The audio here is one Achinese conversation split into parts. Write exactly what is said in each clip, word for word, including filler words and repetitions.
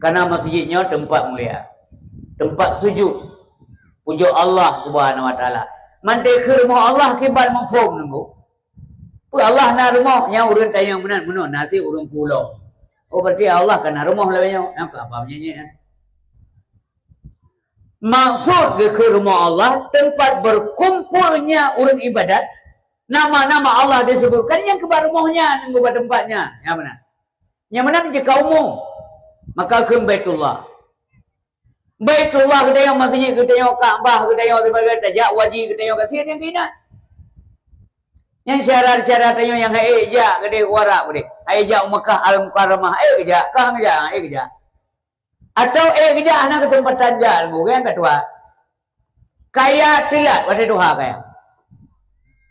Karena masjid nyoe teumpat mulia, teumpat sujud, pujoe Allah Subhanahu Wa Taala. Mantong keu rumoh Allah kiban mafhum nunggu. Peue Allah na rumoh? Nyang ureuëng tanyong meunan, meunoe na sit ureuëng pulo. Oh, berarti Allah ka na rumoh lagée nyoe. Nyang ka apa meunyoe nyan? Maksud geukheun rumoh Allah, tempat berkumpulnya ureuëng ibadat, nama-nama Allah disebutkan nyang keubat rumoh nyan, nunggu bak tempat nyan. Nyang meunan. Nyang meunan jih ka umum. Maka kheun Baitullah. Baitullah geutanyoe, masjid geutanyoe, Ka'bah geutanyoe, sibagai tajak waji geutanyoe, ka sit nyang keuinan. Nyang syarat-syarat tanyoe nyang hai jak keudeh u Arab keudeh. Hai jak u Mekah Al-Mukarramah, hai geujak, ka han geujak, hai geujak. Atau hai geujak hana keuseumpatan jak, nunggu nyan ka tuha. Kaya teulat watée tuha kaya.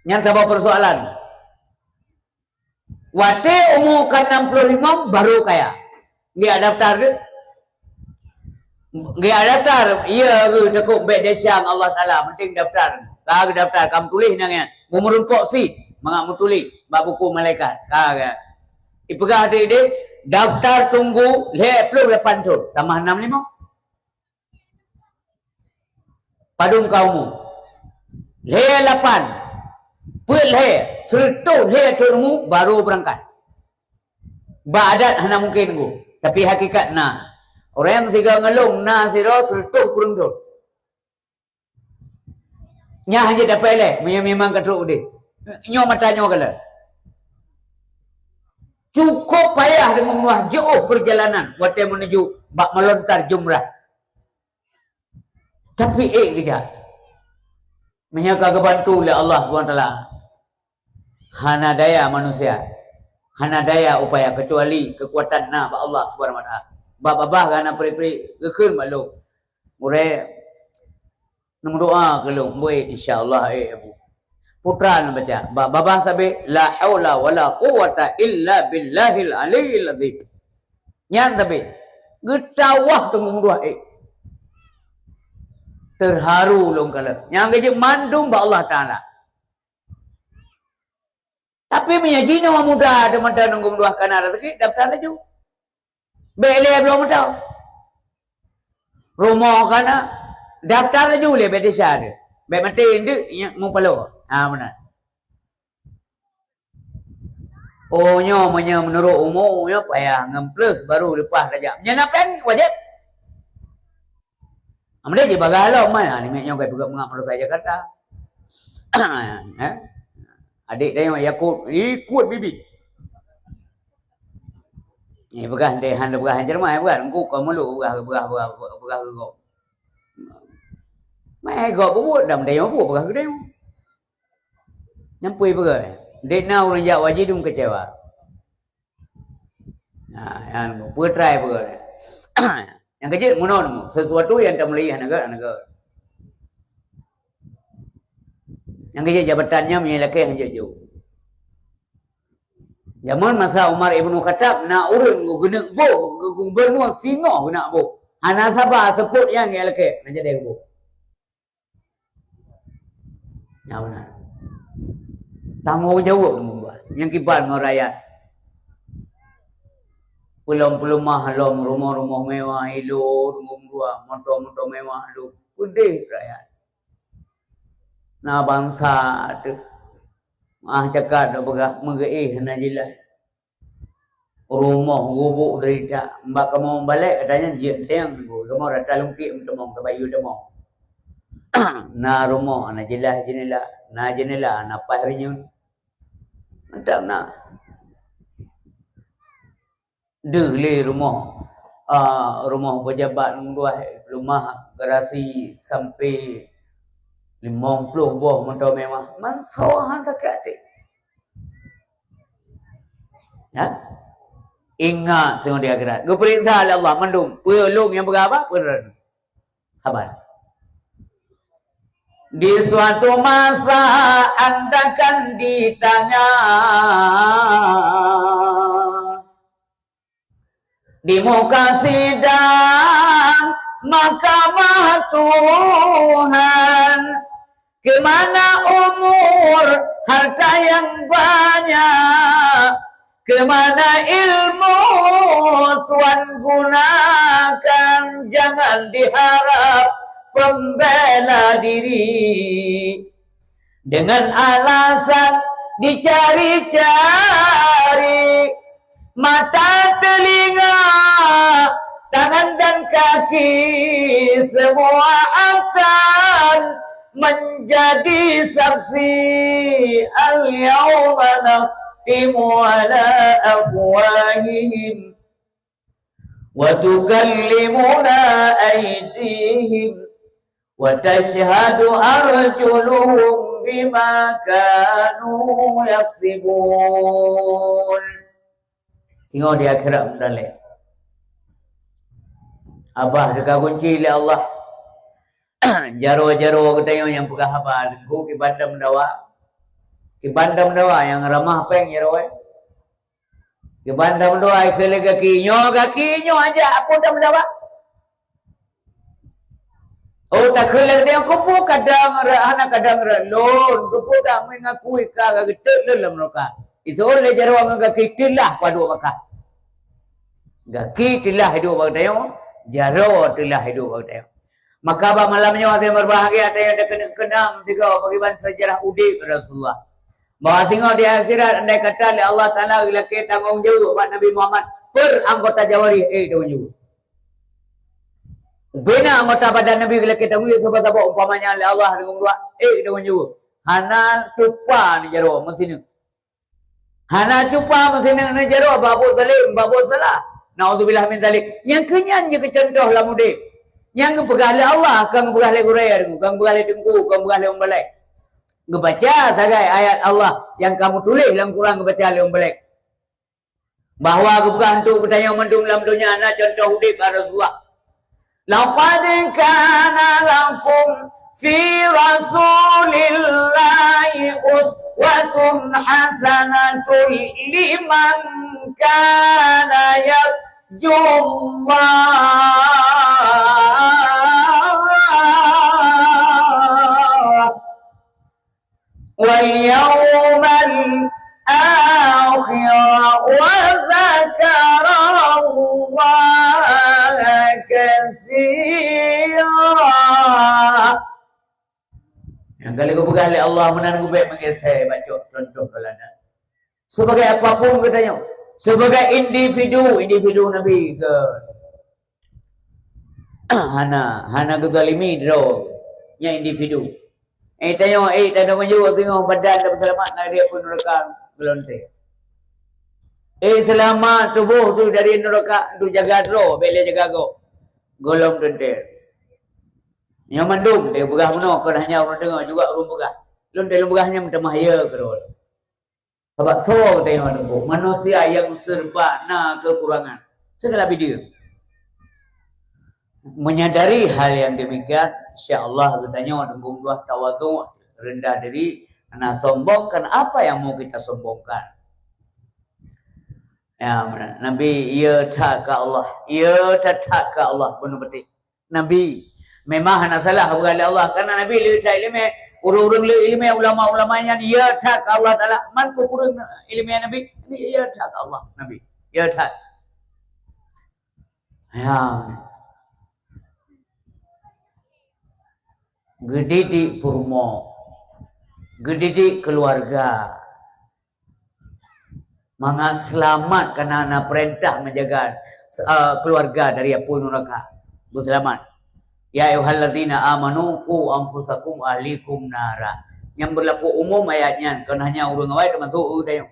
Nyan saboh peusoalan. Watée umu ka enam puluh lima baru kaya. Geujak daftar deuh. Geujak daftar, iya geuh takot bék desya ngon Allah Taala, penting daftar. Ka geudaftar, ka meutuléh nyan nyan. Meumeurumpok sit mangat meutuléh bak buku malaikat. Ka, ka. Ipeugah deh, deh, daftar tunggu lhée ploh lapan thon, tamah enam lima. Padum ka umu? Lhée lapan. Peuet lhée, seureutôh lhée thon umu baru beurangkat. Bak adat hana mungken nunggu, tapi hakikat na. Ureuëng sigoe ngon lôn na sidroe seureutôh kureueng thon. Nyan hana jeuet dapée lé, meunyoe memang ka trok udeb. Nyoe mata nyoe kalon. Cukup payah deungon meunoe jauh perjalanan watée menuju bak melontar jumrah. Tapi ék geujak. Meunyoe ka geubantu lé Allah Subhanahu Wa Taala, hana daya manusia, hana daya upaya, kecuali keukuatan na bak Allah Subhanahu Wa Taala. Bak babah gana peri-peri geukheun bak lôn. Gurée, neumeudoa keu lôn, beuet, insya Allah, eh, Abu. Putra lôn baca, bak babah sabe, "La haula wala quwwata illa billahil aliyyil azim." Nyan sabe, geutawah teunggu dua, eh. Terharu lôn kalon. Nyang geujeuet mandum bak Allah Taala. Tapi meunyoe jinoe muda teumantong nunggu dua kana raseuki, daftar laju. Bék lé bloe meudoe. Rumoh kana, daftar laju lé bék desya deuh. Bék maté deuk nyang mupaloe. Ha, meunan. Oh, nyoe meunyoe meunurot umu, nyoe payah ngon plus baru leupah tajak. Meunyoe na péng, wajéb. Amadé jibagah lom, man, ha, limét nyoe ka peugah mangat madrasah Jakarta. Eh? Adék tanyoe Yakub, ikot bibit. Eh, peugah ndai han peugah han ceramah, eh, peugah engku ka muluk peugah, peugah, peugah, peugah keu gob. Mai hai gob peubuet, dam tanyoe buet peugah keu tanyoe. Nyan peue peugah? Dek na ureuëng jak wajéb dum kecewa. Nah, nyan peue trai peugah. Nyang keujeuet meunoe, sesuatu nyang tameulai hana gét, hana gét. Nyang keujeuet jabatan nyan meunyoe lakée hanjeuet jok. Jameun masa Umar Ibnu Khattab na ureuëng geuneuk boh, gubunur singoh geuneuk boh. Hana saba seupôt nyang geulakée, na jadi geuboh. Nyang meunan. Tanggong jaweueb lom buet. Nyang kiban ngon rakyat. Peulom-peulomah lom, rumoh-rumoh mewah ilot, ngumrua, moto-moto mewah lom. Peudeh rakyat. Na bansa teuh. Ah, cakap dak peugah meugeuéh na jeulaih. Rumoh gubuk derita. Bak kamoe balek katanya jeuet teueng nunggu. Kamoe rata lungkik meuteumong, tabayeue teumong. Na rumoh, na jeulaih jeunela. Na jeunela, na paih rinyun. Mantap na. Deuh lé rumoh, ah, rumoh pejabat ngon luwah, leumah garasi sampai limong ploh boh moto mewah. Mansoe han sakét até. Ya? Ingat singoh di akhirat. Geupeuriksa lé Allah mandum. Peue lôn nyang peugah apa? Peue lôn. Sabar. Di suatu masa anda akan ditanya di muka sidang mahkamah Tuhan, ke mana umur, harta yang banyak, Kemana ilmu Tuhan gunakan, jangan diharap pembela diri. Dengan alasan dicari-cari, mata, telinga, tangan dan kaki, semua akan menjadi saksi. Al-yawma nakhtimu ala afwahihim wa tukallimuna aydihim wa tashhadu arjuluhum bima kanu yaksibun. Singoh di akhirat meudalek. Abah teuka gunci lé Allah. Jaroe-jaroe geutanyoe nyang peugah haba, Teungku, kiban dam dawa. Kiban dam dawa nyang ramah péng jaroe. Kiban dam dawa, ikheun lé gaki, nyoe gaki, nyoe aja, aku dam dawa. Oh, takheun lé geutanyoe, keupeue kadang ra-, hana kadang rot lôn, keupeue dak meungakui ka geuteuk lôn lam nuraka. Iseuôt lé jaroe ngon gaki teulah padub baka. Gaki teulah iduek bak geutanyoe, jaroe teulah iduek bak geutanyoe. Maka bak malam nyoe hase meubahgia, tanyoe takeuneuk keunang sigoe pakriban seujarah udeb Rasulullah. Bahwa singoh di akhirat, andai kata lé Allah Taala geulakée tanggong jaweueb bak Nabi Muhammad, per anggota jawarih, eh, tanggong jaweueb. Ubena anggota badan Nabi geulakée tanggong jaweueb saboh-saboh, umpamanya lé Allah deungon dua, eh, tanggong jaweueb. Hana cupa ni jaroe meusineuk. Hana cupa meusineuk neujaroe bak buet zalim, bak buet salah. Naudzubillah min zalik. Nyang keu nyan jeuet keu cuntoh lam udeb. Nyang geupeugah lé Allah, kon geupeugah lé gurée, kon geupeugah lé teungku, kon geupeugah lé ureueng balek. Geubaca sagai ayat Allah nyang ka meutuléh lam Quran, geubaca lé ureueng balek. Bahwa geupeugah untuk geutanyoe mandum lam donya na cuntoh udeb bak Rasulullah. Laqad kana lakum fi Rasulillahi uswatun hasanatun liman kana yarjullaha wal yawmal akhir wa dzakarallaha katsira. Nyang ka lheueh geupeugah lé Allah meunan geubek meugeusé bacut contoh teuladan. Sebagai apapun geutanyoe, sebagai individu, individu Nabi ke hana, hana geuzalimi droe, nyan individu. Eh, tanyoe, eh, tanyoe meunyoe singoh badan dak peuseulamat lagée apui nuraka geulonte. Eh, seulamat tuboh tu dari nuraka, tu jaga droe, bék lé jaga gob. Gohlom teuntée. Nyoe mandum, eh, peugah meunoe, kon hanya ureuëng deungoe, juga ureuëng peugah. Lôn teuh lôn peugah nyan meutamah ye keudroe. Sabab soe geutanyoe Teungku? Manusia nyang serba na kekurangan. Segala bideu. Menyadari hal yang demikian, insya Allah geutanyoe Teungku dua tawadhu, rendah diri, hana sombong, karena apa yang mau kita sombongkan? Ya, Nabi, ya that ka Allah, ya that, that ka Allah, bunoe beutôi. Nabi. Memang hana salah geupeugah lé Allah, karena Nabi le that iéleumé. Ureuëng-ureuëng le iéleumé, ulama-ulama nyan ya that ka Allah Taala. Man peue kureueng iéleumé Nabi? Ya that ka Allah Nabi. Ya that. Ya. Geudidik peurumoh. Geudidik keuluwarga. Mangat seulamat, karena na peurintah meujaga, eh, keuluwarga dari apui nuraka. Beuseulamat. Ya ayyuhallazina amanu qu anfusakum wa ahlikum nara. Nyang beurlaku umum ayat nyan, kon hanya ureuëng awai teumasok geutanyoe.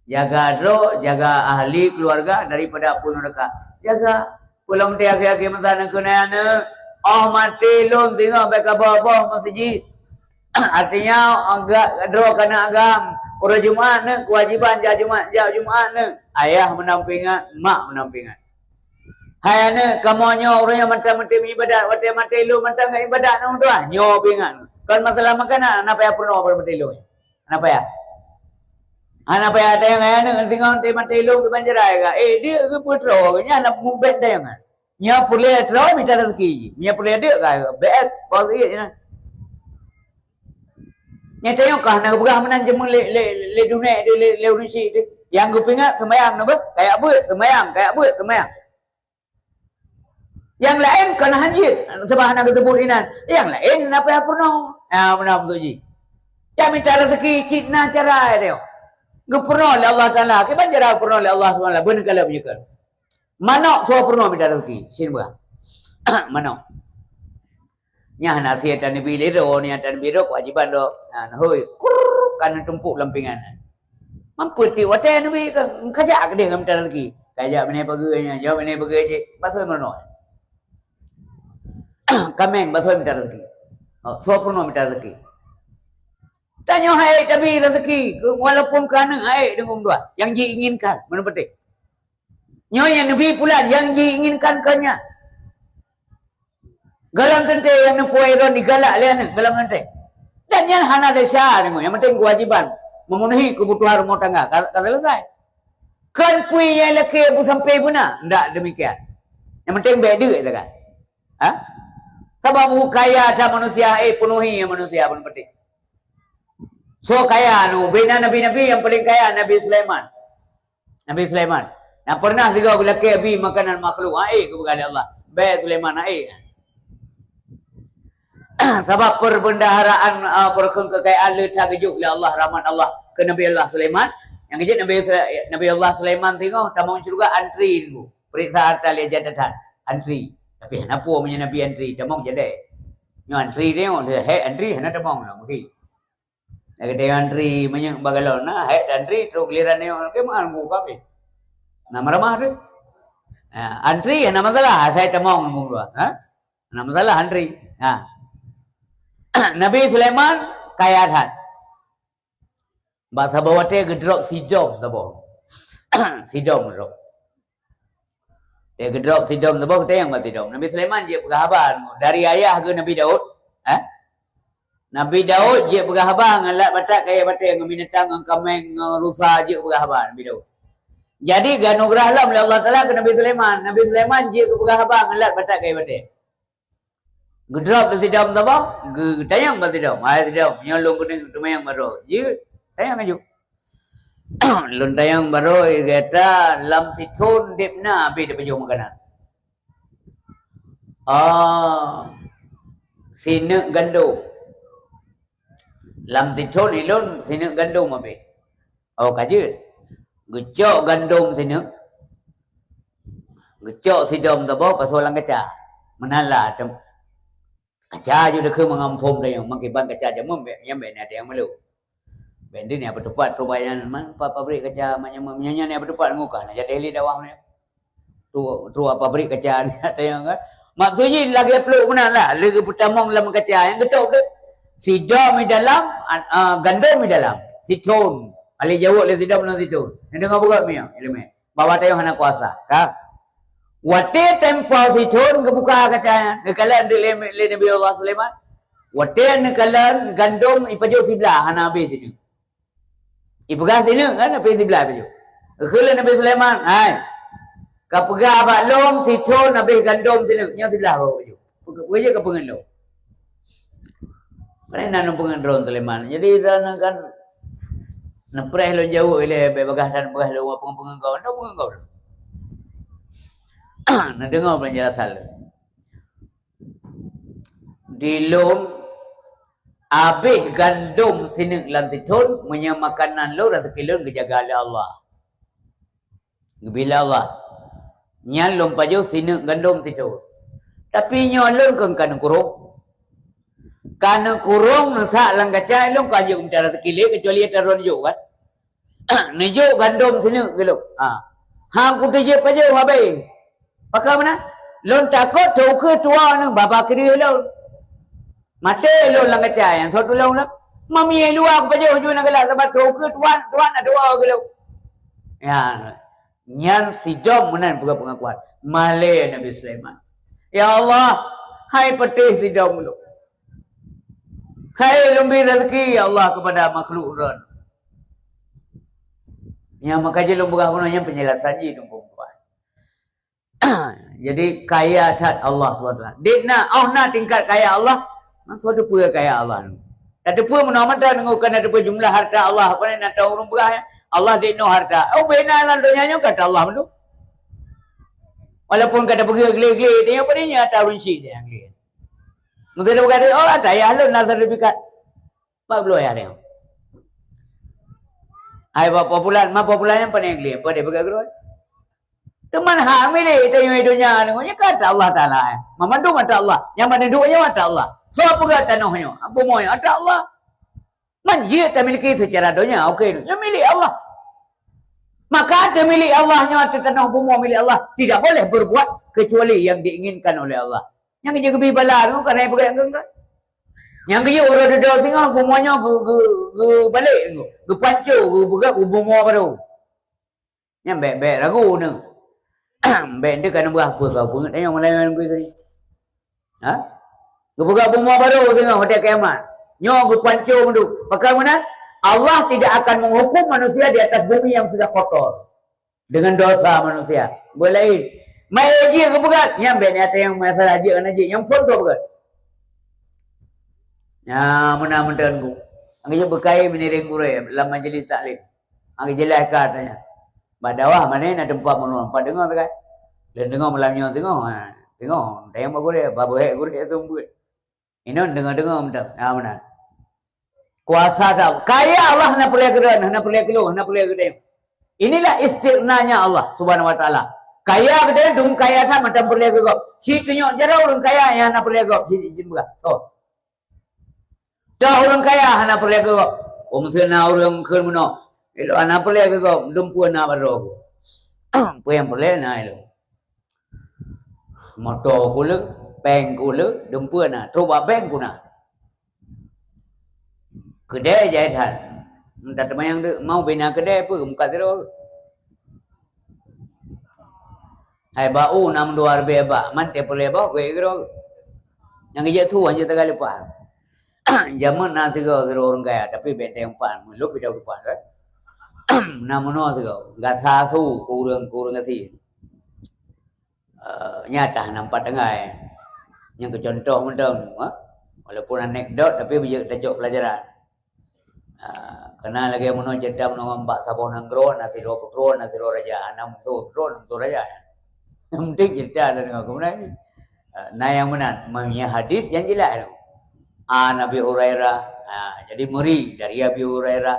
Jaga droe, jaga ahli keuluwarga daripada apui nuraka. Jaga. Peulom di akhé-akhé masa na keunan, oh maté lom singoh bék ka boh-boh meuseujid. Artinya, agak droe kana agam. Uroe Jumat na keuwajiban jak Jumat, jak Jumat na. Ayah meunan peuingat, mak meunan peuingat. Hai aneuk, kamoe nyoe ureuëng nyang mantong meutem ibadat, watée maté lom mantong ngon ibadat na tuah, nyoe peuingat. Kon masalah makanan, hana payah peurunoe pada maté lom. Hana payah. Hana payah tayang ayah aneuk singoh maté lom keu banjarai ka. Eh, dia ke putroe, nyan hana mubet tayangan. Nya pulé droe mita rezeki. Nya pulé deuk ka B S, kau sikit je nah. Nya tayong kah na geupeugah meunan jameun lé, lé, lé dunek tu, lé, lé ureuëng syik tu. Nyang geupeuingat seumayang na beuh, kajak beuet seumayang, kajak beuet seumayang. Nyang laén kon hanjeuet, sabab hana geuseubut inan. Nyang laén na payah peurunoe. Ha, meunan maksud jih. Nyang mita raseuki cit na cara dia. Geupeurunoe lé Allah Taala. Kiban cara geupeurunoe lé Allah Subhanahu Wa Taala? Beuneukala meunyeukeu. Manok soe peurunoe mita raseuki, sin beurah. Manok. Nyan hana sie tan neubi lé droe, nyan tan neubi droe, keuwajiban droe. Nah, hôi, kurr, ka neutumpok lam pingan. Mampu tiep watèe neubi ka, kajak keudeh ngon mita raseuki. Kajak binéh pageue nyan, jaweueb binéh pageue jih, basoe meurunoe. Kaméng basoe mita raseuki. Oh, soe peurunoe mita raseuki. Tanyoe hai tabi raseuki, ke-, walaupun keu aneuk hai deungon dua, nyang jiinginkan, meunan peunteng. Nyoe nyang neubi pulan nyang jiinginkan kon nyan. Gohlom teuntèe nyang neupue droen digalak lé aneuk gohlom teuntèe. Dan nyan hana desya deungon, nyang penting keuwajiban memenuhi keubutuhan rumoh tangga ka, ka selesai. Kon peue nyang lakèe beusampoe beuna, ndak demikian. Nyang penting bèk deuk sagai. Ha? Sabab kaya that manusia, eh, penuhi manusia pun penting. Soe kaya nu, bina nabi-nabi nyang paling kaya Nabi Sulaiman. Nabi Sulaiman. Nyang pernah sigoe geulakèe bi makanan makhluk, ha, eh, geupeugah lé Allah. Bèk Sulaiman, ha, eh. Sabab perbendaharaan, ah, peureukeuen keukayaan le that geujok lé Allah, rahmat Allah keu Nabi Allah Sulaiman. Nyang geujok Nabi Sula-, Nabi Allah Sulaiman singoh tamong syeuruga antri nunggu. Peuriksa harta lé jadatan. Antri. Tapi hana peue meunyoe Nabi antri, tamong jadèe. Nyoe antri tengok, lé hèk antri, hana tamong lah, mungkin. Lagèe antri meunyoe bak galon, nah, hèk antri, trok giliran nyoe, lagèe mana nunggu kami. Nah, meureumpok tu. Ha, antri, hana masalah, asai tamong nunggu dua. Ha? Hana masalah antri. Ha. Nabi Sulaiman kaya that. Bak saboh watèe geudrop sidom saboh. Sidom geudrop. Dia geudrop sidom saboh, geutanyong bak sidom. Nabi Sulaiman jeuet peugah haba dari ayah geuh Nabi Daud. Eh? Nabi Daud jeuet peugah haba ngon lat batat kayèe batèe, ngon binatang, ngon kaméng, ngon rusa, jeuet peugah haba Nabi Daud. Jadi, geuanugeurah lom lé Allah Taala keu Nabi Sulaiman. Nabi Sulaiman jeuet geupeugah haba ngon lat batat kayèe batèe. Geudrop di sidom saboh, geutanyong bak sidom. Hai sidom, nyoe lôn keuneuk tanyong bak droe. Jeuet, tanyong laju. Lôn tanyong bak droe, gata lam sithon deb na abéh tapajoh makanan. Ah, sineuk gandom. Lam sithon ilôn sineuk gandom abéh. Oh, ka jeuet. Geucok gandom sineuk. Geucok sidom saboh pasoe lam kaca. Meunan lah tem-, kaca ju deukeue mangat phom tanyong, meukiban kaca jameun bèk, nyang bèk na tanyong malu. Bèk deuh nyan peutupat trok bak nyan, man pa-, pabrik kaca, man nyan, man nyan, nyan peutupat ngon kah, na jadi ahli dakwah nyan. Trok, trok pabrik kaca nyan tanyong kan. Maksud jih lagèe plôk meunan lah, lé geupeutamong lam kaca nyang geutôb tu. Sidom di dalam, a, a, gandom di dalam. Sithon. Paléng jaweueb lé sidom ngon sithon. Neudeungoe beugöt mi, ileumèe. Bahwa tanyoe hana kuasa, ka. Watèe tempo sithon geubuka kaca nyan, neukalon lé, lé Nabi Allah Sulaiman. Watèe neukalon gandom ipajoh siblah hana abéh sineuk. Ipeugah sineuk kan, abéh siblah ipajoh. Geukheun lé Nabi Sulaiman, "Hai, ka peugah bak lôn sithon abéh gandom sineuk, nyoe siblah baru pajoh." Peue-, peue jeuet ka peungeut lôn. Mana na lôn peungeut droe Sulaiman. Jadi, droe kan neupreh lôn jaweueb ilèe, bèk bagaih that peugah lôn peungeut-peungeut gob. Hana peungeut gob lôn. Neudeungoe peunjelasan lôn. Di lôn abéh gandom sineuk lam sithon, meunyoe makanan lôn, raseuki lôn geujaga lé Allah. Geubri lé Allah. Nyan lôn pajoh sineuk gandom sithon. Tapi nyoe lôn kon ka neukurong. Ka neukurong, neusak lam kaca, lôn ka jeuet mita raseuki lé, keucuali ata droe neujok kan. Neujok gandom sineuk keu lôn. Ha. Hang kuteujeuet pajoh abéh. Pakon meunan? Lôn takot teukeue tuwoe nyoe babah keudeh lôn. Maté lôn lam kaca nyang sot tulông lôn. Meumiyueb luwa kupajoh ju na galak sabab teukeue tuwan, tuwan na tuwoe keu lôn. Ya, nyan sidom meunan peugah peungakuan. Malèe Nabi Sulaiman. Ya Allah, hai patéh sidom lôn. Hai lôn bri raseuki, ya Allah, keupada makhluk droen. Nyang maka jih lôn peugah bunoe nyan peunjelasan jih teungku puan. Jadi, kaya that Allah subhanahu wa taala. Dik na, oh na tingkat kaya Allah, maksud teupeue kaya Allah. Tateupeue meunoe mantong deungon ka na teupeue jumlah harta Allah, apa ni, na tahu ureueng peugah ya. Allah di noh harta. Oh, bina lam donya nyoe kata Allah mandum. Walaupun kata pergi glé-glé, tengok pada nya tahu runci dia glé. Mungkin dia berkata, oh, ada ya lon na sertifikat. Bak bloe ya dia. Hai bak popular, ma popular yang paling glé, pada pegang guru. Teuma hak milék tanyoe donya nyoe, nyan ka ata Allah Taala. Mandum ata Allah. Nyang mandum nyoe ata Allah. Soe peugah tanoh nyoe, bumoe nyoe ata Allah. Man jeuet tamiliki secara donya, oke, nyoe milék Allah. Maka ata milék Allah nyoe, ata tanoh bumoe milék Allah, tidak boleh berbuat kecuali yang diinginkan oleh Allah. Nyang geujak geubi bala tu kan, hai peugah nyang kan. Nyang geuyue uroe dudoe singoh, bumoe nyoe geu-, geu-, geubalek, geupanco, geupeugah bumoe baru. Nyan bèk-bèk ragu nyoe. Bèk nteuk ka neubeurah peue kau peungeut tanyoe meulayan bui tadi. Ha? Geupeugah bumoe baru singoh watèe kiamat. Nyoe geupanco meuduk. Pakon meunan? Allah tidak akan menghukum manusia di atas bumi yang sudah kotor dengan dosa manusia. Buet laén. Mai jih geupeugah, nyan bèk ni ata nyang masalah jih, hana jih, nyang phôn tu peugah. Nah, meunan meuteun ku. Anggeujak beukai meuniring gurée lam majlis taklim. Anggeujak jeulaih ka tanya. Bak dakwah mané na teumpat meunoe, pat deungoe teukai. Dan deungoe malam nyoe teungoh, ha, teungoh. Tayang bak gurée, bak beuhek gurée seumeubeuet. Inon deungoe-deungoe meuteun. Ha, meunan. Kuasa that. Kaya Allah hana peureulée keudroe, hana peureulée keulôn, hana peureulée keudroe. Inilah istighnanya Allah Subhanahu wa Taala. Kaya keudroe, dum kaya that mantong peureulée keu gob. Ci tunyok jaroe ureuëng kaya nyang hana peureulée gob. Ci, ci, ci, peugah. Oh. Dah ureuëng kaya hana peureulée keu gob. Oh, meuseu na ureuëng kheun meunoe. Ilôn hana peureulée keu gob, dum peue na bak droe ku. Peue nyang peureulée na ilôn. Moto ku le, péng ku le, dum peue na, trok bak bank ku na. Keudée jai that. Entah teuma nyang deuek, mau bina keudée peue, muka sidroe. Hai bak u na meudua ribée bak, man teupeulée boh, gét keudroe. Nyang geujak su, hanjeuet taga leupah. Jameun na sigoe sidroe ureuëng kaya, tapi benteng empat, meulôh pidau depan, kan? Na meunoe sigoe, gasa su keu ureuëng, keu ureuëng gasien. Eh, nyata nampak teugai. Nyang keu contoh mantong, ha? Walaupun anekdot, tapi beujeuet tacok pelajaran. Ah, keunan lagée meunoe cerita meunoe ngon bak saboh nanggroe, na sidroe putroe, na sidroe raja, na musoh putroe, na musoh raja. Yang penting cerita ada deungoe keunan. Ah, na nyang meunan, meunyoe hadis nyang jeulaih tu. An Abi Hurairah, ah, jadi meuri dari Abi Hurairah,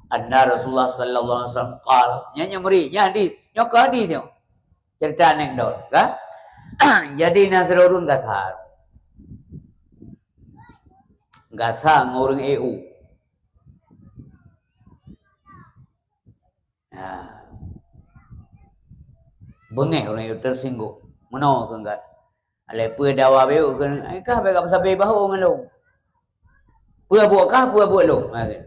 anna Rasulullah sallallahu alaihi wasallam qal. Nyan nyang meuri, nyan hadis. Nyoe keu hadis nyoe. Cerita anekdot, kan? Jadi na sidroe ureuëng gasa. Gasa ngon ureuëng E U. Ha. Beungéh ureuëng E U, tersinggung. Meunoe keu gasa. Alai peue dawa E U keu, "Ai kah bèk ka peusabe bahô ngon lôn. Peue buet kah, peue buet lôn." Ha, kan.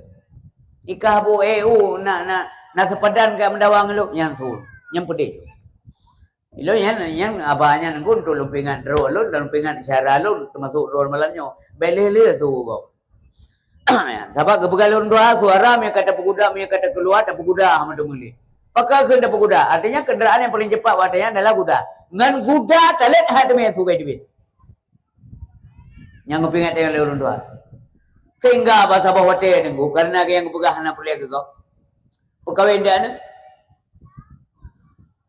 "Ikah buet E U na, na, na seupadan ka meudawa ngon lôn." Nyan su, nyan peudeh. Ilôn nyan, nyan aba nyan ngon tu lôn peuingat droe lôn, lôn peuingat syara lôn, teumasok droe malam nyoe. Bèk lheueh-lheueh su gob. Sabab geupeugah lôn dua, suara meunyoe ka tapeuguda, meunyoe ka takeuluwa, tapeuguda hana teumeulieh. Pakon kheun tapeuguda? Artinya kendaraan yang paling cepat watèe nyan adalah guda. Ngon guda talét hai teumé su ka teubiet. Nyang geupeuingat lé ureuëng tuha. Sehingga bak saboh watèe Teungku, karena nyang geupeugah hana peureulèe keu gob. Peukawen di aneuk.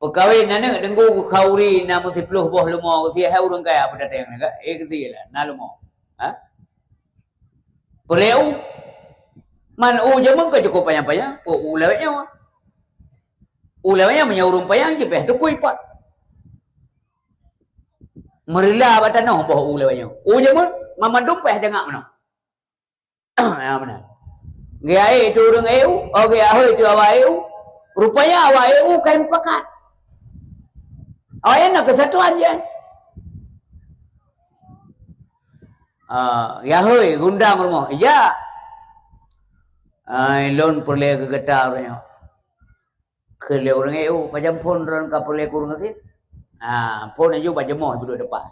Peukawen aneuk Teungku khauri na meusiploh boh leumo geusie hai ureuëng kaya peudatang nyan ka. Eh geusie lah, na leumo. Ha? Peureulèe u. Man u jameun ka cukup panyang-panyang, peue u lawét nyoe. U lawét nyoe meunyoe ureuëng panyang jipéh tukui pat. Meurila bak tanoh boh u lawét nyoe. U jameun, mamandum péh jangak meunoe. Ya, meunan. Geuae tu ureuëng E U, oh, geuae tu awak E U. Rupanya awak E U ka mupakat. Awak nyan na keusatuan jih. Ah, ya hôi, geuundang rumoh. Ija. Ai, lôn peureulèe keu gata uroe nyoe. Kheun lé ureuëng E U, pajan phôn droen ka peureulèe keu ureuëng gasien? Ha, phôn laju bak jeumoh, duek depan.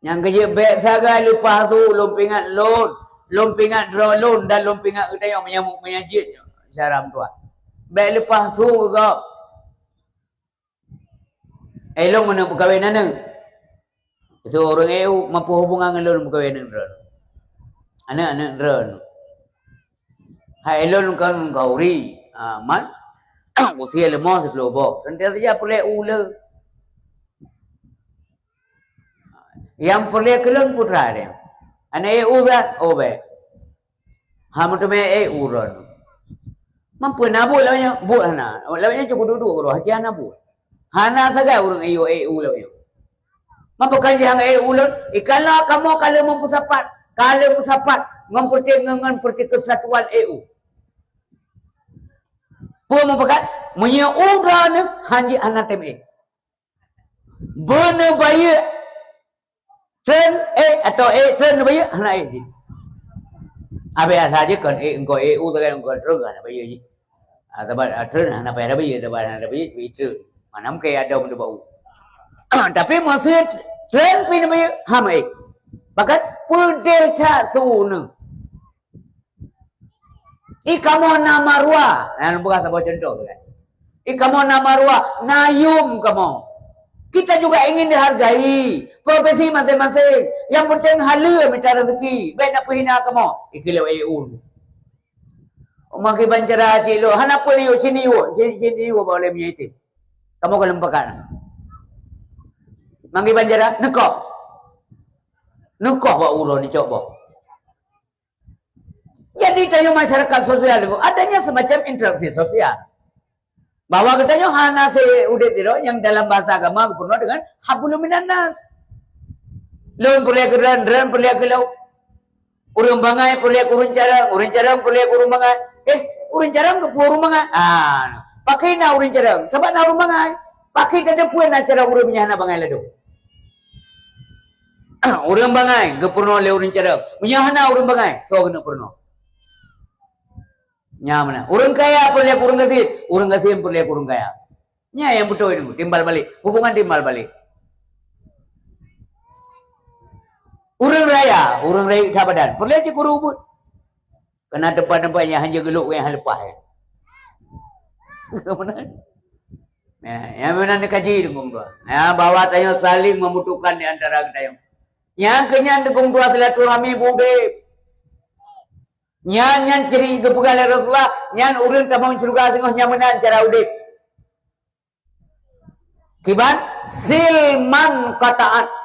Nyang geujeuet bèk sagai leupah su, lôn peuingat lôn, lôn peuingat droe lôn dan lôn peuingat geutanyoe meunyoe, meunyoe jeuet nyoe, syara meutuah. Bèk leupah su keu gob. Eh, lôn meuneuk peukawen aneuk. Su ureuëng E U mampu hubungan ngon lôn peukawen aneuk droen. Aneuk-aneuk droen. Hai lôn kon gauri, ha, man usia leumo siplôh boh. Teuntèe saja peureulèe u le. Nyang peureulèe keu lôn putra deh. Hana ék u that, oh bèk. Ha meuteumé ék u droeneuh. Mampu na buet lagèe nyan? Buet hana. Lagèe nyan cukôp duek-duek keudroe, hana buet. Hana sagai ureueng ék u lagèe nyan. Mampu kan jih hana ék u lôn? Ikala kamoe ka lheueh meupeusapat, ka lheueh meusapat ngon peuti-, ngon, ngon peutikeuh satuan ék u. Peue meupakat? Meunyoe u droeneuh han jih hana tem ék. Beuneuh bayeue treun ék atau ék treun bayeue hana ék jih. Abéh asa jih kon ék engko ék u tagai engko treun hana bayeue jih. Ah, sabab, ah, treun hana payah bayeue, sabab hana bayeue, bayeue treun. Mana mungkin ada benda bau. Tapi masa treun pih bayeue hana ék. Bahkan peudeh that su neu. I kamoe na maruah. Nah, lôn peugah saboh cuntoh kan. I kamoe na maruah, na yum kamoe. Kita juga ingin dihargai. Profesi masing-masing. Yang penting hala mita rezeki. Bèk na peuhina kamoe. Ikeu lewat ék u. Magi bancara cik lo, hana pun yuk sini yuk, sini yuk ba oleh minyak itim. Kamoe ka leumpakat. Magi bancara neukoh. Neukoh bak uroe neucok boh. Jadi tanyoe masyarakat sosial tu adanya semacam interaksi sosial. Bahwa geutanyoe hana se udeb sidroe nyang dalam bahasa agama geupeureunoe dengan hablum minan nas. Lôn peureulèe keu droen, droen peureulèe keu lôn. Ureueng bangai peureulèe keu ureueng carông, ureueng carông peureulèe keu ureueng bangai. Eh, ureueng carông keupeue ureueng bangai? Ah, pakri na ureueng carông, sabab na ureueng bangai. Pakri tateupeue na carông ureueng meunyo hana bangai ladôm. Ureueng bangai geupeurunoe lé ureueng carông. Meunyo hana ureueng bangai, soe keuneuk peurunoe? Nyan meunan. Ureueng kaya peureulèe keu ureueng gasien, ureueng gasien peureulèe keu ureueng kaya. Nyan nyang beutôi nyoe, timbal balek. Hubungan timbal balek. Ureueng raya, ureueng rayeuk that badan, peureulèe cit keu ureueng ubit. Keu na teumpat-teumpat nyang hana geulok nyang leupah. Nah, nyang meunan dikaji deungon dua. Nah, bahwa tanyoe saling membutuhkan di antara geutanyoe. Nyang keu nyan deungon dua silaturahmi beudeb. Nyan, nyan ciri geupeugah lé Rasulullah, nyan ureueng tamong syeuruga singoh nyang meunan cara udeb. Kiban silman qata'at.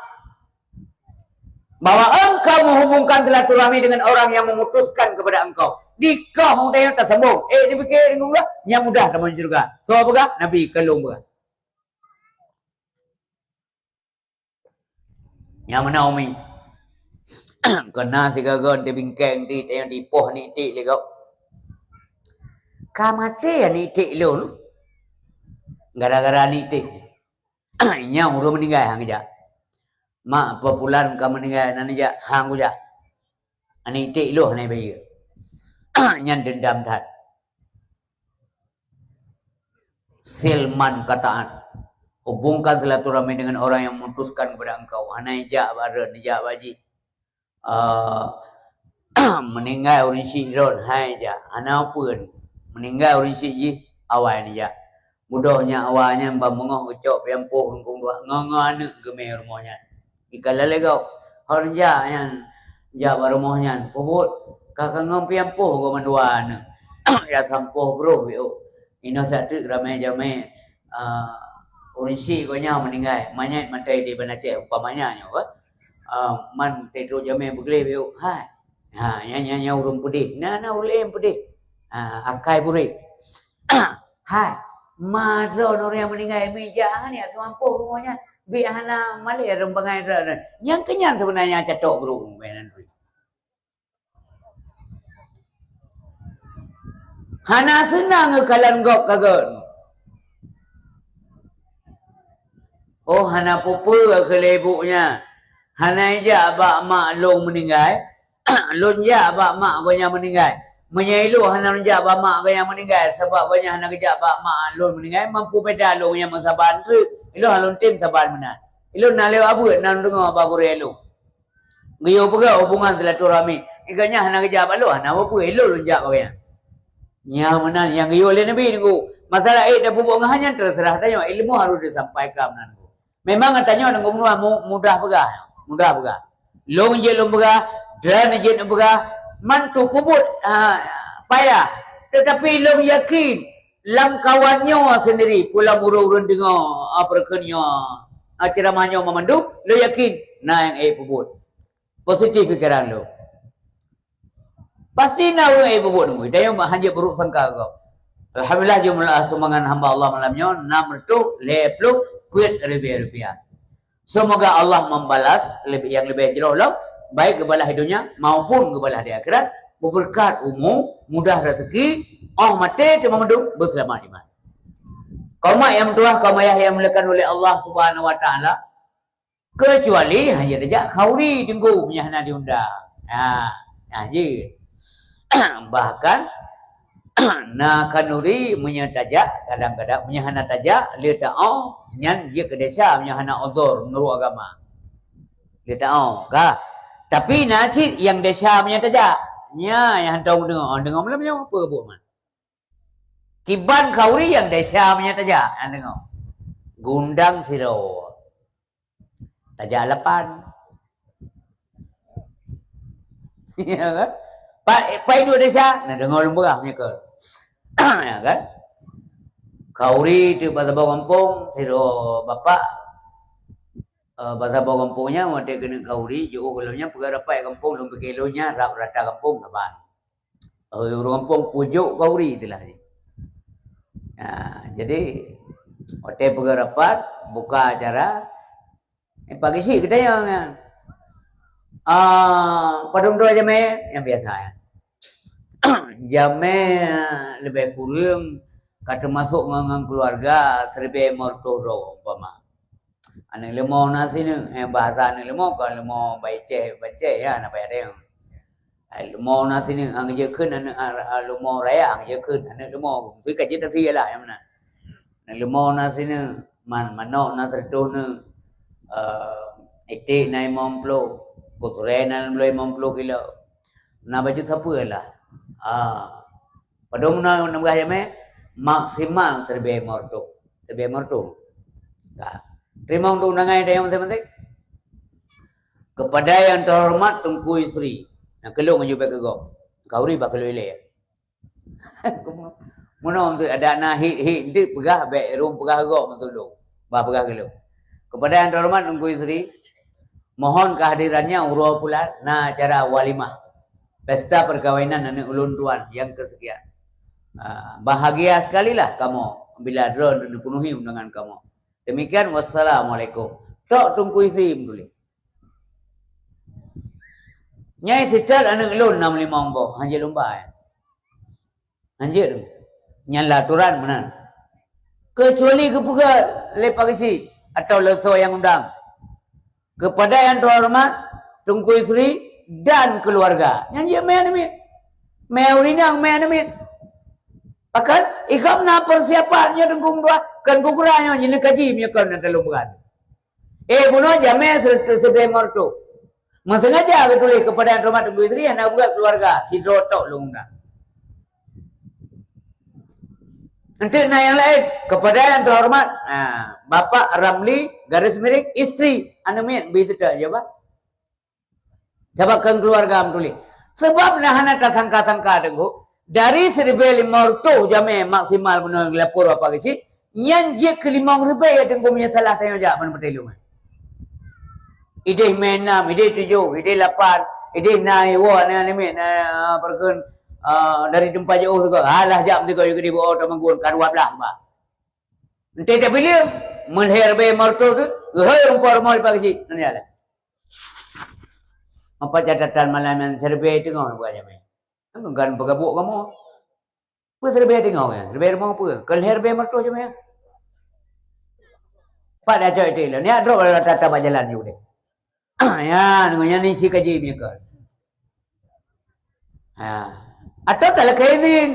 Bahwa engkau menghubungkan silaturahmi dengan orang yang memutuskan kepada engkau. Dikoh udeb tasambong. Eh, dipikir deungon Allah, nyang mudah tamong syeuruga. Soe peugah? Nabi, kon lôn peugah. Nyang meunan umi. Keu na sigoe-goe teuh bingkeng teuh, teuh dipoh aneuk iték lé gob. Ka maté aneuk iték lôn. Gara-gara aneuk iték. Nyan ureueng meuninggai han geujak. Mak, peupulan ka meuninggai, na neujak han geujak. Aneuk iték lôn hana bayeue. Nyan deundam that. Silman qata'at. Hubungkan silaturahmi dengan orang yang memutuskan kepada engkau. Hana ijak bak droen, ijak bak jih. Eh, meuninggai ureueng syiek droen, hai jak. Hana peue. Meuninggai ureueng syiek jih, awai neujak. Mudoh nyan awai nyan ban beungoh geucok pian poh lungkong dua. Ngon-ngon aneuk geumé rumoh nyan. Ikalon lé gob, hon jak nyan, jak bak rumoh nyan, peubuet ka, ka ngon pian poh gob mandua aneuk. Ya sampoh broh biôh. Inoe sateuk ramé jamé, ah, ureueng syiek gobnyan meuninggai, manyét maté di Banda Aceh umpamanya nyoe, ah, man teutrok jamé beugleh biôh. Hai. Ha, nyan, nyan, nyan ureueng peudeh. Na, na ureueng laén peudeh. Ha, akai purée. Hai, ma droen ureueng nyang meuninggai, mija nyan seumampôh rumoh nyan, bèk hana malèe reueng bangai droen. Nyang keu nyan seubeunanya catok brôk ngon bèe nan. Hana seunang geukalon gob ka geuh. Oh, hana peue-peue keu lé ibu nyan. Hana ijak bak mak lôn meuninggai. Lôn jak bak mak gobnyan meuninggai. Meunyoe ilôn hana lôn jak bak mak gobnyan meuninggai, sabab gobnyan hana geujak bak mak lôn meuninggai, mampu beda lôn nyang meusaban treuk. Ilôn hana lôn tem saban meunan. Ilôn na lewat buet na lôn deungoe bak gurèe lôn. Geuyue peugah hubungan silaturahmi. Gobnyan hana geujak bak lôn, hana peue-peue, ilôn lôn jak bak gobnyan. Nyang meunan nyang geuyue lé Nabi nunggu. Masalah ék tapeubuet ngon hana nyan teuseurah tanyoe, ilmu harôh disampaikan meunan nunggu. Memang geutanyoe nanggroe mu-, mudah peugah, mudah peugah. Lôn jeuet lôn peugah, droen jeuet lôn peugah, mantu kubuet, ha, Payah. Tetapi lôn yakin, lam kawan nyoe sendiri, pulang ureuëng-ureuëng deungoe, ah, peureukeun nyoe, ah, ceramah nyoe meumandum, lôn yakin, na nyang ék peubuet. Positif pikeran lôn. Pasti na ureuëng ék peubuet nunggu. Dan nyang hanjeuet buruk sangka keu. Alhamdulillah, jumlah sumbangan hamba Allah malam nyoe, enam ratus lima puluh peuet ribu rupiah. Semoga Allah membalas lebih, yang lebih jroh lom, baik geubalah di dunia maupun geubalah di akhirat, beubeurekat umu, mudah rezeki, oh maté teuma mandum beuseulamat iman. Kaum mak nyang meutuah, kaum ayah nyang dimuliakan oleh Allah Subhanahu Wa Taala, kecuali hana tajak khanduri teungku meunyo hana diundang. Ha, nah jeuet. Bahkan na khanduri meunyo tajak, kadang-kadang meunyo hana tajak, le taoh nyan jeuet keu desya meunyo hana uzur meunurot agama. Le taoh ka. Tapi na cit nyang desya meunyo tajak. Nya nyang hantom deungoe, deungoe malam nyoe peue buet man. Kiban khanduri nyang desya meunyo tajak, nyang deungoe. Gundang sidroe. Tajak lapan. Ya kan? Pai, pai duek desya, na deungoe lôn peugah meunyo kon. Ya kan? Khanduri teuk bak saboh gampông, sidroe bapak, eh, bak saboh gampông nyan, watèe keuneuk khanduri, jiôh gohlom nyan peugah rapat gampông, lôn pike lôn nyan, rab rata gampông saban. Oh, ureuëng gampông pujok khanduri istilah jih. Ha, jadi, watèe peugah rapat, buka acara, eh, Pak Geuchik geutanyong nyan. Ah, padum droe jamèe? Nyang biasa nyan. Jamèe leubeh kureueng ka teumasok ngon, ngon keuluwarga siribèe limong reutôh droe umpama. Aneuk leumo na sineuk, eh, bahasa aneuk leumo kon leumo baceh, baceh ya, na payah teuh. Ai leumo na sineuk, han geujeuet kheun aneuk, a, a, leumo raya, han geujeuet kheun aneuk leumo. Meusti ka jeuet tasi lah nyang meunan. Aneuk leumo na sineuk, man, manok na sireutôh neuk, eh, iték na limong ploh, keu gurèe na limong ploh kilo. Na bacut sapeue lah. Ah. Padum na, na peugah jamèe, maksimal siribèe limong reutôh. Siribèe limong reutôh. Ka. Teurimong tu undangan dari maséng-maséng. Kepada yang terhormat Teungku Yusri. Nyang keu lôn aju bèk keu gob. Khanduri bah keu lôn ilèe. Meunoe tu ada na hik-hik enteuk peugah bèk rhung peugah keu gob meusulông. Bah peugah keu lôn. Kepada yang terhormat Teungku Yusri, mohon kehadirannya uroe bulan na acara walimah. Pesta perkawinan aneuk ulôn tuan yang kesekian. Ah, bahagia sekalilah kamoe bila droeneuh neupenuhi undangan kamoe. Demikian, wassalamualaikum. Tok Teungku Yusri meutuléh. Nyan seutôt aneuk lôn na meulimong boh, han jeuet lôn ba. Han jeuet tu. Nyan lah aturan meunan. Kecuali geupeugah lé Pak Geuchik atau leusoe nyang undang. Kepada yang terhormat Teungku Yusri dan keluarga. Nyan jeuet mè aneuk miet. Mè ureueng inong, mè aneuk miet. Bahkan, ikam na persiapan nyoe Teungku meutuah, kon kugura nyoe, jinoe kaji meunyoe kon na taleueng beurat. Eh, bunoe jamèe se-, se-, siribèe limong reutôh. Meusengaja geutuléh kepada yang terhormat Teungku Yusri, hana geupeugah keluarga, sidroe tok lôn undang. Enteuk na nyang laén, kepada yang terhormat, ah, Bapak Ramli, garis miring, istri, aneuk miet, beuitu tok, ya, Pak. Sabab kon keuluwarga meutuléh. Sabab na hana tasangka-sangka, Teungku. Dari siribèe limong reutôh jamèe maksimal bunoe geulapor Bapak Geuchik, nyan jeuet keu limong ribèe ya Teungku meunyoe salah tanyoe jak ban meuteulông. Idéh mè nam, idéh tujoh, idéh lapan, idéh na iwoe na limit na, ah, perkeun, ah, dari teumpat jiôh sigoe. Alah jak meusigoe, geudeh beuo tamanggon ka dua blah bah. Enteuk tapiléh, meulhèe ribèe limong reutôh tu, geuhôi rumpok rumoh Bapak Geuchik. Nan ya lah. Apa catatan malam nyan siribèe teungoh buat jamèe? Kan peugah buet kamoe. Peue siribèe teungoh nyan? Siribèe rumoh peue? Kon lhèe ribèe limong reutôh jamèe. Pat dah cok itu ilôn. Nyan droe rata-rata bak jalan je udeh. Ya, nunggu nyan ni si kaji meunyoe kon. Ha. Atau tak lakèe izin.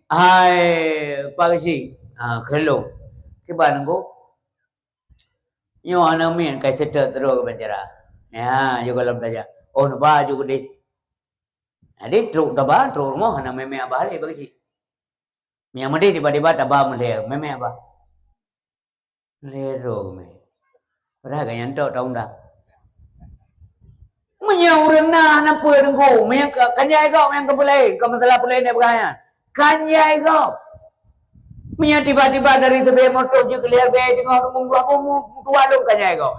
Hai, Pak Geuchik. Ha, keu lôn. Kiban nunggu. Nyoe aneuk miet ka cetek terus keu penjara. Ya, jeuet gohlom tajak. Oh, neuba jeuet keudeh. Jadi, trok taba, trok rumoh, hana mè-mè babah lé Pak Geuchik. Nyang meudeh tiba-tiba taba meulhèe, mè-mè babah. Lhèe droe geumè. Padahai gobnyan tok ta undang. Meunyoe ureuëng na hana peue teungku, meunyoe ka-, kan jai gob nyang keupeulaén, kon masalah peulaén nyang peugah nyan. Kan jai gob. Meunyoe tiba-tiba dari sabe moto jeuet keu lhée bée teungoh teungku dua boh mu-, meutuah lom kan jai gob.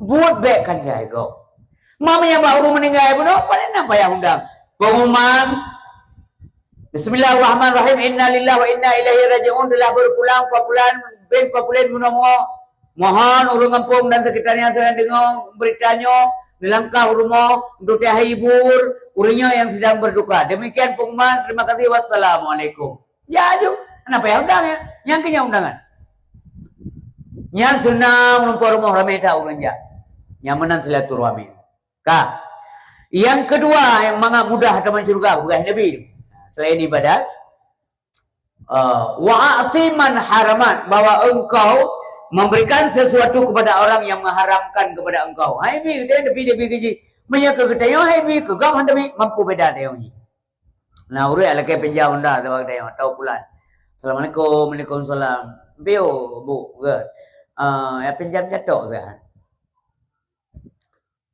Buet bék kan jai gob. Ma meunyoe bak ureuëng meuninggai bunoe, paléng na payah undang. Pengumuman, Bismillahirrahmanirrahim. Innalillahi wa inna ilaihi raji'un. Telah berpulang Pak Fulan bin Pak Fulan bunoe. Mohon ureuëng gampông dan sekitarnya yang deungoe beurita nyoe, neulangkah u rumoh untuk tahibur ureuëng nyoe nyang sedang berduka. Demikian pengumuman. Terima kasih. Wassalamualaikum. Ya aju. Kenapa ya undang ya? Nyang keu nyang undangan. Nyang seunang meulumpoe rumoh ramé that ureuëng jak. Nyang meunan silaturahmi. Ka. Nyang keudua, nyang mangat mudah teuma syeuruga, peugah Nabi tu. Selain ibadat, eh, wa a'ti man haramat, bahwa engkau memberikan sesuatu kepada orang yang mengharamkan kepada engkau. Hai bi, dia Nabi, Nabi gaji. Meunyoe keu geutanyoe, hai bi, keu gob hana bi, mampu beda tanyoe nyoe. Nah, ureuëng lakée pinjam honda saban geutanyoe, atau pulan. Assalamualaikum, waalaikumsalam. Bio, bu, ke? Ah, ya pinjam catok saja.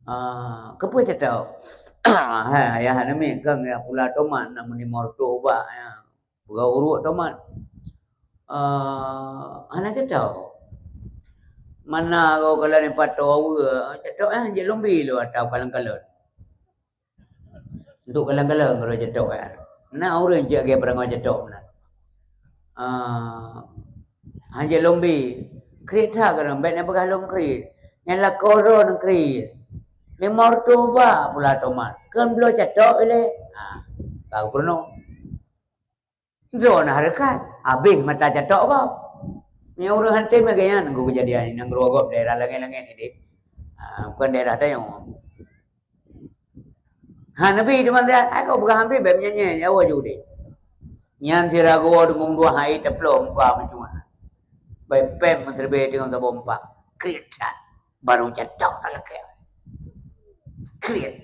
Ah, keupeue catok? Hai, ayah aneuk miet kan ya pula tomat nak meunyoe reutôh bak ya. Peugah uruek tomat. Ah, hana catok. Mana gau kalau ni pato awe, catok eh je lombi lu atau kalon-kalon. Untuk kalon-kalon kalau catok eh. Nah, ureuëng je agi peurangoi catok meunan. Ah, hana je lombi. Kriet that keudroe, bék na peugah lôn kriet. Nyang lakoe droe kriet. Lima reutôh bak pula tomat. Kan bloe catok ilée. Ha, ka peurunoe. Droe na hareukat. Habéh mata catok gob. Nyang ureuëng hanté meuganyan nanggroe kejadian nanggroe gob daerah langét-langét idéh. Ha, bukan daerah tanyoe. Ha, Nabi teuma siat, ai kau peugah Nabi bèk meunyan-nyan, nyawa ju udép. Nyan sira geuwoe deungon dua hai teuplôh muka meucuma. Bai pèng meuseureubai deungon saboh meupak. Kriet that. Baru catok that lakèe. Kriet.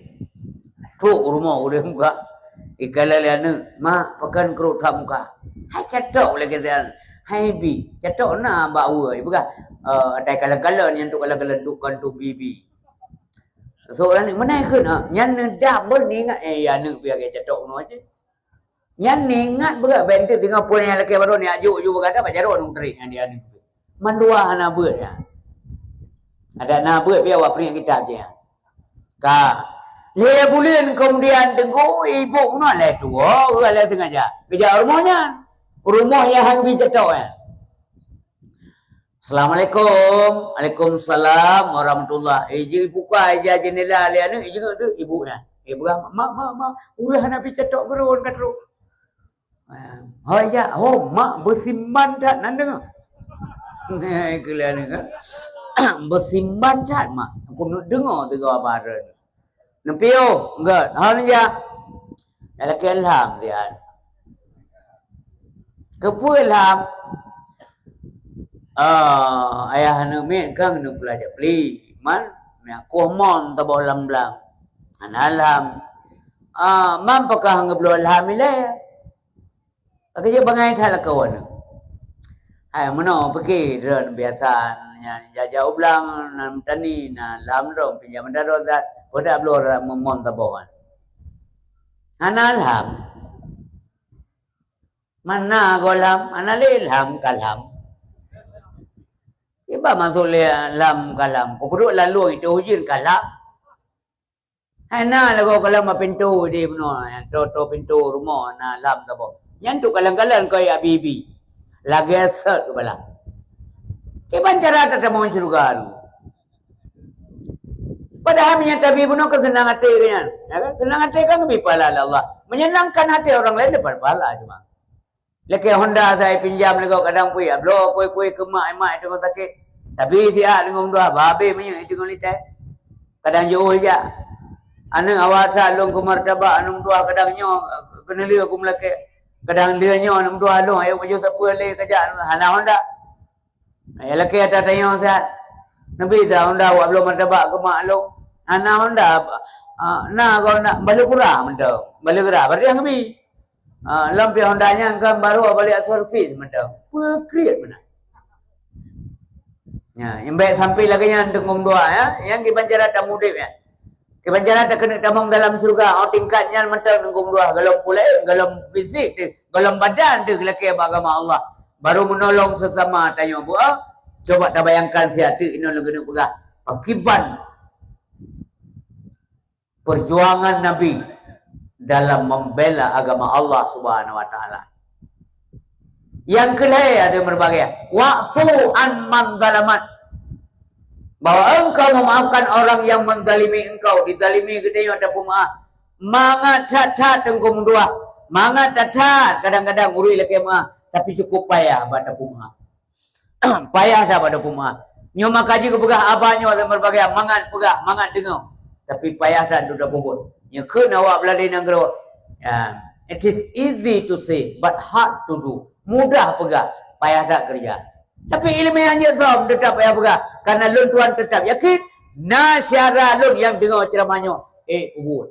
Trok u rumoh udép muka. Ikalon lé aneuk, "Mak, pakon krok that muka?" Hai catok lagèe nyan. Hai bi, catok na bak ueh. Ipeugah, eh, atai kalon-kalon nyan tu kalon-kalon tu kon tu bi-bi. Seurang ni, "Meunan kheun, ha?" Nyan neudah beuh ningat, eh, ya aneuk biar gaya catok bunoe aja. Nyan ningat beugah, bèk teungoh peue nyang lakèe baroe ni, ajuk ju beugata bak jaroe nang terik nyan di aneuk. Mandua hana beuet nyan. Adak na beuet biar awak peuingat kitab je. Ka. Lhèe buleuen keumudian teungku, ibu bunoe lhèe tuwoe, lhèe sengaja. Geujak rumoh nyan. Rumoh nyang han bi catok nyan. "Assalamualaikum." "Waalaikumsalam warahmatullah." Ijeuet buka ija jendela lé aneuk, ijeuet tu ibu nyan. Ibu, "Mak, mak, mak, ulah hana bi catok geuron ka trok." "Hoi jak, ho mak beusimban that nan deungoe." Keu lé aneuk, "Beusimban that mak, keuneuk deungoe sigoe barô." Neupiôh, gèt, hana jak. Nyang lakèe lham siat. Keupeue lham? Ah, ayah aneuk miet kan neupula jak pli. Man, meuakoh mon taboh lam blang. Hana lham. Ah, man pakon geubloe lham ilèe? Ka jeuet bangai that lakoe nyan. Hai meunoe pike droen biasa nyan jak-jak u blang, na meutani, na lham droen pinjam meudaroe that, peue dak bloe that meumon taboh nyan. Hana lham. Mana goe lham? Hana lé lham ka lham. Iba maksud lé lham ka lham. Kupeuduek lam lueng itu ujeuen ka lham. Hai na lagoe kalon bak pintoe di bunoe, nyang toe-toe pintoe rumoh na lham saboh. Nyan tu kalon-kalon keu ya bi-bi. Lagèe sot keubala. Kiban cara tatamong syeuruga tu. Padahai meunyoe tabi bunoe keu seunang até geuh nyan. Ya kan? Seunang até kan geubri pahala lé Allah. Menyenangkan hati orang lain dapat pahala cuma. Lakèe honda sai pinjam lagoe kadang pui, bloe kui-kui keu mak, mak teungoh sakét. Tapi siat deungon dua babé minyeuk teungoh litai. Kadang jiôh jak. Aneuk awak that lôn keu martabak aneuk dua kadang nyoe keuneulheueh keu meulakèe. Kadang lheueh nyoe aneuk dua lôn ayok baju sapeue lé kajak hana honda. Ayah lakèe ata tanyong siat. Neubi sa honda awak bloe martabak keu mak lôn. Hana honda, ah, na keu honda, baleugura mantong. Baleugura, berarti nyang neubi. Ah, lom pih honda nyan kan baru balik servis mantong. Peukriet meunan. Ya, nyang bèk sampai lagèe nyan teungku dua ya. Nyang kiban cara tamudép ya. Kiban cara takeuneuk tamong dalam syeuruga, oh, tingkat nyan mantong Teungku Meutuah, golom puléh, golom fisik teuh, golom badan teuh geulakée bak agama Allah. Baru meunolong sesama tanyoe buah. Coba tabayangkan siat teuk inoe lôn keuneuk peugah. Pakiban perjuangan Nabi dalam membela agama Allah Subhanahu wa Taala. Nyang keulhée ada berbagai, wa'fu an man zalamat. Bahwa engkau memaafkan orang yang menzalimi engkau, dizalimi geutanyoe tapeumaaf. Mangat that-that Teungku Meutuah, mangat that-that kadang-kadang ureuëng lakée maaf, tapi cukup payah bak tapeumaaf. Payah that bak tapeumaaf. Nyoe maka jih geupeugah aba nyoe lé berbagai, mangat peugah, mangat deungoe. Tapi payah that untuk tapeubuet. Nyoe kheun awak beuladé nanggroe. Ya, it is easy to say, but hard to do. Mudah peugah, payah that kerja. Tapi ilmiah nyoe zom tetap payah peugah. Karena lôn tuan tetap yakin, na syedara lôn nyang deungoe ceramah nyoe, eh, peubuet.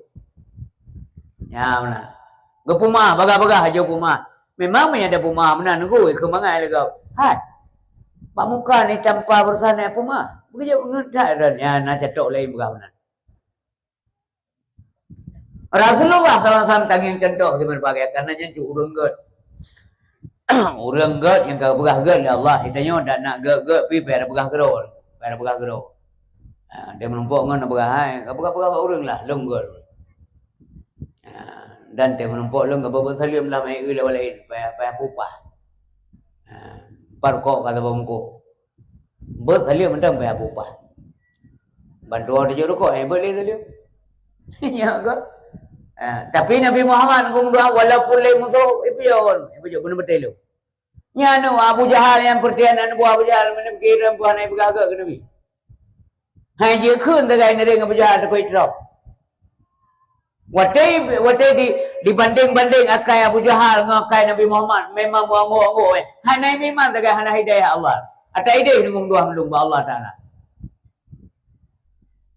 Ya, meunan. Geupeumaaf, bagah-bagah aja peumaaf. Memang meunyo ada peumaaf meunan, gui keu mangat lé gob. Hai. Bak muka ni tanpa beureusaha na peumaaf. Beujeuet ngon that dan, ya, na catok laén peugah meunan. Rasulullah sallallahu alaihi wasallam tangieng contoh di berbagai, karena nyan cuk ureuëng gét. Ureuëng gét nyang ka peugah gét lé Allah, tanyoe dak nak gét-gét pi payah peugah keudroe, payah peugah keudroe. Ha, dia meurumpok ngon peugah hai, ka peugah-peugah bak ureuëng lah, lôn gét. Ha, dan teuh meurumpok lôn ka beuet saleuem lam ai lawat laén, payah, payah pupah. Ha, par kok kata bak mukoh. Beuet saleuem mantong payah pupah. Bantuan tujoh rukok, eh, beuet lé saleuem. Ya ke? Ha, tapi Nabi Muhammad geudoa walaupun lé musoh, eh, piyôh, eh, piyôh, beuna beutôi lôn. Nyan Abu Jahal nyang peurtian aneuk buah Abu Jahal, meunan kira buah naik peugah keu Nabi. Hai jikheun sagai ngieng Abu Jahal takoi trok. Watée, watée di, dibandeng-bandeng akai Abu Jahal ngon akai Nabi Muhammad, memang meuanggô-anggô, eh. Hana iman sagai hana hidayah Allah. Ata ideh deungon dua mandum bak Allah Taala.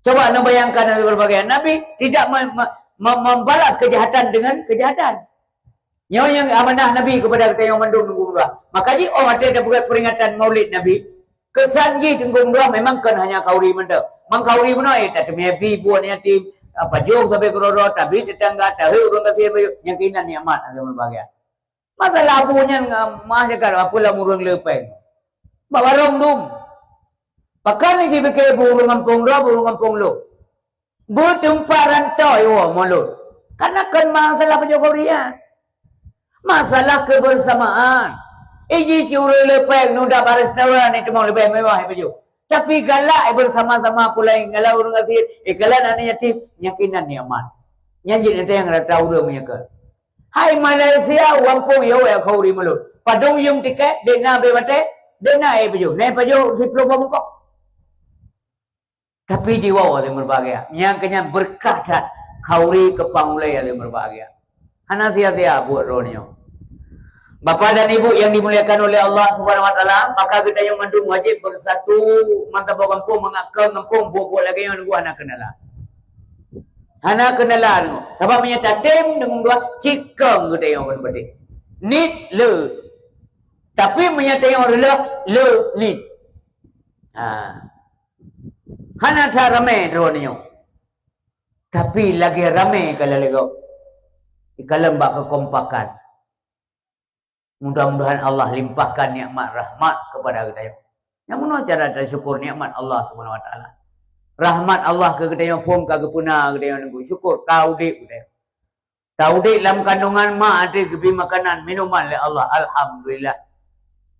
Coba neubayangkan dari berbagai Nabi tidak me-, me-, me-, membalas kejahatan dengan kejahatan. Nyoe nyang amanah Nabi kepada geutanyoe mandum Teungku Meutuah. Maka jih, oh, watée tapeugét peringatan Maulid Nabi, kesan jih Teungku Meutuah memang kon hanya khauri mantong. Mang khauri bunoe, eh, tateumé bi buet yatim, ah, pajoh sabe keudroe-droe, tabi tetangga, taheu ureuëng gasien bayeue, nyang keunan nikmat agama bahagia. Masalah bu nyan, ah, mah jakat, apa lam ureuëng le péng. Bak warong dum. Pakon ni sibike bu ureuëng gampông droe, bu ureuëng gampông lôn. Beuteumpat rantau iwoe mulod. Karena kon masalah peujok khauri nyan. Masalah kebersamaan. Iji ci ureuëng le péng nudap bak restoran, eh, teuma leubeh mewah, eh, peujok. Tapi galak, eh, bersama-sama pulai, galak ureuëng gasien, eh, galak aneuk yatim, nyan keunan nikmat. Nyan jeuet nyang rata ureuëng meunyoe kon. Hai Malaysia, gampông yo ya khauri mulod. Padum yum tiket, dena be batée, dena, eh, peujok. Nai peujok siplôh boh mangkok. Tapi di wow lé meureubahagia. Nyang keunyan beureukat that khauri keupang ulée lé meureubahagia. Hana sia-sia buet droeneuh nyoe. Bapak dan Ibu yang dimuliakan oleh Allah Subhanahu wa Taala, maka geutanyoe mandum wajéb beusatu mantong boh gampông, mangat keu gampông buet-buet lagée nyoe nunggu hana keunala. Hana keunala nunggu. Sabab meunyoe tatem deungon dua, cikong geutanyoe kon peudeh. Nit le. Tapi meunyoe tanyoe reuloh, le nit. Ha. Hana that ramé droeneuh nyoe. Tapi lagée ramé ka lalé gob. Ikalon bak kekompakan. Mudah-mudahan Allah limpahkan nikmat rahmat kepada geutanyoe. Nyang meunoe cara tasyukur nikmat Allah Subhanahu wa Taala. Rahmat Allah keu geutanyoe phon ka geupeuna geutanyoe nunggu syukur ka udeb geutanyoe. Taudeb lam kandungan mak, até geubri makanan, minuman lé Allah. Alhamdulillah.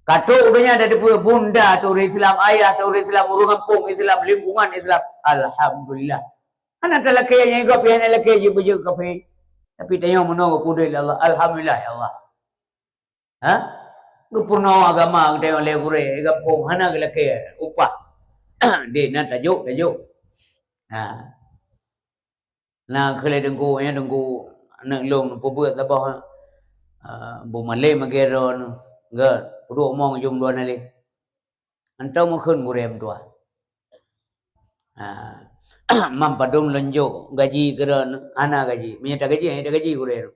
Ka trok u donya tateupeue bunda teuh ureuëng Islam, ayah teuh ureuëng Islam, ureuëng gampông Islam, lingkungan Islam. Alhamdulillah. Hana talakée nyang gob, hana lakée jeuet beujeuet kafé. Tapi tanyoe meunoe geupeuudeb lé Allah. Alhamdulillah, ya Allah. Ha? Geupeurunoe agama geutanyoe lé gurée gampông, hana geulakée upah. Dek na tajok, tajok. Ha. Na keu lé Teungku, ya, Teungku aneuk lôn peubeuet saboh, eh, bu malém lagée droeneuh, gét, peuduek mong jom dua naleh. Hantom meukeun gurée meutuah. Ha. Mam padum lôn jok gaji keu droeneuh, hana gaji. Meunyoe tagaji, hana tagaji gurée.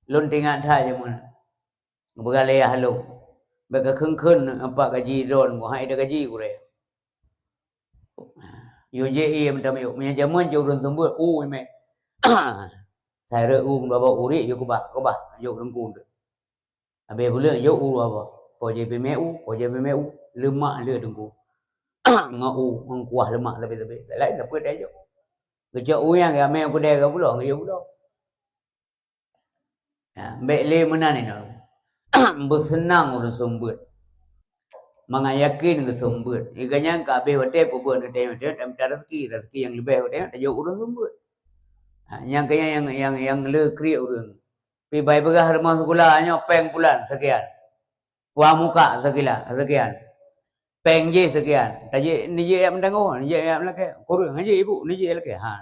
Lôn teuingat that jameun. Geupeugah lé yah lôn, "Bék kakheun-kheun nyoe pat gaji droeneuh, hai tagaji gurée." Yue jép ie meutamiyueb. Meunyoe jameun jih ureuëng seumeubeuet, u iémé. Sai rhot u dua boh urik, yue keubah, keubah, jok teungku tu. Habéh buleuen jok u dua boh. Po jép iémé u, po jép iémé u, leumak le teungku. Ngon u, ngon kuah leumak sabe-sabe. Laén sapeue tajok. Geucok u nyang amé keudè ka pulo, geuyue pulo. Ya, bék lé meunan inoe. Beuseunang ureuëng seumeubeuet. Mangat yakin geuseumeubeuet. Iga nyan ka habéh watée peubeuet watée-watée tamita raseuki, raseuki nyang leubeh watée tajok ureuëng seumeubeuet. Ha, nyang keu nyang, nyang, nyang le kriek ureuëng. Pi bai peugah rumoh sikula nyoe péng bulan sekian. Wang muka sekila, sekian. Péng jih sekian. Tajik, nijik yak meutanggong, nijik yak meulakée. Kureueng jih ibu, nijik lakée. Ha.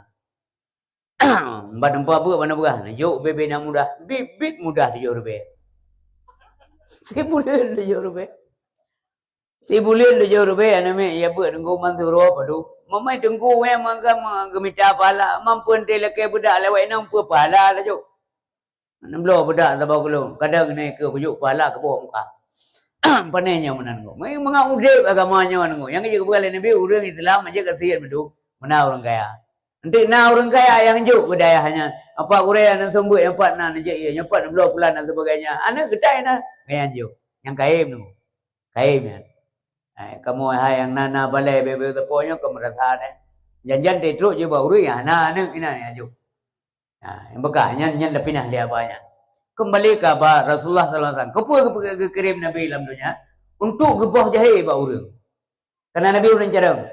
Ban empat buet bana beurah, neujok bebe na mudah, bit-bit mudah tujoh ribée. Sibuleuen tujoh ribée. Sibuleuen tujoh ribée, aneuk miet ya beuet teungku mansuroe padum. Mamai teungku wéh mangga geumita pahala, mampeuen teuh lakée beudak lewat inong peue pahala laju. Neubloe beudak saboh keuloe, kadang nai keu kujok pahala keuboh muka. Pane nyoe meunan teungku. Mangat udeb agama nyoe teungku. Nyang jeuet geupeugah lé Nabi, ureuëng Islam jeuet kasiet meudum, meunan ureuëng kaya. Enteuk na ureuëng kaya nyang jok keu dayah nyan. Apa gurée nyang seumeubeuet, nyang pat na neujak ie, nyang pat neubloe pulan dan sebagainya. Aneuk geutai na, nyan jok. Nyang kayém tu. Kayém nyan. Hai, kamoe hai nyang na, na balée bebe teupok nyoe ka meurasa deh. Jan-jan teutrok jih bak ureuëng nyang hana aneuk inan nyang jok. Ha, nyang beukah nyan, nyan dah pinah lé aba nyan. Kembali ke aba Rasulullah sallallahu alaihi wasallam. Keupeue geu-, geukirém Nabi lam donya? Untuk geuboh jahé bak ureuëng. Karena Nabi ureuëng carông.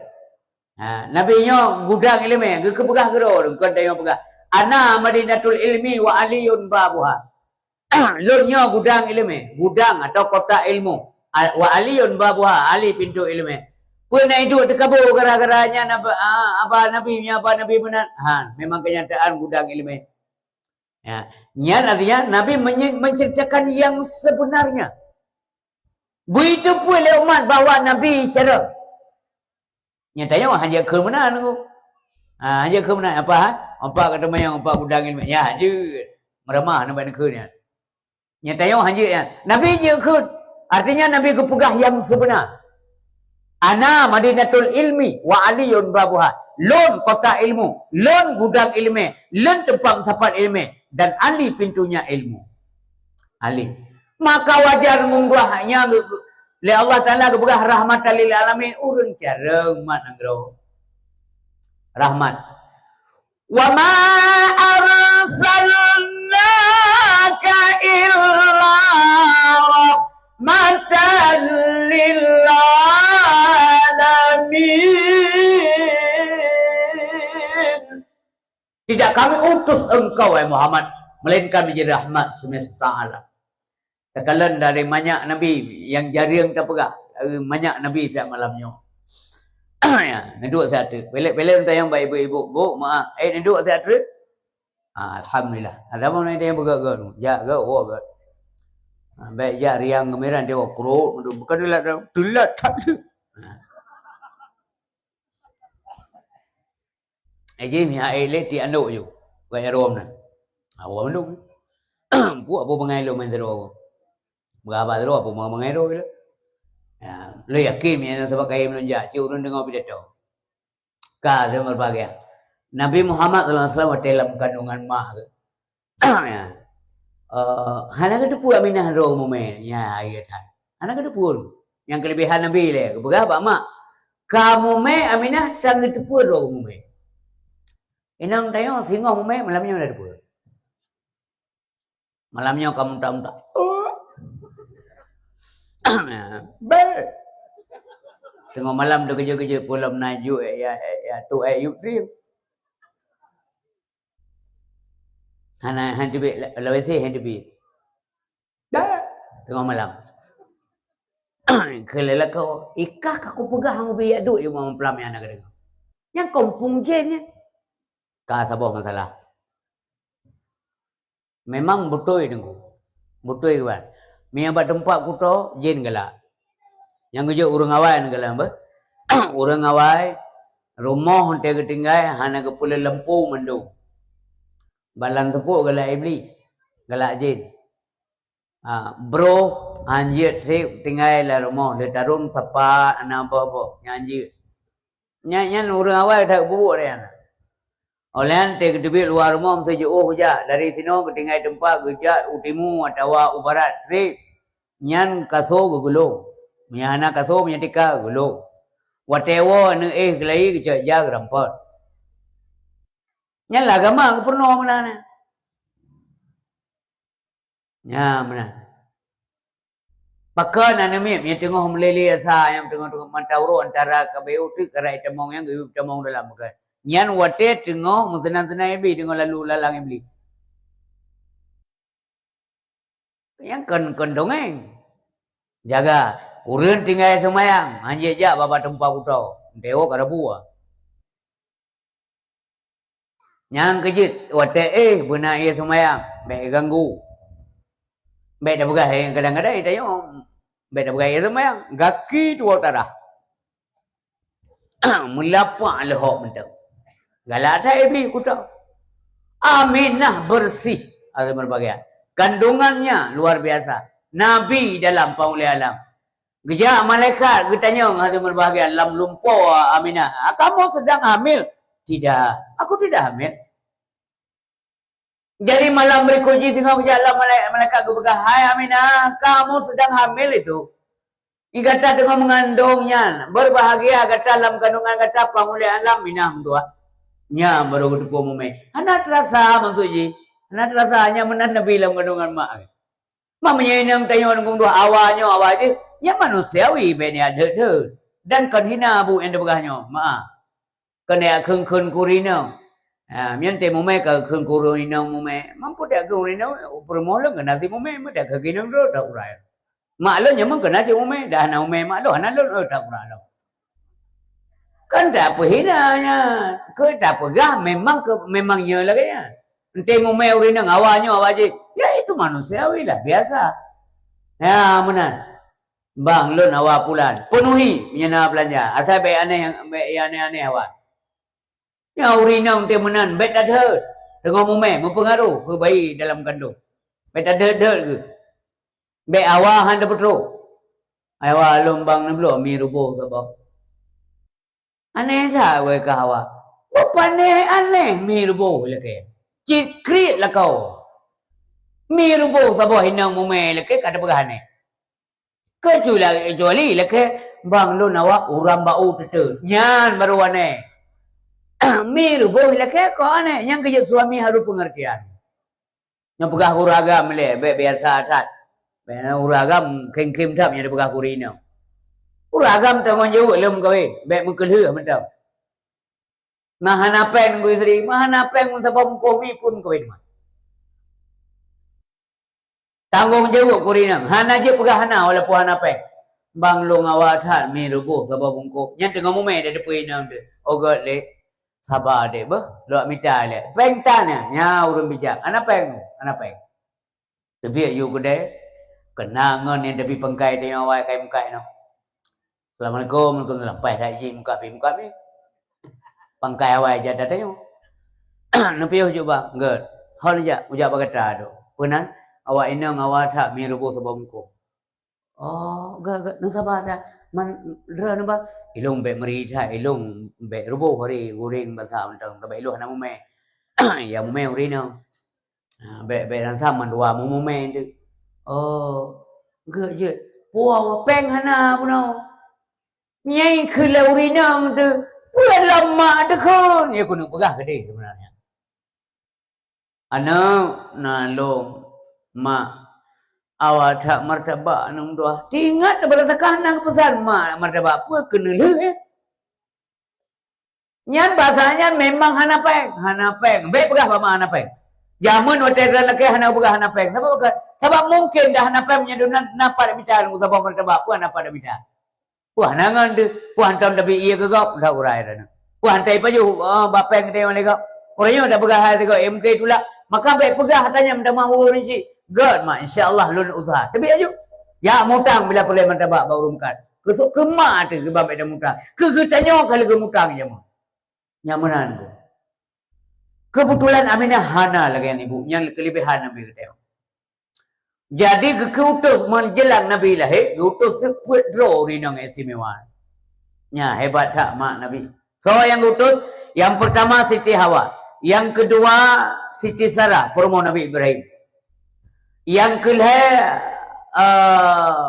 Ha, Nabi nyoe gudang ileumé, geukeupeugah keudroe, kon tanyoe peugah, "Ana madinatul ilmi wa aliyun babuha." Lôn nyoe gudang ileumé, gudang atau kota ilmu. A-, wa aliyun babuha, Ali pintoe ileumé. Peue na iduek teukabo gara-gara nyan aba, a, aba Nabi, nyan aba Nabi meunan? Ha, memang kenyataan gudang ileumé. Ya, nyan artinya Nabi menye-, menceritakan yang sebenarnya. Beuteupeue lé umat bahwa Nabi carông. Nyang tanyoe hana kheun meunan teungku. Ha, hana kheun meunan apa ha? Empat kata mayang, empat gudang ilmu. Ya, jeuet. Meuramah na bak neukheun nyan. Nyang tanyoe hana nyan. Nabi jeuet kheun. Artinya Nabi geupeugah yang sebenar. Ana madinatul ilmi wa aliyun babuha. Lôn kota ilmu, lôn gudang ileumé, lôn teumpat meusapat ileumé, dan Ali pintunya ilmu. Ali. Maka wajar ngon buah nyan geu-, lé Allah Taala geupeugah rahmatan lil alamin, ureuëng carông mat nanggroe. Rahmat. "Wa ma arsalnaka illa rahmatan lil alamin." Tidak kami utus engkau, wahai Muhammad, melainkan menjadi rahmat semesta alam. Takalon dari manyak nabi, nyang jareueng tapeugah, dari manyak nabi siat malam nyoe. Ya, neuduek siat treuk. Belek-belek tayang bak ibu-ibu, "Bu, maaf, eh, neuduek siat treuk." Ah, alhamdulillah. Ada mau naik tayang beugöt-göt. Jak göt, woe göt. Ah, baik jak riang geumiran dia krot, bukan teulat dah. Teulat that. Ah. Eh, jih meuhai lé ti andok ju. Bak jaroe meunan. Awai mandum. Buet apa bangai lôn main sidroe. Beuraba sidroe apa bangai droe lé. Ya, lôn yakin meunyoe sabab kayém lôn jak, cit ureueng deungoe pidato. Ka, lôn berbahagia. Nabi Muhammad sallallahu alaihi wasallam watèe lam kandungan ma geuh. Ya. Eh, hana geuteupeue Aminah droe mumè, ya, ayat that. Hana geuteupeue. Nyang keulebihan Nabi lé, geupeugah bak mak, "Ka mumè Aminah tan geuteupeue droe mumè." Inong tanyoe singoh mumè, malam nyoe na teupeue. Malam nyoe ka muntak-muntak. Beuh. Teungoh malam teukeujot-keujot, peue lom na ju, eh, ya, eh, ya, tu, eh, yub trim. Hana, hana teubiet la-, lawét seh hana teubiet. Dah. Teungoh malam. Keu lé lakoe, "Ikah ka kupeugah hana ubé yak duek, yub mama pelam nyan na geudeungoe." Nyang kompung jén nyan. Ka saboh masalah. Memang beutôi teungku. Beutôi geuban. Meunyo bak teumpat kuto, jén galak. Nyang geujok ureueng awai na galak beuh. Ureueng awai, rumoh teuh geutinggai, hana geupeuleueh lampu mandum. Balan seupôt galak iblih, galak jén. Ha, broh, hanjeuet trép tinggai lam rumoh, lé tarom sapat, hana boh-boh, nyan jeuet. Nyan, nyan ureuëng awai that peubuet nyan. Óh lheueh nyan teubiet luwa rumoh meusijuôh jak, dari sinoe geutinggai teumpat geujak u timu atawa u barat treb. Nyan kaso geugulong. Meunyo hana kaso, meunyo tika geugulong. Watée woe neuéh geulayi geucok jak geurampot. Nyan lah agama geupeurunoe meunan. Nyan meunan. Pakon aneuk miet nyang teungoh meuleleh asa, nyang teungoh-teungoh mata uroe antara ka beu teuk karai tamong nyang geuyue tamong dalam pakon. Nyan watée teungoh meuseunan-seunan Iblih, teungoh lalu lalang Iblih. Nyang kon, kon dongeng. Jaga, ureuëng tinggai seumayang, hanjeuet jak bak teumpat kuto, entewo ka rabu. Nyang keujeuet, watée éh beuna ie seumayang, bék ganggu. Bék tapeugah, eh, kadang-kadang tanyoe, bék tapeugah ie seumayang, gaki tuwoe tarah. Meulapak leuhok mantong. Galak that Iblih kuto. Aminah bersih, ada berbagai. Kandungannya luar biasa. Nabi dalam paulée alam. Geujak malaikat geutanyong hadirin berbahagia lam lumpoe Aminah, "Ah, kamu sedang hamil?" "Tidak, aku tidak hamil." Jadi malam berikut jih singoh geujak lam malai-, malaikat geupeugah, "Hai Aminah, kamu sedang hamil itu. Gata teungoh meungandong nyan, berbahagia gata lam kandungan gata, paulée alam minah meutuah." Nyan baru geuteupeue mumé. Hana teurasa maksud jih. Hana teurasa nyan meunan Nabi lam kandungan mak. Meunyoe inong tanyoe ngon dua awa nyoe awa jih, nyan manusiawi bék neujak deuet-deuet. Dan kon hina buet nyang teupeugah nyoe, meu'ah. Kon neujak kheun-kheun keu ureueng inong. Ha, meunyoe teuh mumé ka kheun keu ureueng inong mumé, mampu tak keu ureueng inong, peurumoh lôn keunan cit mumé, meudak keu inong droe tak urai. Mak lôn nyoe meukeuna cit mumé, dah hana mumé mak lôn, hana lôn, oh, tak urai lom. Kan tapeuhina nyan, keu tapeugah memang ke, memang nyoe lagée nyan. Enté mumé ureueng inong awa nyoe awa jih, ya itu manusiawi lah, biasa. Ya, meunan. Bang, lôn awa pulan, penuhi meunyoe na beulanja. Asai bék aneh, bék aneh-aneh awa. Nyoe ureueng inong enté meunan, bék tadeuet. Teungoh mumé, meupeungaroh keu bayi dalam kandong. Bék tadeuet-deuet geuh. Bék awa han tapeutrok. Awa lôn bang neubloe mi ruboh saboh. Aneh that wai keu awa. Beupanéh aneh mi ruboh lakée. Cit kriet lakoe. Mi ruboh saboh inong mumé lakée ka tapeugah aneh. Kecuali, kecuali lakée bang lôn awa ureueng bak u teuteuet. Nyan baru aneh. Mi ruboh lakée kok aneh. Nyan keu jeuet suami harôh peungeurtian. Nyang peugah ureueng agam lé, bék biasa that. Bék ureueng agam khém-khém that nyang dipeugah keu ureueng inong. Ureueng agam tanggong jaweueb lom kawén, bék meukeulheueh mantong. Meuhana péng ngon istri, meuhana péng ngon saboh bungkôh mi pun kawén mah. Tanggong jaweueb keu ureueng inong, hana jeuet peugah hana walaupun hana péng. Bang lôn awa that mi ruboh saboh bungkôh. Nyan teungoh mumé di depan inong teuh. Oh gét lé. Saba dek beuh, lôn mita lé. Péng tan nyan, nya ureueng bijak. Hana péng, hana péng. Teubiet yue keudè, keunan ngon nyang teubi pangkai tanyoe awai kai mukat inoe. Assalamualaikum, waalaikumsalam. Paih that jih mukat pi, mukat pi. Pangkai awai jak tanyoe. Neupiôh juk bang, gét. Hon jak, ujak bak gata tu. Peunan, awak inong awa that mi ruboh saboh bungkôh. Oh, gét, gét, neusaba sa. Man, droeneuh ba, ilôn bék meuri that, ilôn bék ruboh hari guréng basa mantong, sabab ilôn hana mumé. Ya mumé ureueng inong. Ha, bék, bék sang-sang mandua mumumé teuh. Oh, gét jeuet. Puwoe péng hana bunoe. Nyai keu lé ureueng inong teuh. Peue lom mak teuh kheun? Ya keuneuk peugah keudeh seubeunarnya. Aneuk, na lôn, mak, awak that martabak aneuk meutuah. Teuingat teubarasakan na geupeusan mak martabak peue keuneulheueh, eh? Nyan basa nyan memang hana péng, hana péng. Bék peugah bak mak hana péng. Jameun watée droe lakée hana peugah hana péng. Sabab, sabab mungken dah hana péng meunyoe na, na pat mita ngon saboh martabak, peue hana pat mita. Wah, na ngon teuh, wah, hantom tabi ié keu gob, dah urai dah na. Wah, hantai pajoh, ah, bak péng teuh lé gob. Ureueng nyoe tapeugah hai sigoe, M K tulak. Maka bék peugah tanyam tamah ureueng cit. Gét mak, insya Allah lôn useuha. Tabi aju. Ya mutang bila peureulée martabak bak ureueng meukat. Keusok keu mak teuh keu ban bék tamutang. Keu geutanyoe ka lheueh geumutang jameun. Nyan meunan keuh. Keubeutulan Aminah hana lagée nyan ibu, nyan keuleubaihan Nabi geutanyoe. Jadi geukeu utus meujelang Nabi lahé, geuutus seupeuet droe ureueng inong istimewa. Nyan hebat that mak Nabi. Soe nyang geutus? Nyang peurtama Siti Hawa, nyang keudua Siti Sarah, peurumoh Nabi Ibrahim, nyang keulhée, eh,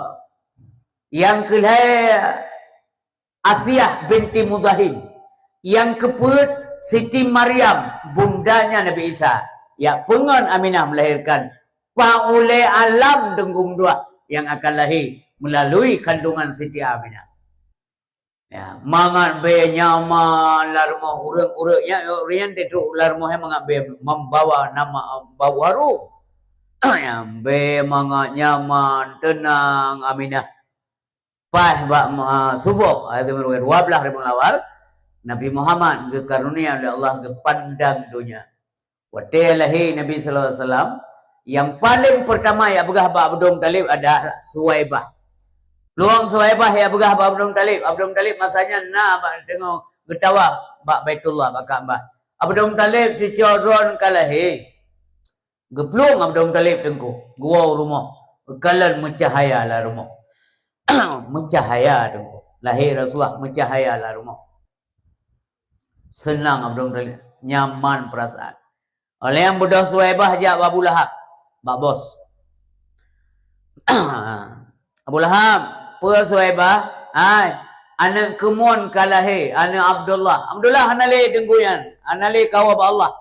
nyang keulhée Asiah binti Muzahim, nyang keupeuet Siti Maryam, bundanya Nabi Isa, nyang peungon Aminah melahirkan, paulée alam teungku meutuah nyang akan lahé meulalui kandungan Siti Aminah. Ya, mangat bée nyaman lam rumoh ureuëng-ureuëng nyan, ureuëng nyan teutrok lam rumoh nyan mangat bée membawa nama bau harum. Ya, bée mangat nyaman, teunang Aminah. Paih bak, ah, suboh, ayat dua belas Rabiul Awal, Nabi Muhammad geukarunia oleh Allah geupandang donya. Watée lahé Nabi sallallahu alaihi wasallam, nyang paleng peurtama nyang peugah bak Abdul Muthalib adalah Suwaibah. Plueng Suwaibah nyang peugah bak Abdul Muthalib. Abdul Muthalib masa nyan na bak teungoh geutawa bak Baitullah, bak Ka'bah. Abdul Muthalib cucoe droen ka lahé. Geuplueng Abdul Muthalib teungku, geuwoe u rumoh, geukalon meucahya lam rumoh. Meucahya teungku, lahé Rasulullah meucahya lam rumoh. Seunang Abdul Muthalib, nyaman peurasaan. Óh lheueh nyan beudôh Suwaibah jak bak Abu Lahab, bak bos. Abu Lahab, peue Suwaibah? Hai, aneuëk keumuen ka lahé, aneuëk Abdullah. Abdullah hana lé teungku nyan, hana lé kawa bak Allah.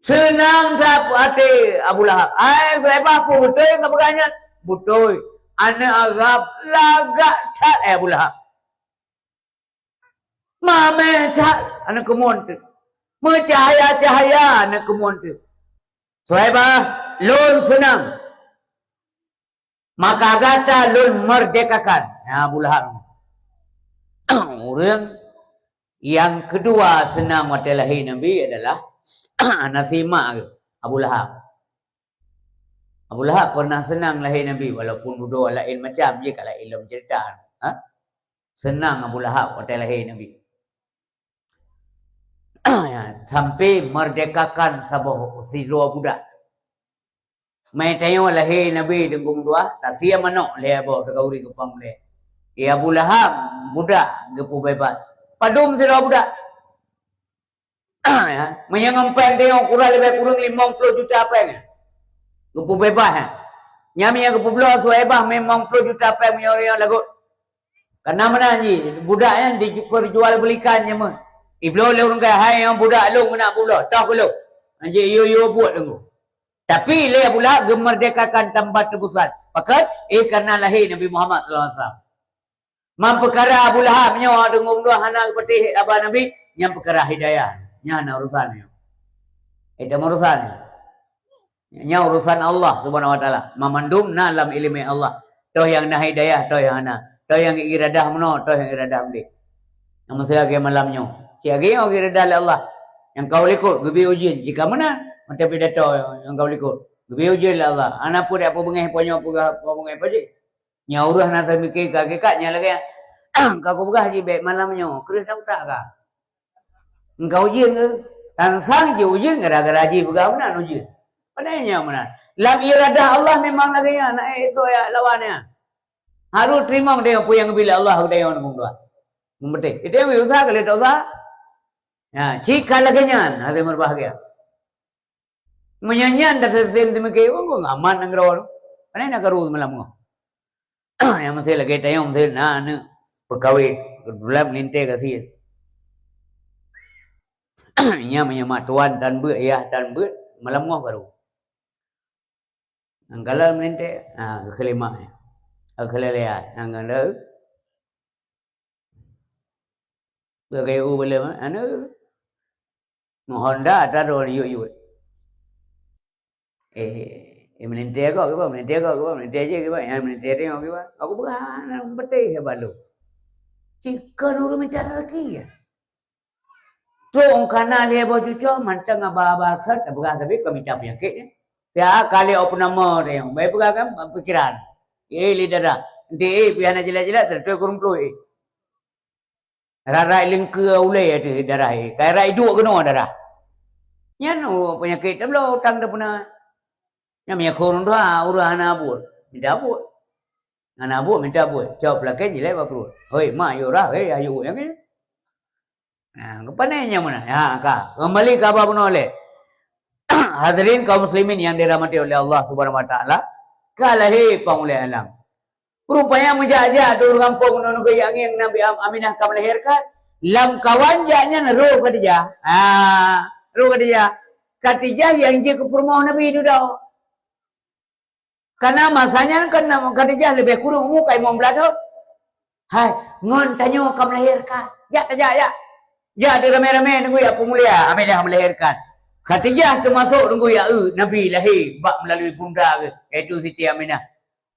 Seunang that até Abu Lahab. Hai Suwaibah, peue beutôi nyang ka peugah nyan? Beutôi. Aneuëk Arab lagak that, hai Abu Lahab. Mamèh that aneuëk keumuen teuh. Meucahya-cahya aneuëk keumuen teuh. Suwaibah, lôn seunang. Maka gata lôn merdekakan. Nah, Abu Lahab. Ureuëng nyang keudua seunang watée lahé Nabi adalah aneuk simak geuh, Abu Lahab. Abu Lahab pernah seunang lahé Nabi, walaupun dudoe laén macam, jih ka laén lom ceurita. Ha? Seunang Abu Lahab watée lahé Nabi. Sampai merdekakan saboh sidroe budak. Meutanyoe lahé Nabi teungku meutuah, tasie manok lhée boh teugauri geupang lé. Ya Abu Lahab, budak geupeubeubaih. Padum sidroe budak. Ya, meunyoe ngon péng tanyoe kurang leubeh kureueng limong ploh juta péng. Geupeubeubaih, ya. Nyan meunyoe geupeubloe Suwaibah limong ploh juta péng meunyoe ureuëng lagot. Kana meunan jih, budak nyan diperjualbelikan nyan meuh. Ibloe lé ureuëng kaya, "Hai, nyang budak lôn keuneuk peubloe, toh keu lôn." Nyan jih yue-yue buet teungku. Tapi lé Abu Lahab geumerdekakan tanpa tebusan. Pakon? Eh, karena lahé Nabi Muhammad sallallahu alaihi wasallam. Man peukara Abu Lahab nyoe deungon dua hana geupatéh haba Nabi, nyan peukara hidayah. Nyan hana urusan nyoe. Hidayah urusan nyoe. Nyan urusan Allah Subhanahu wa Taala. Mamandum na lam iéleumé Allah. Toh nyang na hidayah, toh nyang hana. Toh nyang iradah meunoe, toh nyang iradah meudéh. Nyang meuseuha lagée malam nyoe. Cit lagée nyoe geuradah lé Allah. Nyang ka u likot geubri ujeuen, jika meunan. Mata pidato nyang ka u likot. Geubri ujeuen lé Allah. Hana peue dak peue beungéh, peue nyoe peugah, peue beungéh, peue jih. Nyang ureuëng hana teumiké ka hakikat nyang lagée nyan. Ka kupeugah jih bék malam nyoe, kreueh that utak ka. Engkau ujeuen ke? Tan sang jih ujeuen gara-gara jih peugah meunan ujeuen. Padahai nyoe meunan. Lam iradah Allah memang lagée nyan, nak ék esok ya lawan nyan. Harus teurimong tanyoe peue nyang geubri lé Allah keu tanyoe ngon Allah. Meubeutéh. Itu nyang usah keu lé tak usah. Ya, cit ka lagée nyan, hati meubahgia. Meunyoe nyan dah teuseutem teumiké, oh, aman nanggroe tu. Pane na karu malam nyoe. Nyang meusé lagée tanyoe meusé na aneuëk peukawét, keubeutulan meulintée gasien. Nyan meunyoe mak tuan tan beuet, yah tan beuet, malam nyoe karu. Nyang galak meulintée, ha, keukeulimak. Keukeulilia, nyang galak. Beukai u belom, anu. Honda ata droe yut-yut. Eh, eh, meulintée kok kiban, meulintée kok kiban, meulintée jih kiban, nyang meulintée tengok kiban. Aku peugah, na beuteh ya balu. Cit kon ureuëng mita rezeki ya. Trok kana lhée boh cucoe, mantong aba-aba set, peugah tapi ka mita peunyakét nyan. Siat kali opname tengok, bai peugah kan, pikiran. Eh, li darah. Enti eh, pih hana jelas-jelas, teuntui kureueng pluih eh. Rat-rat leungkeu ulée ateueh darah, eh. Kai rat iduek keunoe darah. Nyan, oh, peunyakét tabloe utang tapeuna. Nyan meunyo kheun ureuëng hana buet, mita buet. Hana buet, minta buet. Cok peulakèe jilèe bak pruet. Hoi, mak, yue rhah, hei, ayu nyang nyoe. Nah, keupanè nyang meunan. Ha, ka. Kembali ka ba bunoe lé. Hadirin kaum muslimin yang dirahmati oleh Allah Subhanahu wa Taala, ka lahé Pang Ulèe Alam. Rupanya meujak-jak di ureueng gampông ngon geuyue angén Nabi Am-, Aminah ka melahirkan. Lam kawan jak nyan roh Khadijah. Ha, roh Khadijah. Khadijah nyang jeuet keu peurumoh Nabi dudoe. Karena masa nyan kan Khadijah leubeh kureueng umu, ka limong blaih thon. Hai, ngon tanyoe ka melahirkan. Jak tajak, jak. Jak di ramé-ramé nunggu jak peumulia, Aminah melahirkan. Khadijah teumasok nunggu jak eu Nabi lahé bak melalui bunda geuh, yaitu Siti Aminah.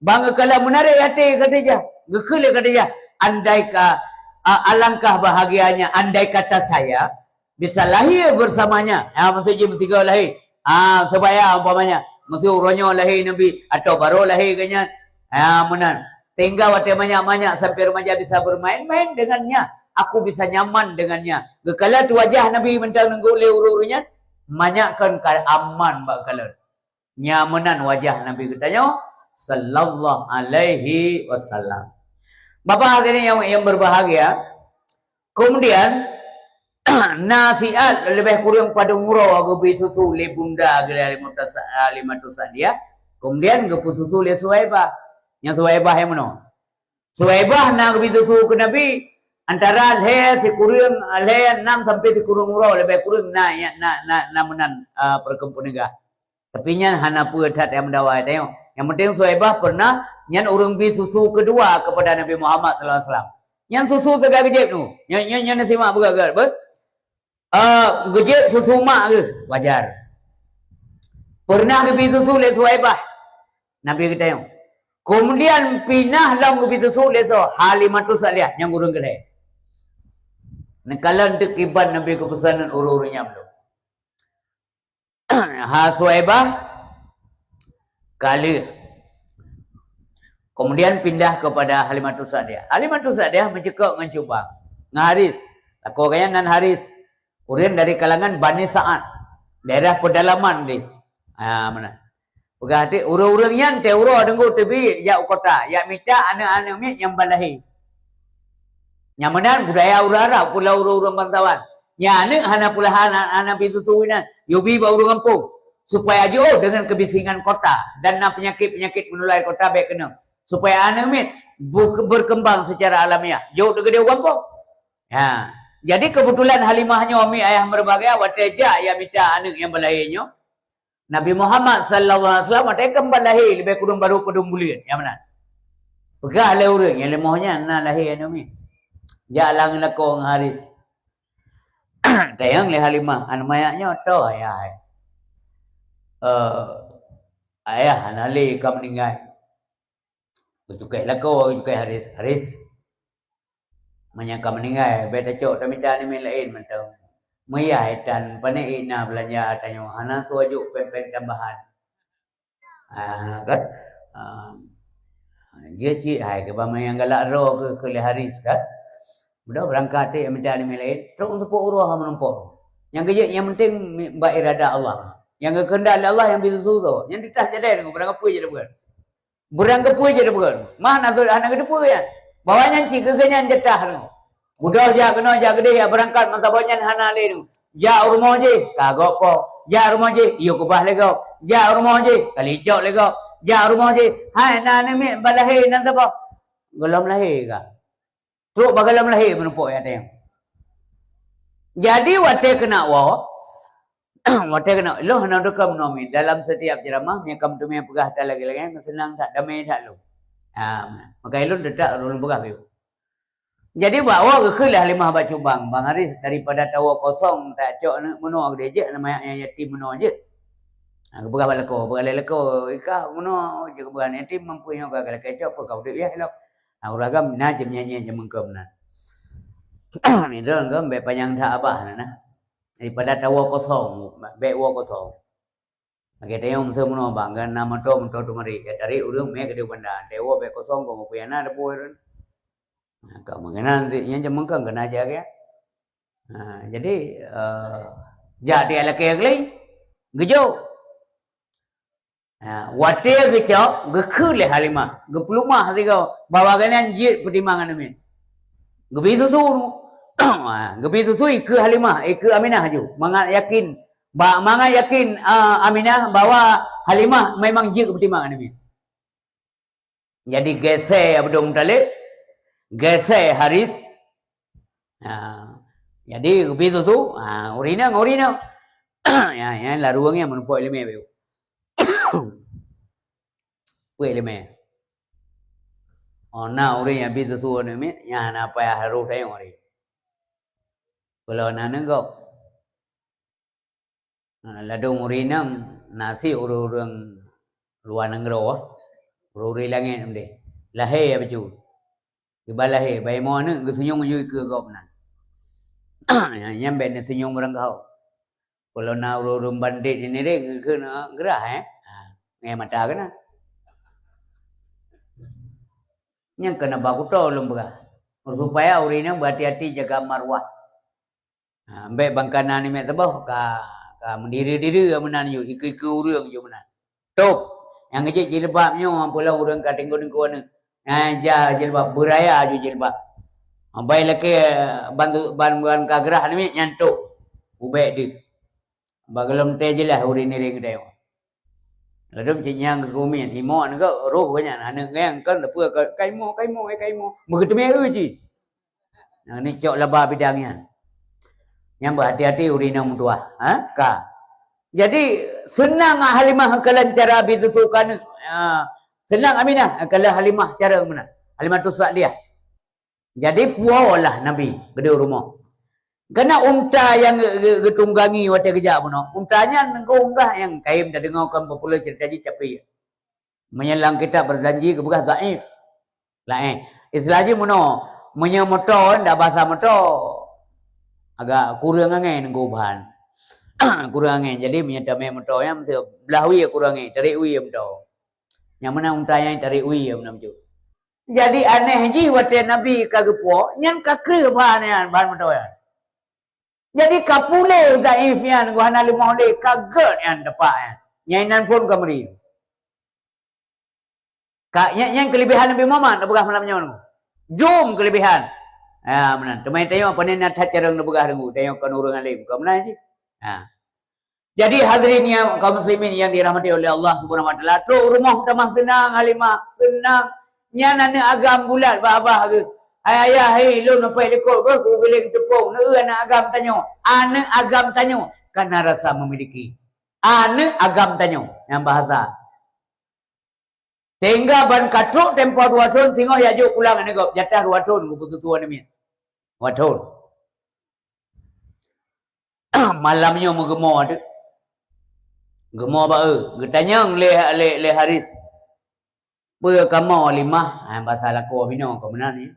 Bang geukalon meunarek até Khadijah. Geukheun lé Khadijah, andai ka, a, alangkah bahagianya andai kata saya bisa lahir bersamanya. Ha, maksud jih meusigoe lahé. Ha, supaya umpamanya, maksud uroe nyoe lahé Nabi atau barô lahé geuh nyan. Ha, meunan. Sehingga watèe manyak-manyak sampai remaja bisa bermain-main dengannya. Aku bisa nyaman dengannya. Geukalon wajah Nabi mantong neugok lé ureueng-ureueng nyan, manyak kon ka aman bak kalon. Nyang meunan wajah Nabi geutanyoe, sallallahu alaihi wasallam. Bapak hadirin yang, yang berbahagia, kemudian, na siat leubeh kureueng padum uroe geubri susu lé bunda geuh lé Halimatu Sa-, Halimatu Sa'diyah, kemudian geupeususu lé Suwaibah. Nyang Suwaibah nyang meunoe. Suwaibah na geubri susu keu Nabi antara lhèe sikureueng, lhèe nam sampai sikureueng uroe, leubeh kureueng na, na, na, na meunan, a, peureukeumpeunegah. Tapi nyan hana peue that nyang meudawa tanyoe. Nyang penting Suwaibah pernah nyan ureueng bi susu keudua kepada Nabi Muhammad sallallahu alaihi wasallam. Nyan susu sagai geujép nyoe. Nyan, nyan, nyan simak beugét-gét, beutôi? Eh, geujép susu mak geuh, wajar. Pernah geubi susu lé Suwaibah, Nabi geutanyoe. Kemudian pinah lom geubi susu lé soe? Halimatus Sa'diyah nyang ureueng keulhèe. Neukalon teuk kiban Nabi geupeusaneut ureueng-ureueng nyan lom. Ha Suwaibah ka lheueh. Kemudian pindah kepada Halimatus Sa'diyah. Halimatus Sa'diyah meucukôp ngon Cubang, ngon Haris. Lakoe gobnyan nan Haris. Ureueng dari kalangan Bani Sa'ad. Daerah pedalaman deh. Ha, meunan. Peugah até ureueng-ureueng nyan teuuroe deungon teubiet jak u kota, jak mita aneuk-aneuk miet nyang ban lahé. Nyang meunan budaya ureueng Arab, pula ureueng-ureueng bangsawan. Nyan aneuk hana pula hana, hana bi susu inan, yue bi bak ureueng gampông. Supaya jiôh deungon keubisingan kota dan na peunyakét-peunyakét meunulai kota bèk keunong. Supaya aneuk miet bu-, berkembang secara alamiah. Jok teugeudeh u gampông. Ha. Jadi keubeutulan Halimah nyoe, mi ayah meureubahagia, watèe jak jak mita aneuk nyang ban lahé nyoe, Nabi Muhammad sallallahu alaihi wasallam watèe ka ban lahé leubeh kureueng barô padum buleuen, nyang meunan. Peugah lé ureueng nyang leumoh nyan na lahé aneuk miet. Jak lam lakoe ngon Haris. Tanyong lé Halimah, "Aneuk manyak nyoe toh ayah, eh?" "Eh, ayah hana lé, ka meuninggai." Geucukéh lakoe, geucukéh Haris. "Haris, meunyoe ka meuninggai, bèk tacok tamita aneuk miet laén mantong. Meuyah itan, pané ék na beulanja tanyoe, hana soe jok pèng-pèng tambahan." Ah, kan? Ah, jeuet cit hai keu bak nyang galak droe keu, keu lé Haris, kan? Beudôh beurangkat teuk mita aneuk miet laén, trok teupok uroe hana meurumpok. Nyang geujeuet nyang penting mi-, bak irada Allah. Nyang geukeuheundak lé Allah nyang bi susu soe, nyang titah jadèh deungon barang kapeue jeuet bukan. Barang kapeue jeuet bukan. Mah na geu-, hana geuteupeue nyan. Bahwa nyan cit keu geuh nyan jatah deungon. Beudôh jak keunoe jak keudeh, jak beurangkat meusaboh nyan hana lé deungon. Jak u rumoh jih, ka gob po. Jak u rumoh jih, yue keubah lé gob. Jak u rumoh jih, ka licok lé gob. Jak u rumoh jih, hai na aneuk miet ban lahé nan saboh. Gohlom lahé ka. Trok bak gohlom lahé meurumpok ayah tanyong. Jadi watèe keuneuk woe, watèe keuneuk, lôn hana teuka meunoe mi, dalam setiap ceramah, mi ka meuteumé peugah that lagèe-lagèe, meuseunang that, damé that lôn. Ha, meunan. Maka ulôn teutap lôn peugah bacut. Jadi bak woe geukheun lé Halimah bak Cubang, "Bang Haris, daripada tawoe kosong, tacok aneuk meunoe keudeh jeuet, aneuk manyak nyang yatim meunoe jeuet." Ha, geupeugah bak lakoe, peugah lé lakoe, "Ika meunoe jeuet keu aneuk yatim, mampu nyoe ka lakèe cok, peue ka udép yah ilok." Ha, ureueng agam na cit meunyan-nyan cit meungkem na. Nidon gom bèk panyang that abah na, na. Daripada tawoe kosong, bèk woe kosong. Lagèe tanyoe meuseu meunoe bang, kan na moto, moto teumarit, ya tarék ureueng mé keudeh banda. Tawoe bèk kosong, kong peue nyang na dapur ureueng. Nah, ka meukeunong cit, nyan cit meungkem keunan cit lagèe. Ha, jadi, eh, jak di lakèe keulai, geujok. Ha, watée geucok, geukheun lé Halimah, geupeulumah sigoe, bahwa gobnyan jeuet peutimang aneuk miet. Geubi susu. Ha, geubi susu ikeue Halimah, ikeue Aminah laju. Mangat yakin, ba-, mangat yakin, a, Aminah bahwa Halimah memang jeuet peutimang aneuk miet. Jadi geusé Abdul Muthalib, geusé Haris. Ha, jadi geubi susu, ha, ureueng inong, ureueng inong. Ya, ya, larueng ya meureumpok ileumé bayu. Peue ileumé? Oh, na ureueng nyang bi susu aneuk miet, nyan na payah harôh tayong hari. Kalau na neugok. Ha, ladôm ureueng inong na sit ureueng-ureueng luwa nanggroe, ureueng-ureueng langét meude. Lahé ya bacut. Kiban lahé, bai mo aneuk geuseunyong ju ikeue gob nan. Nyan bèk neuseunyong barangkaho. Kalau na ureueng-ureueng bandét ini deh, geukheun, ah, geurah, eh. Ha, ngai mata keunan. Nyang keunan baku toe lôn peugah. Supaya ureueng inong beuhati-hati jaga marwah. Ha, bèk bangkana ni meusaboh ka, ka meudiri-diri meunan yue, ikeue-ikeue ureueng yue meunan. Top. Nyang jeuet jilbab nyoe, peulom ureueng ka tingkue-tingkue aneuk. Nyang ja jilbab, beuraya aju jilbab. Bai lakée ban, ban, ban ka geurah namiet nyan top. Ubek deuh. Bak gohlom tée jeulaih ureueng ngieng geutanyoe. Ladôm cit nyang geugumin, imo aneuk roh nyan, aneuk nyang kon teupeu ka, ka imo, ka imo, eh, ka imo. Meugeuteumé eu cit. Nah, ni cok laba bidang nyan. Nyang beuhati-hati ureueng inong meutuah, ha? Ka. Jadi, seunang Halimah kalon cara bi susu keu aneuk. Ha, seunang Aminah kalon Halimah cara meunan. Halimatus Sa'diyah. Jadi, puwoe lah Nabi keudeh u rumoh. Kana unta nyang ge-, ge-, geutunggangi watée geujak bunoe. Unta nyan ngon unta nyang kayém tadeungoe kon populer ceurita jih, tapi meunyoe lam kitab Barzanji geupeugah dhaif. Laén. Istilah jih meunoe, meunyoe moto, ndak basa moto, agak kureueng angén geuban. Kureueng angén. Jadi, meunyoe tamé moto nyan, meusti blah wie kureueng angén, tarék wie moto. Nyang meunan unta nyan tarék wie meunan bacut. Jadi aneh jih watée Nabi ka geupuwoe, nyan ka kreueh ban nyan, ban moto nyan. Jadi ka puléh dhaif nyan, geuhana leumoh lé, ka gét nyan teumpat nyan. Nyan inan phon ka meuri. Ka, nyan, nyan keulebihan Nabi Muhammad neupeugah malam nyoe. Jom keulebihan. Ha, meunan. Teuma tanyoe pane na that carông neupeugah deungoe, tanyoe kon ureueng além, kon meunan cit. Ha. Jadi, hadirin nyang kaum muslimin nyang dirahmati oleh Allah Subhanahu wa Taala, trok u rumoh tamah seunang Halimah, seunang. Nyan aneuk agam bulat bak babah geuh. "Hai ayah, hai lôn apui likot geuh, kugeulieng teupông." Neu aneuk agam tanyoe. Aneuk agam tanyoe kana rasa memiliki. Aneuk agam tanyoe nyang bahasa. Sehingga ban ka trok tempoh dua thon singoh jak jok pulang aneuk gob, jatah dua thon geupeututoe aneuk miet. Dua thon. Malam nyoe meugeumo teuk. Geumo bak eu, geutanyong lé, lé, lé Haris. "Peue kamoe Halimah?" Ha, basa lakoe binoe keu meunan nyan.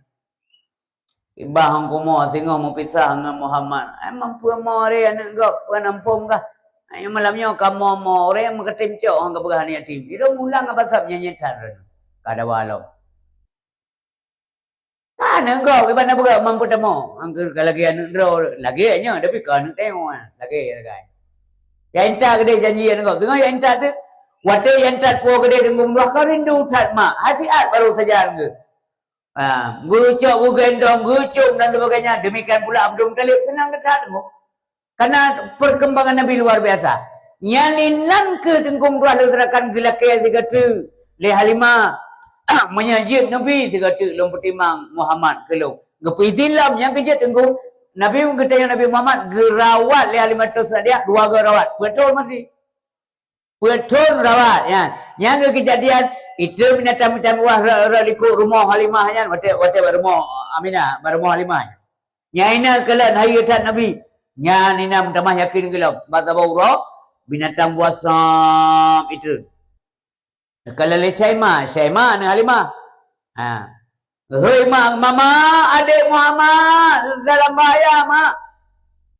"Ibah hong kumo singoh meupisah ngon Muhammad. Ai mampu mo re aneuk gob, peue nampôm kah? Ai malam nyoe kamoe mo ureueng meukatem cok hong geupeugah aneuk yatim." Idong ulang ka basab nyan nyan that. Ka dawa lom. Ka aneuk gob, iban na peugah mampu tamo. Angkeu ka lagée aneuk droe, lagée nyoe, tapi ka aneuk teuh, lagée, lagée. Ya intat keudeh janji aneuk gob. Teungoh ya intat teuk, watée ya intat po keudeh deungon dua ka rindu that mak. Hasiat baru saja ngon. Ha, geucok, geugendong, geucom dan sebagainya. Demikian pula Abdul Muthalib, seunang that deungon. Karena perkembangan Nabi luar biasa. Nyan inan keuh teungkong droe lheueh seurakan geulakée sigoe teuk lé Halimah. Meunyoe jeuet Nabi sigoe teuk lôn peutimang Muhammad keu lôn. Geupeuidhin lom nyang keu jeuet teungkong. Nabi geutanyong Nabi Muhammad geurawat lé Halimatus Sa'diyah dua goe rawat. Peuet thon maté. Peuet thon rawat nyan. Nyang keu keujadian, itu binatang-binatang buah ra-, ra likot rumoh Halimah nyan, watée, watée bak rumoh Aminah, bak rumoh Halimah nyan. Nyan inan kalon hayeue that Nabi. Nyan inan meutamah yakin gohlom. Bak saboh uroe, binatang buah sam itu. Kalon lé Syaimah, Syaimah aneuk Halimah. Ha. "Hei mak, mama, adek Muhammad dalam bahaya, mak."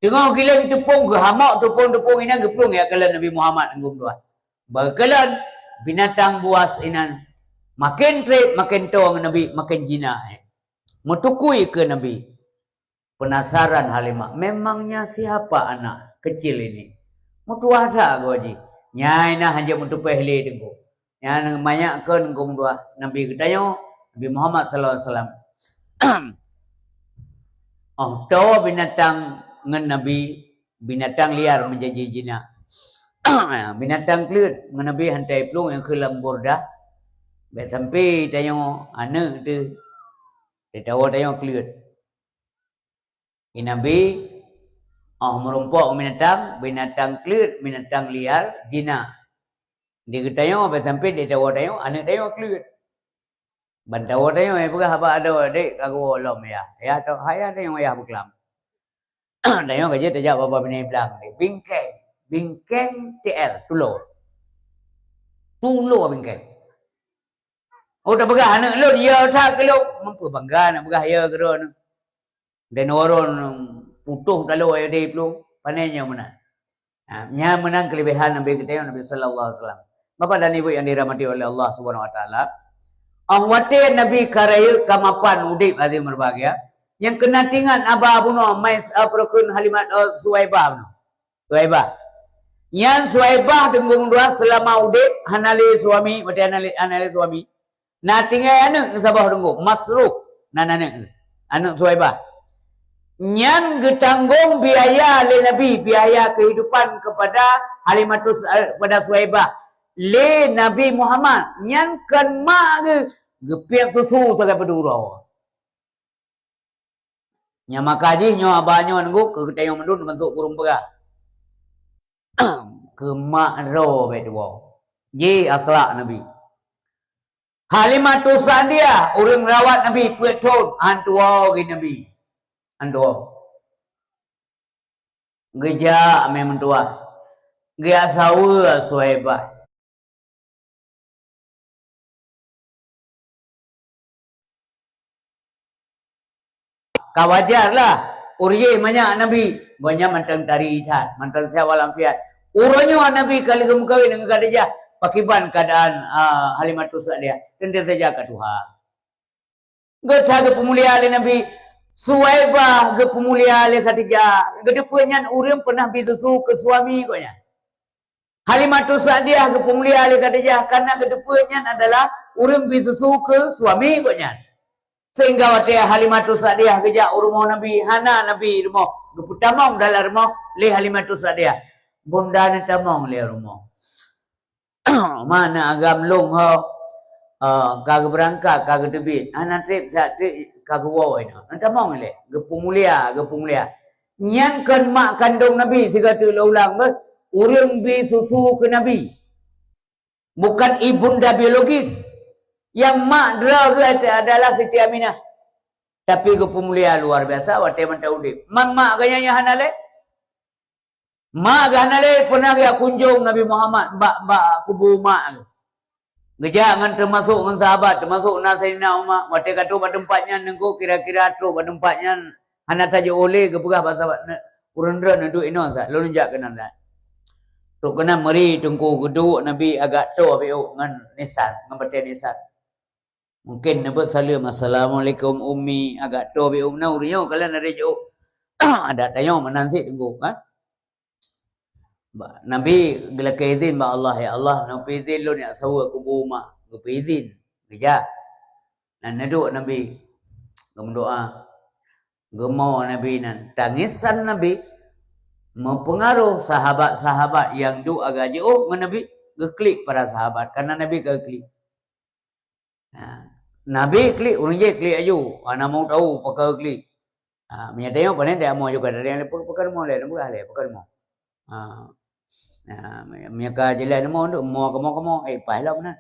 Teungoh geulieng teupông, geuhamok teupông-teupông inan geuplueng ya kalon Nabi Muhammad anggum dua. Bak kalon binatang buas inan makin treb, makin toe ngon Nabi, makin jinak. Meutukui keu Nabi. Penasaran Halimah, "Memangnya siapa anak kecil ini?" Meutuah that goe jih. Nyan na hanjeuet meuteupeh lé Teungku. Nyan manyak keu Teungku meutuah Nabi geutanyoe, Nabi Muhammad sallallahu alaihi wasallam. Oh, toe binatang ngon Nabi, binatang liar meujanji jinak. Binatang kleuet ngon Nabi hantai plueng nyang keu lam Burdah. Bèk sampai tanyoe aneuk teuh, teuh tawoe tanyoe kleuet. Di Nabi, oh, meurumpok binatang, binatang kleuet, binatang liar, jinak. Di geutanyoe, bèk sampai di tawoe tanyoe, aneuk tanyoe kleuet. Ban tawoe tanyoe, eh, peugah haba adoe, "Dek, ka geuwoe lom, yah." Yah, to, hai yah tanyoe, yah beuklam. Tanyoe ka jeuet tajak baba binéh blang, dek. Bingkeng, bingkeng T R, tulo. Tulo bingkeng. Oh, tapeugah aneuk lôn, ya that keu lôn. Mampu bangga nak peugah ya keu droeneuh. Dan orang putôh taloe ya deh plueng. Pane nyoe meunan. Ha, nyan meunan keulebihan Nabi geutanyoe, Nabi sallallahu alaihi wasallam. Bapak dan Ibu yang dirahmati oleh Allah Subhanahu wa taala. Ah, watèe Nabi ka rayeuk ka mapan udép aziz meureubahagia, nyang keunan teuingat haba bunoe mai, eh, peureukeuen Halimat, eh, Suwaibah bunoe. Suwaibah. Nyan Suwaibah deungon dua seulama udép hana lé suami, watèe hana lé, hana lé suami. Na tinggai aneuk saboh teungku, Masruh nan aneuk, aneuk Suwaibah. Nyan geutanggong biaya lé Nabi, biaya kehidupan kepada Halimatus, eh, kepada Suwaibah lé Nabi Muhammad. Nyan kon mak geuh, geupiep susu sagai peuduro. Nyang maka jih nyoe haba nyoe teungku keu geutanyoe mandum teumasok gurông peugah. Keu mak droe bèk tuwoe. Jih akhlak Nabi. Halimatus Sa'diyah, ureueng rawat Nabi peuet thon, han tuwoe geuh Nabi. Han tuwoe. Geujak mé meutuah. Geujak saweue Suwaibah. Ka wajar lah, ureueng manyak Nabi, gobnyan mantong tari that, mantong sihat walafiat. Uroe nyoe Nabi ka lheueh geumeukawen ngon Khadijah, pakiban keuadaan, ah, Halimatus Sa'diyah? Teuntèe saja ka tuha. Geutanyoe geupeumulia lé Nabi, Suwaibah geupeumulia lé Khadijah. Geuteupeu nyan ureueng peunah bi susu keu suami gobnyan. Halimatus Sa'diyah geupeumulia lé Khadijah karena geuteupeu nyan adalah ureueng bi susu keu suami gobnyan. Sehingga watèe Halimatus Sa'diyah geujak u rumoh Nabi, hana Nabi rumoh, geupeutamong dalam rumoh lé Halimatus Sa'diyah. Bunda neutamong lé rumoh. Mana agam lôn ho, eh, ka geubeurangkat, ka geuteubiet. Hana trép, siat trép ka geuwoe inoe. Neutamong ilèe, geupeumulia, geupeumulia. Nyan kon mak kandông Nabi sigoe teuk lôn ulang beuh, ureueng bi susu keu Nabi. Bukan ibunda biologis. Nyang mak droe geuh adalah Siti Aminah. Tapi geupeumulia luar biasa watèe mantong udép. Man mak geuh nyan nyang hana lé? Mak geuh hana lé peunah geujak kunjông Nabi Muhammad bak, bak kubu mak geuh. Geujak ngon teumasok ngon sahabat, teumasok na Saidina Umar. Watèe ka trôk bak teumpat nyan, teungku, kira-kira trôk bak teumpat nyan hana tajiôh lé, geupeugah bak sahabat, "Ureueng droe neuduek inoe sa, lôn jak keunan sa." Trôk keunan meuri teungku geuduek Nabi agak toe biôh ngon nisan, ngon batèe nisan. Mungken neubeuet saleuem, "Assalamualaikum, Ummi." Agak toe biôh na ureueng nyoe, kalon ada jiôh. Adat tanyoe meunan cit teungku, kan? Ba-, Nabi geulakèe izin bak Allah, "Ya Allah, neupeuizin lôn jak saweue kubu mak." Geupeuizin. Geujak. Nan neuduek Nabi. Geumeudoa. Geumo Nabi nan. Tangisan Nabi meupeungaroh sahabat-sahabat nyang duek agak jiôh ngon Nabi. Geuklik para sahabat. Karena Nabi ka geuklik. Ha. Nabi klik, ureueng jih klik aju. Hana mau tahu pakon klik. Ha, meunyo tanyoe panen dak amoe juga, ada yang lepas pakon mo lé, lepas lé, pakon mo. Ha. Ha, meunyo ka jeulaih mo, untuk mo, kamoe, kamoe, eh, paih lom na.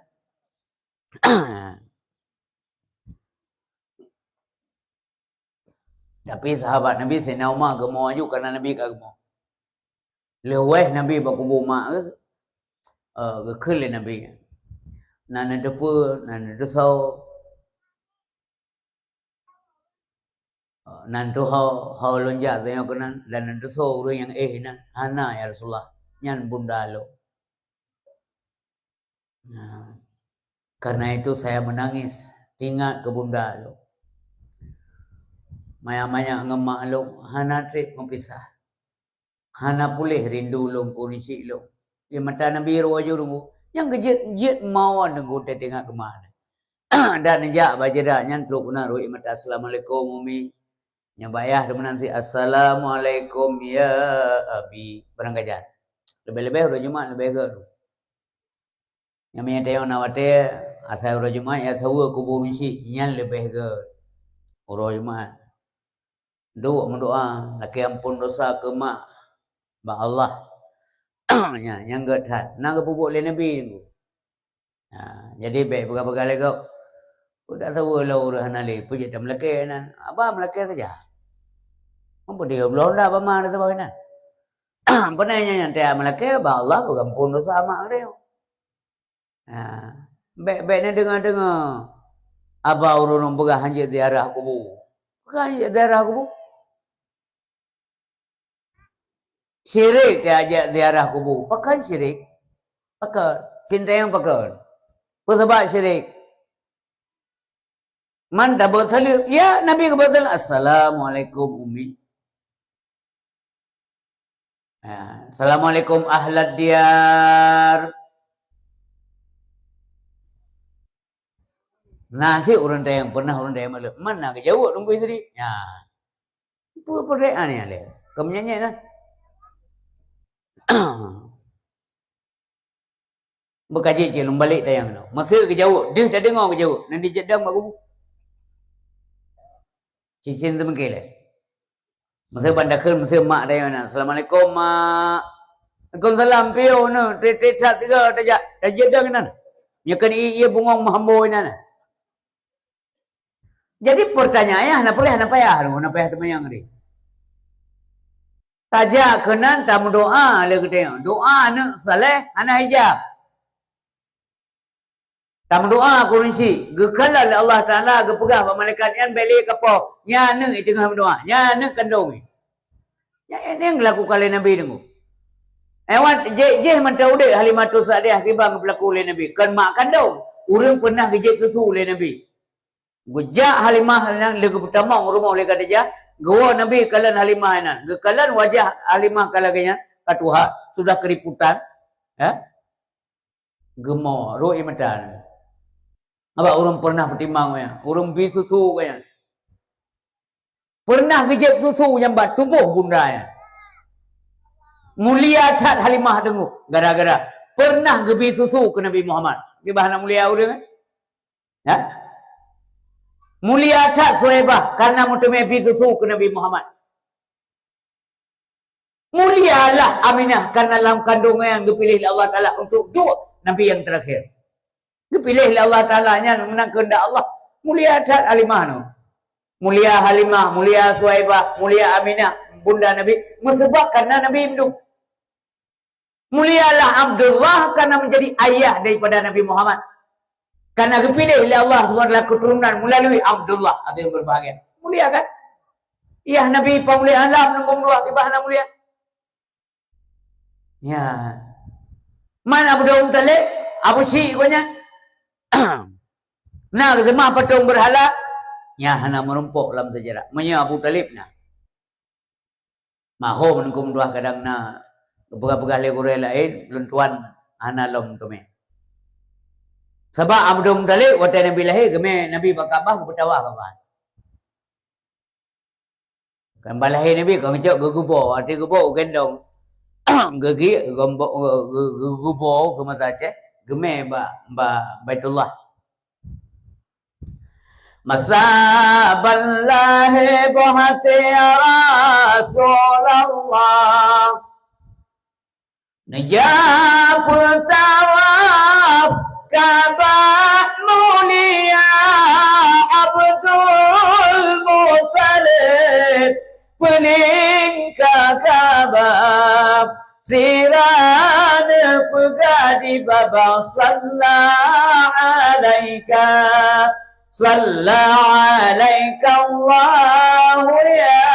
Tapi sahabat Nabi Saidina Umar geumo aju karena Nabi ka geumo. Lheueh Nabi bak kubu mak geuh, eh, geukheun lé Nabi, "Na neuteupeue, na neuteusoe, eh, na neutuho, ho lôn jak tanyoe keunan, dan na neuteusoe ureueng nyang éh inan?" "Hana, ya Rasulullah, nyan bunda lôn." Nah, karena itu saya menangis, teuingat keu bunda lôn. Manyak-manyak ngon mak lôn, hana trép meupisah. Hana puléh rindu lôn keu ureueng chik lôn. Di mata Nabi roh jih Teungku. Nyang geujeuet-jeuet mawon Teungku teuingat keumah. Dan neujak bak jeuet nyan trok keunan roh mata, "Assalamualaikum, Umi." Nyang bayah teumeunan si, "Assalamualaikum ya Abi." Barang gajan. Leubeh-leubeh uroe Jumat leubeh gét. Nyang meunyo tanyoe na watée asai uroe Jumat, ya saweue kubu ureuëng syik, nyan leubeh gét. Uroe Jumat. Duek meudoa, lakée amphon dosa keu mak bak Allah. Nyan, nyang gét that. Na geupeubuet lé Nabi Teungku. Ha, jadi bék peugah-peugah lé gob, "Peue dak saweue lôn ureuëng hana lé, peue jeuet tameulakée nan?" Haba meulakée saja. Meupeudeue bloe honda bak ma saboh inan. Peue na nyan nyang teuka meulakée, bak Allah beugampông desya mak geutanyoe. Ha, bék, bék neudeungoe-deungoe haba ureuëng peugah hanjeuet ziarah kubu. Peugah hanjeuet ziarah kubu. Syirik teuka jak ziarah kubu. Pakon syirik? Pakon? Sinteng pakon? Peue sabab syirik? Man tabeuet saleuem. Ya, Nabi geubeuet saleuem. "Assalamualaikum, Umi." Ha, "Assalamualaikum, ahlad diyar." Na sit ureuëng tayang, pernah ureuëng tayang maleuem. Man na geujaweueb Teungku Idris. Ya. Peue peureulee nyan lé? Keu meunyan nyan. Beukajih cit lôn balek tayang nyoe. Meuseu geujaweueb, deuh tadeungoe geujaweueb, nan dijak dong bak kubu. Cicén teumeuke lé. Meuseu ban takheun, meuseu mak tayang nan. "Assalamualaikum, Mak." "Waalaikumsalam, piôh nyoe, teuh-teuh that sigoe tajak, tajak dong inan. Nyoe kan ié-ié bungong meuhambo inan." Jadi, peurtanyaan nyan hana payah, hana payah, hana payah teumanyong tadi. Tajak keunan tameudoa lé geutanyoe. Doa aneuëk saleh hana hijab. Tameudoa keu ureuëng syik, geukalon lé Allah Taala, geupeugah bak malaikat nyan, "Bék lé kapoh, nyan aneuëk nyang teungoh meudoa, nyan aneuëk kandong." Nyan, nyan geulakukan lé Nabi Teungku. Lewat jih, jih mantong udeb Halimatus Sa'diyah kiban geupeulaku lé Nabi. Kon mak kandong, ureuëng pernah geujép susu lé Nabi. Geujak Halimah nyan lé geupeutamong rumoh lé Khadijah, geuwoe Nabi kalon Halimah nyan. Geukalon wajah Halimah ka lagée nyan, ka tuha, sudah keriputan, ya. Geumo, rhot ie mata. Haba ureuëng pernah peutimang nyan, ureuëng bi susu nyan. Pernah geujép susu nyang bak tuboh bunda nyan. Mulia that Halimah Teungku gara-gara pernah geubi susu keu Nabi Muhammad. Kiban hana mulia ureuëng, eh? Ya? Mulia that Suwaibah karena meuteumé bi susu keu Nabi Muhammad. Mulialah Aminah karena lam kandong nyan geupiléh lé Allah Taala untuk duek Nabi nyang teurakhir. Geupiléh lé Allah Taala nyan meunan keuheundak Allah. Mulia that Halimah nyoe. Mulia Halimah, mulia Suwaibah, mulia Aminah, bunda Nabi, meuseubab karena Nabi meuduek. Mulialah Abdullah karena menjadi ayah daripada Nabi Muhammad. Karena geupiléh lé Allah subhanahu wa taala keuturonan meulalu Abdullah atau yang berbahagia. Mulia kan? Yah Nabi peumulia alam nunggu dua kiban hana mulia. Ya. Man Abdul Muttalib, Abu Syik gobnyan. Na geuseumah patong beurhala, nyan hana meurumpok lam sejarah. Meunyoe Abu Talib na. Mahom nunggu dua kadang na geupeugah-peugah lé gurée laén, lôn tuan hana lom teumé. Sabab Abdul Muttalib watée Nabi lahé, geumé Nabi bak Ka'bah geupeutawa Ka'bah. Kan bak lahé Nabi ka ngeucok geugubo, arti gubo gendong. Geugiek, geugombok, geu-, geu-, geugubo keu masa Aceh, geumé bak, bak Baitullah. Masa ban lahé boh até ya Rasulullah. Neujak peutawaf Ka'bah mulia Abdul Muttalib, peuning ka Ka'bah sira neupeugah di babah, "Salla alaika, salla alaika Allahu ya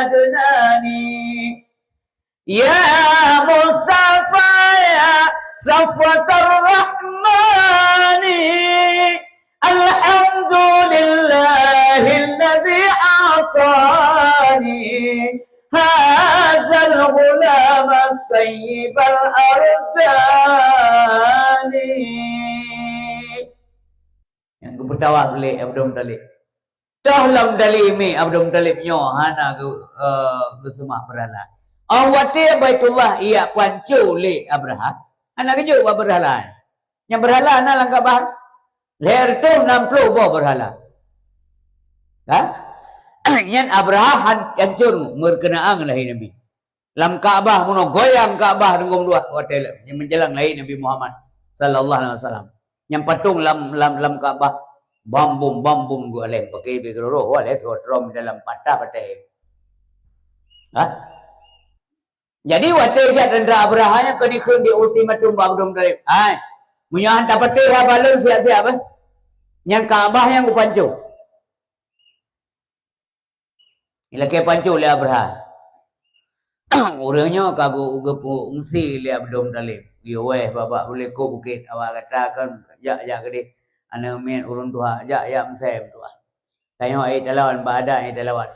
Adnani." Ya Mustafa, ya Safwatar Rahmani, alhamdulillahilladzi a'tani hadzal ghulam thayyibal ardhani. Nyang geupeutawa lé Abdul Muthalib. Toh lom dalé miet Abdul Muthalib nyoe hana geu-, eh, geuseumah beurhala. Óh watée Baitullah ijak pancô lé Abrahah, hana geujok bak beurhala. Nyang beurhala na lam Ka'bah. Lhée reutôh nam ploh boh beurhala. Ha? Nyan Abrahah han-, hancô meureukeunaan ngon lahé Nabi. Lam Ka'bah, meunoe goyang Ka'bah deungon dua watée le-, nyang meujalan lahé Nabi Muhammad sallallahu alaihi wasallam. Nyang patong lam, lam, lam Ka'bah, bam bum, bam bum geualèh, paké bèk keurôh, alèh soe trom dalam patah patéh. Ha? Jadi watée jak teuntra Abrahah nyan keu dikheun di ultimatum bak Abdul Muthalib. Hai, meunyoe han tapatéh haba lôn siap-siap, eh. Nyan Ka'bah nyang kupancô. Ilakée pancô lé Abrahah. Ureuëng nyoe ka geu-, geupeuungsi lé Abdul Muthalib. Geuyue wéh babah buléko bukét awak gata kon jak-jak keudeh. Aneuk miet ureuëng tuha jak-jak meusém tuha. Tanyoe ék talawan bak adat nyang talawan.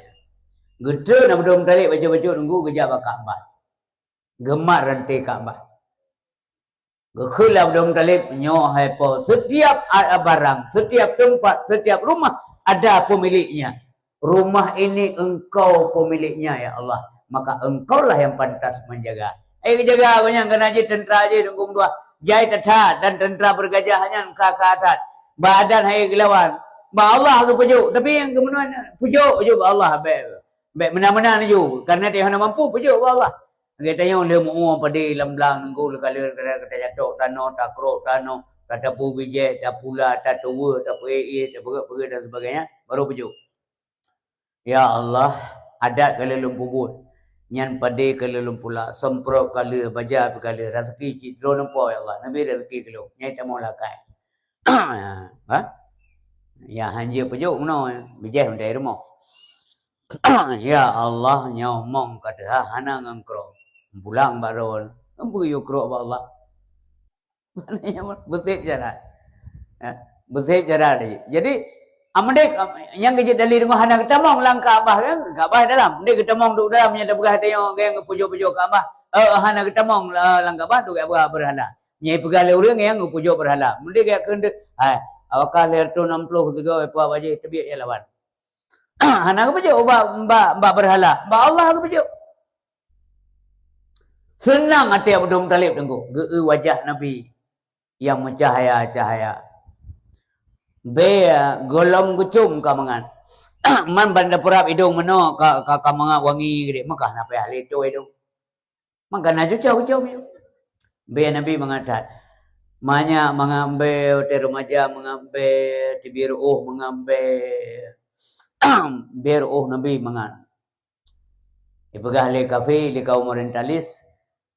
Geutreun Abdul Muthalib bacut-bacut teungku geujak bak Ka'bah. Geumat ranté Ka'bah. Geukheun lé Abdul Muthalib, "Nyoe hai po, setiap a-, barang, setiap tempat, setiap rumah ada pemiliknya. Rumah ini engkau pemiliknya, ya Allah. Maka engkaulah yang pantas menjaga." Eh, geujaga geuh nyan keunan jih teuntra jih dukung dua. Jai that-that dan teuntra beurgajah nyan ka, ka that. Bak adat hai geulawan. Bak Allah geupeujok. Tapi nyang keumeunyoe peujok ju bak Allah. Bèk, bèk meunan-meunan ju. Karena dia hana mampu peujok bak Allah. Lagèe tanyoe lheueh meu-ueh padé lam blang nunggu leuka-leuka ka tajatok tanoh, takrok tanoh, ka tapubijèh, tapula, tatuweuh, tapeuék-ék, tapeugèt-peugèt dan sebagainya, baru peujok. Ya Allah, adat ka lheueh lôn peubuet, nyan padé ka lheueh lôn pula, seumprot ka lheueh, baja pih ka lheueh, raseuki cit droeneuh po ya Allah, neubri raseuki keu lôn, nyan tamong lakèe. Ha? Ya, han jeuet peujok meunoe, bijèh meutai rumoh. Ya Allah, nyoe mong ka teuhah hana ngon krok. Pulang bak droe, peue yue krok bak Allah. Beusép cara. Ya, beusép cara tadi. Jadi, ameudéh, nyang geujeuet dalil deungon hana geutamong lam Ka'bah kan? Ka'bah dalam. Dek geutamong duek dalam nyang tapeugah tanyoe nyang geupujoe-pujoe Ka'bah. Eh, hana geutamong, eh, lam Ka'bah tu geupeugah beurhala. Nyang peugah lé ureuëng nyang geupujoe beurhala. Meudéh geukeundeuk, hai, awakah lhèe reutôh nam ploh sigoe, eh, puak bajèe teubiet ya lawan. Hana geupeujok bak, bak, bak beurhala. Bak Allah geupeujok. Seunang até Abdul Muthalib teungku. Geu-eu wajah Nabi nyang meucahaya-cahaya. Bèe gohlom geucôm ka mangat. Man banda peurab idông meunoe ka, ka, ka mangat wangi geude. Maka na payah lé tô idông. Maka na cucoe geucôm ju. Bèe Nabi mangat that. Manyak mangat bèe, watèe remaja mangat bèe, teubiet reuôh mangat bèe. Biet reuôh Nabi mangat. Ipeugah lé kafé, lé kaum orientalis,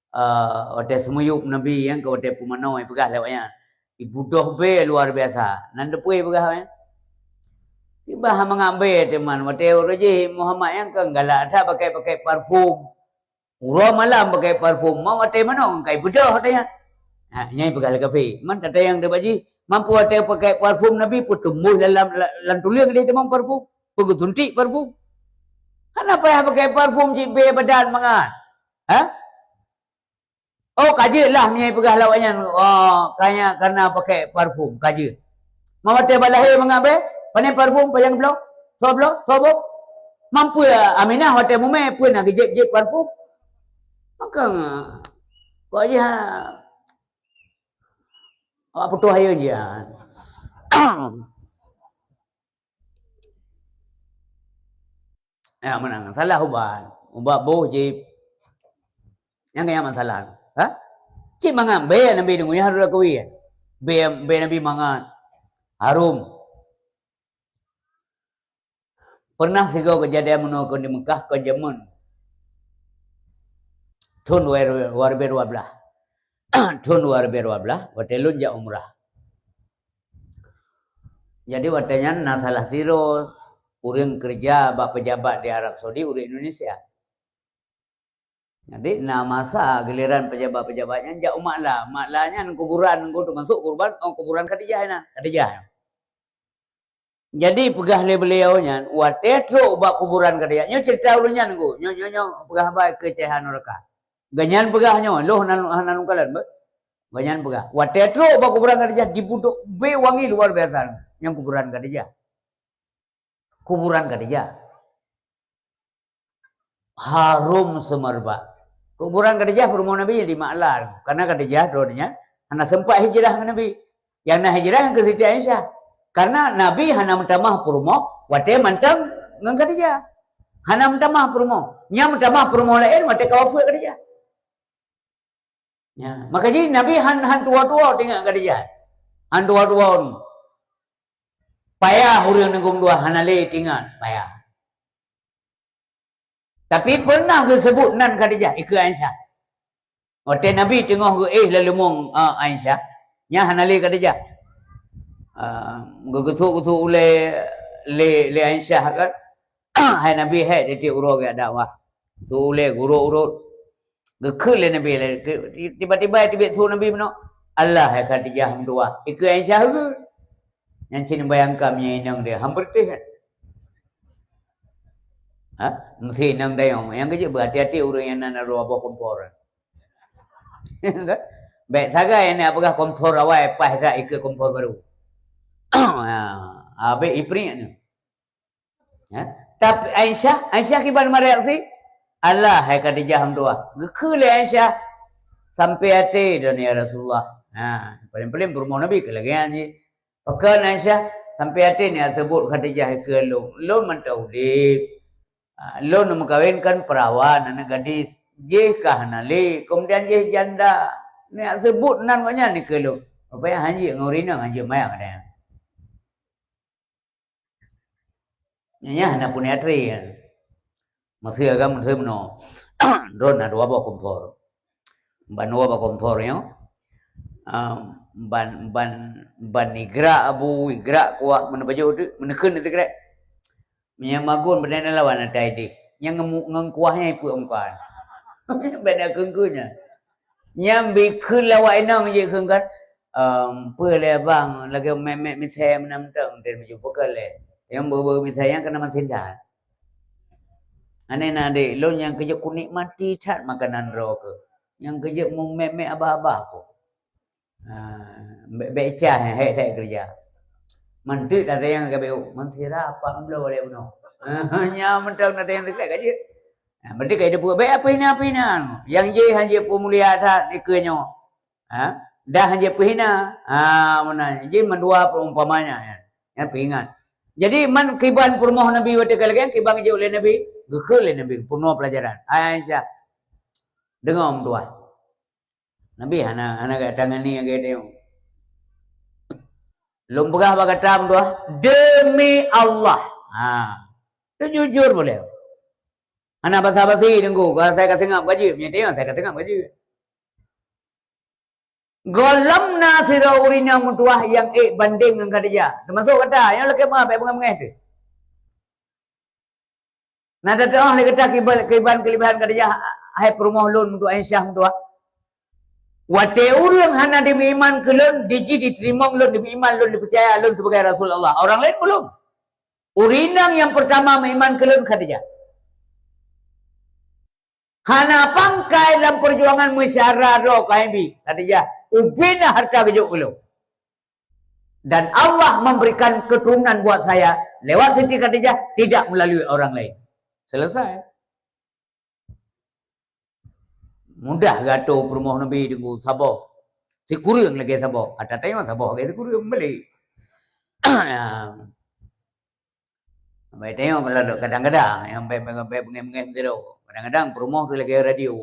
eh, watèe seumiyueb Nabi nyang ka watèe pumanö, ipeugah lé awaknyan. Ibeudôh bèe luar biasa. Nan teupeue ipeugah awaknyan? Iba mangat bèe teuma, watèe uroe jih Muhammad nyang ka galak that pakèk-pakèk parfum. Uroe malam pakèk parfum, ma watèe manoe kai beudôh watèe nyan. Ha, nyan ipeugah lé kafé. Man tatanyong teuh bak jih, mampu watèe pakèk parfum Nabi peutumboh lam, lam, lam tuleueng deh tamong parfum? Peugeusuntik parfum? Hana payah pakèk parfum cit bèe badan mangat. Ha? Oh, ka jeuet lah meunyoe ipeugah lé awaknyan, oh, kanya karena pakèk parfum, ka jeuet. Ma watèe bak lahé mangat bèe, pané parfum, panyang bloe, soe bloe, soe boh. Mampu Aminah watèe mumè, peue na geujép-jép parfum. Maka, kok jih, ha, awak putôh ayeuen jih, ha. Ya, meunan. Salah ubat. Ubat boh jih. Nyang keu nyan masalah. Ha? Cit mangat bèe Nabi deungoe, ya harus akui. Bèe, bèe Nabi mangat. Harum. Pernah sigoe keujadian meunoe kon di Mekah kon jameun. Thôn dua, dua ribu dua belas. Thôn dua ribu dua belas, watèe lôn jak umrah. Jadi watèe nyan na salah sidroe ureueng keureuja bak pejabat di Arab Saudi, ureueng Indonesia. Jadi na masa giliran pejabat-pejabat nyan jak u Makla. Makla nyan kuburan, teumasuk kuburan, oh, kuburan Khadijah nyan. Khadijah. Jadi peugah lé beliau nyan, watée trok bak kuburan Khadijah. Nyoe cerita ureuëng nyan nunggu. Nyoe, nyoe, nyoe peugah haba keu cahya nuraka. Gobnyan peugah nyoe, loh nan, nan kalon beuh. Gobnyan peugah, watée trok bak kuburan Khadijah, dibudok bé wangi luar biasa nyang kuburan Khadijah. Kuburan Khadijah. Harum seumerbak. Kuburan Khadijah peurumoh Nabi di Ma'la. Karena Khadijah droe nyan hana sempat hijrah ngon Nabi. Yang na hijrah yang ke Siti Aisyah. Karena Nabi hana meutamah peurumoh watée mantong ngon Khadijah. Hana meutamah peurumoh. Nyang meutamah peurumoh laén watée ka wafeuet Khadijah. Ya, maka jih Nabi han, han tuwo-tuwo teuingat Khadijah. Han tuwo-tuwo ni. Payah ureuëng neugum dua hana lé teuingat, payah. Tapi pernah geuseubut nan Khadijah, ikeue Aisyah. Watée Nabi teungoh geuéh laleumoeng, ah, Aisyah, nyan hana lé Khadijah. Ah, geugeusuk-geusuk ulée lé, lé Aisyah kan. Hai Nabi, hai tieb-tieb uroe geudakwah. Su ulée gurok-urok. Geukheun lé Nabi, tiba-tiba teubiet su Nabi meunoe. Allah hai Khadijah meutuwah. Ikeue Aisyah geuh. Nyang cit bayangkan meunyoe inong dia, han beureutéh kan? Ha? Meusti inong dayong. Nyang keujeuet beuhati-hati ureuëng nyang na ruwah boh kompor. Kan? Bék sagai nyang peugah kompor awai paih that ikeue kompor baru. Ha, habéh ipriek nyoe. Ha? Tapi Aisyah, Aisyah kiban mereaksi, Allah hai Khadijah meutuwah. Geukheun lé Aisyah, sampai até droeneuh ya Rasulullah. Ha, paléng-paléng peurumoh Nabi keu lagée nyan jih. Pakon Aisyah, sampai até nyan seubut Khadijah ikeue lôn. Lôn mantong udeb. Ha, lôn meukawénkan perawan aneuëk gadis. Jih ka hana lé, kemudian jih janda. Nyan seubut nan gobnyan ikeue lôn. Rupanya hanjeuet ngon ureuëng inong, hanjeuet maya kadang. Nyan hana peuneuk atre. Meuseu agam meuseu meunoe. Droe na dua boh kompor. Ban dua boh kompor nyoe. Ah, ban, ban, ban igrak abu, igrak kuah, meuneupajoh teuk, meuneukeun teuk krek. Meunyoe magun beudée na lawan ata ideh. Nyang ngemu-, ngon kuah nyan ipeuek muka. Bék na keun-keun nyan. Nyan bikheun lawak inong jikheun kan, ehm, peue lé bang, lagée mét-mét misée meunan mantong, teurimong jumpa keu lé. Nyang beu-beu misée nyan keunan masin that. Aneh na adék lôn nyang keujeuet kunikmati that makanan droe keuh. Nyang keujeuet mumét-mét abah-abah keuh. Ha, bék, bék cah, hék that keureuja. Mantong ata nyang ka bék, meusira pat bloe lé bunoe. Nyan mantong ata nyang teuklek ka jeuet. Ha, berarti ka jeuet peuet bék apeuhina-apeuhina. Nyang jih han jeuet peumulia that dikeue nyoe. Ha? Dah jeuet peuhina. Ha, meunan. Jih mandua peurumpamanya, ya. Nyan peuingat. Jadi, man kiban peurumoh Nabi watée ka lagée nyan, kiban geujok lé Nabi, geukheun lé Nabi, peurunoe peulajaran. Hai Aisyah, deungoe meutuwah. Nabi hana, hana gata tangani lagée tanyoe. Lôn peugah bak gata meutuwah, demi Allah. Ha. Jujur boleh. Hana basa-basi teungku, kalau saya ka seungab ka jeuet, meunyoe tanyoe saya ka seungab ka jeuet. Gohlom na sidroe ureuëng inong meutuwah nyang ék bandeng ngon Khadijah. Teumasok gata, nyang lakée ma bék beungéh-beungéh teuh. Na tateuoh lé gata kiban, kiban keulebihan Khadijah, hai peurumoh lôn meutuwah, Aisyah meutuwah. Watée ureuëng hana dimeuiman keu lôn, di jih diteurimong lôn, dimeuiman lôn, dipeucaya lôn sibagai Rasul Allah. Orang laén belum. Ureuëng inong nyang peurtama meuiman keu lôn Khadijah. Hana pangkai lam peujuangan meusyara droe keuhai bi, Khadijah, ubena hareuta geujok keu lôn. Dan Allah memberikan keturunan buat saya lewat Siti Khadijah, tidak melalui orang lain. Selesai. Mudah geuatô peurumoh Nabi teungku saboh. Sikureueng lagée saboh. Ata tanyoe saboh lagée sikureueng balek. Ya. Sampai tanyoe kalau dok kadang-kadang, nyang bék, bék, bék beungéh-beungéh sidroe. Kadang-kadang peurumoh tu lagée radio.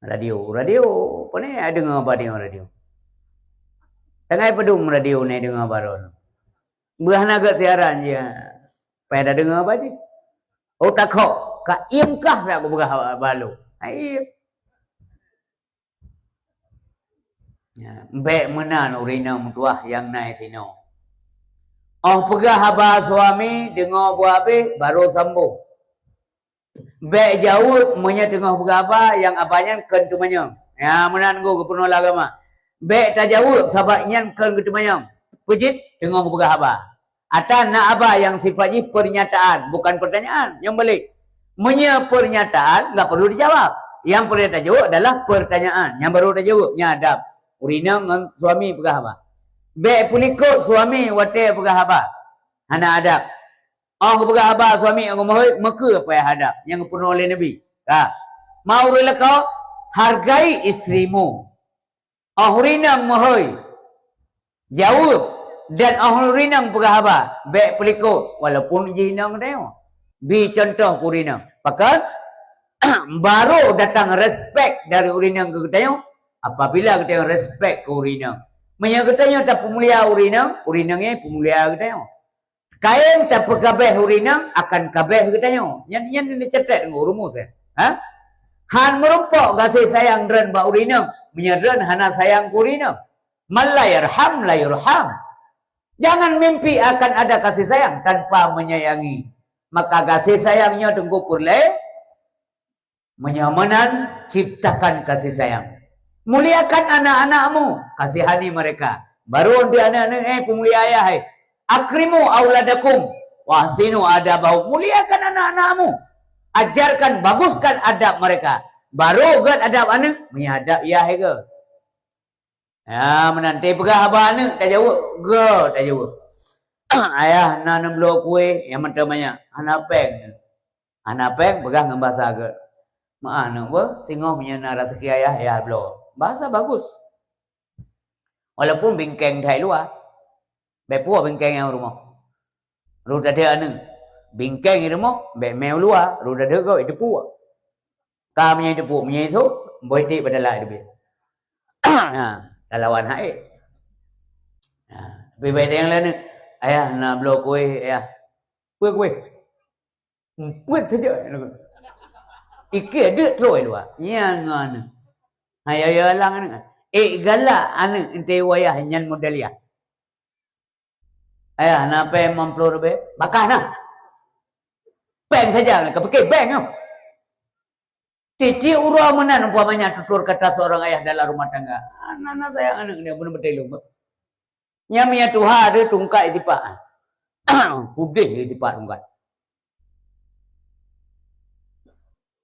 Radio, radio, pane deungoe haba deungoe radio. Tangai padum radio nyan deungoe haba droe. Beuh na gét siaran jih. Pai dah deungoe haba jih. Oh, takok, ka iem kah sa kupeugah haba lôn. Hai iem. Ya, bék meunan ureuëng inong meutuwah nyang na sinoe. Oh peugah haba suami, deungoe buah abéh, baru sambung. Bék jaweueb meunyoe teungoh peugah haba nyang haba nyan kon teumanyong. Ya, meunan geuh geupeureunoe lé agama. Bék tajaweueb sabab nyan kon geuteumanyong. Peue cit? Teungoh geupeugah haba. Ata na haba nyang sifat jih pernyataan, bukan pertanyaan. Nyang balik. Meunyoe pernyataan, enggak perlu dijawab. Yang perlu dijawab adalah pertanyaan. Nyang baru tajawab, nyan adab. Ureueng inong ngon suami peugah haba. Bèk peulikot suami watèe peugah haba. Hana adab. Oh geupeugah haba suami ngon meuhôi, meukeue payah adab. Nyang geupeurunoe lé Nabi. Ka. Ma ureueng lakoe, hargai istrimu. Oh ureueng inong meuhôi, jaweueb, dan oh ureueng inong peugah haba, bèk peulikot, walaupun jih inong geutanyoe. Bi cuntoh keu ureueng inong. Pakon? Baru datang respek dari ureueng inong keu geutanyoe, apabila geutanyoe respek keu ureueng inong. Meunyoe geutanyoe tapeumulia ureueng inong, ureueng inong nyan peumulia geutanyoe. Kayém tapeukabeh ureueng inong akan kabeh geutanyoe. Nyan, nyan neucatat ngon rumus, eh. Ha? Han meurumpok gaséh sayang droen bak ureueng inong, meunyoe droen hana sayang keu ureueng inong. Man la yarham la yurham. Jangan mimpi akan ada kasih sayang tanpa menyayangi. Maka gaséh sayang nyoe teungku peureulèe. Meunyoe meunan, ciptakan kasih sayang. Muliakan anak-anakmu, kasihani mereka. Baru di aneuk-aneuk, eh, peumulia ayah, eh. Akrimu auladakum, wa ahsinu adabahum. Muliakan anak-anakmu. Ajarkan, baguskan adab mereka. Baru gèt adab aneuk, meunyoe adab yah, eh, gèt. Ya, meunan teupeugah haba aneuk, tajaweueb, gèt tajaweueb. Ayah na neubloe kueh, nyang mantong manyak, hana péng. Hana péng, peugah ngon bahasa gèt. Meu'ah aneuk beuh, singoh meunyoe na raseuki ayah, ayah bloe. Bahasa bagus. Walaupun bingkeng that luwa. Bèk puwoe bingkeng nyang rumoh. Roh tadeuek aneuk. Bingkeng i rumoh, bèk mè u luwa, roh tadeuek gob i teupue. Ka meunyoe i teupue, meunyoe i sôk, boh iték bak dalam i teubiet. Ha, talawan hai. Ha, tapi bèk nyang laén, "Ayah, na bloe kueh, ayah." "Peue kueh?" "Peuet saja." Iké deuek trôh i luwa. Nyan ngon aneuk. Hai, ya, ya, alang aneuk. Eh, galak aneuk enteuk wayah nyan model yah. "Ayah, na péng limong ploh ribèe?" "Bakah na." "Péng saja, ka piké bank nyoe." Tiep-tiep uroe meunan umpamanya tutur kata seorang ayah dalam rumah tangga. Aneuk-aneuk sayang aneuk nyan beuna beutôi lom. Nyan meunyo tuha deuh tungkat itipak. Pudeh itipak tungkat.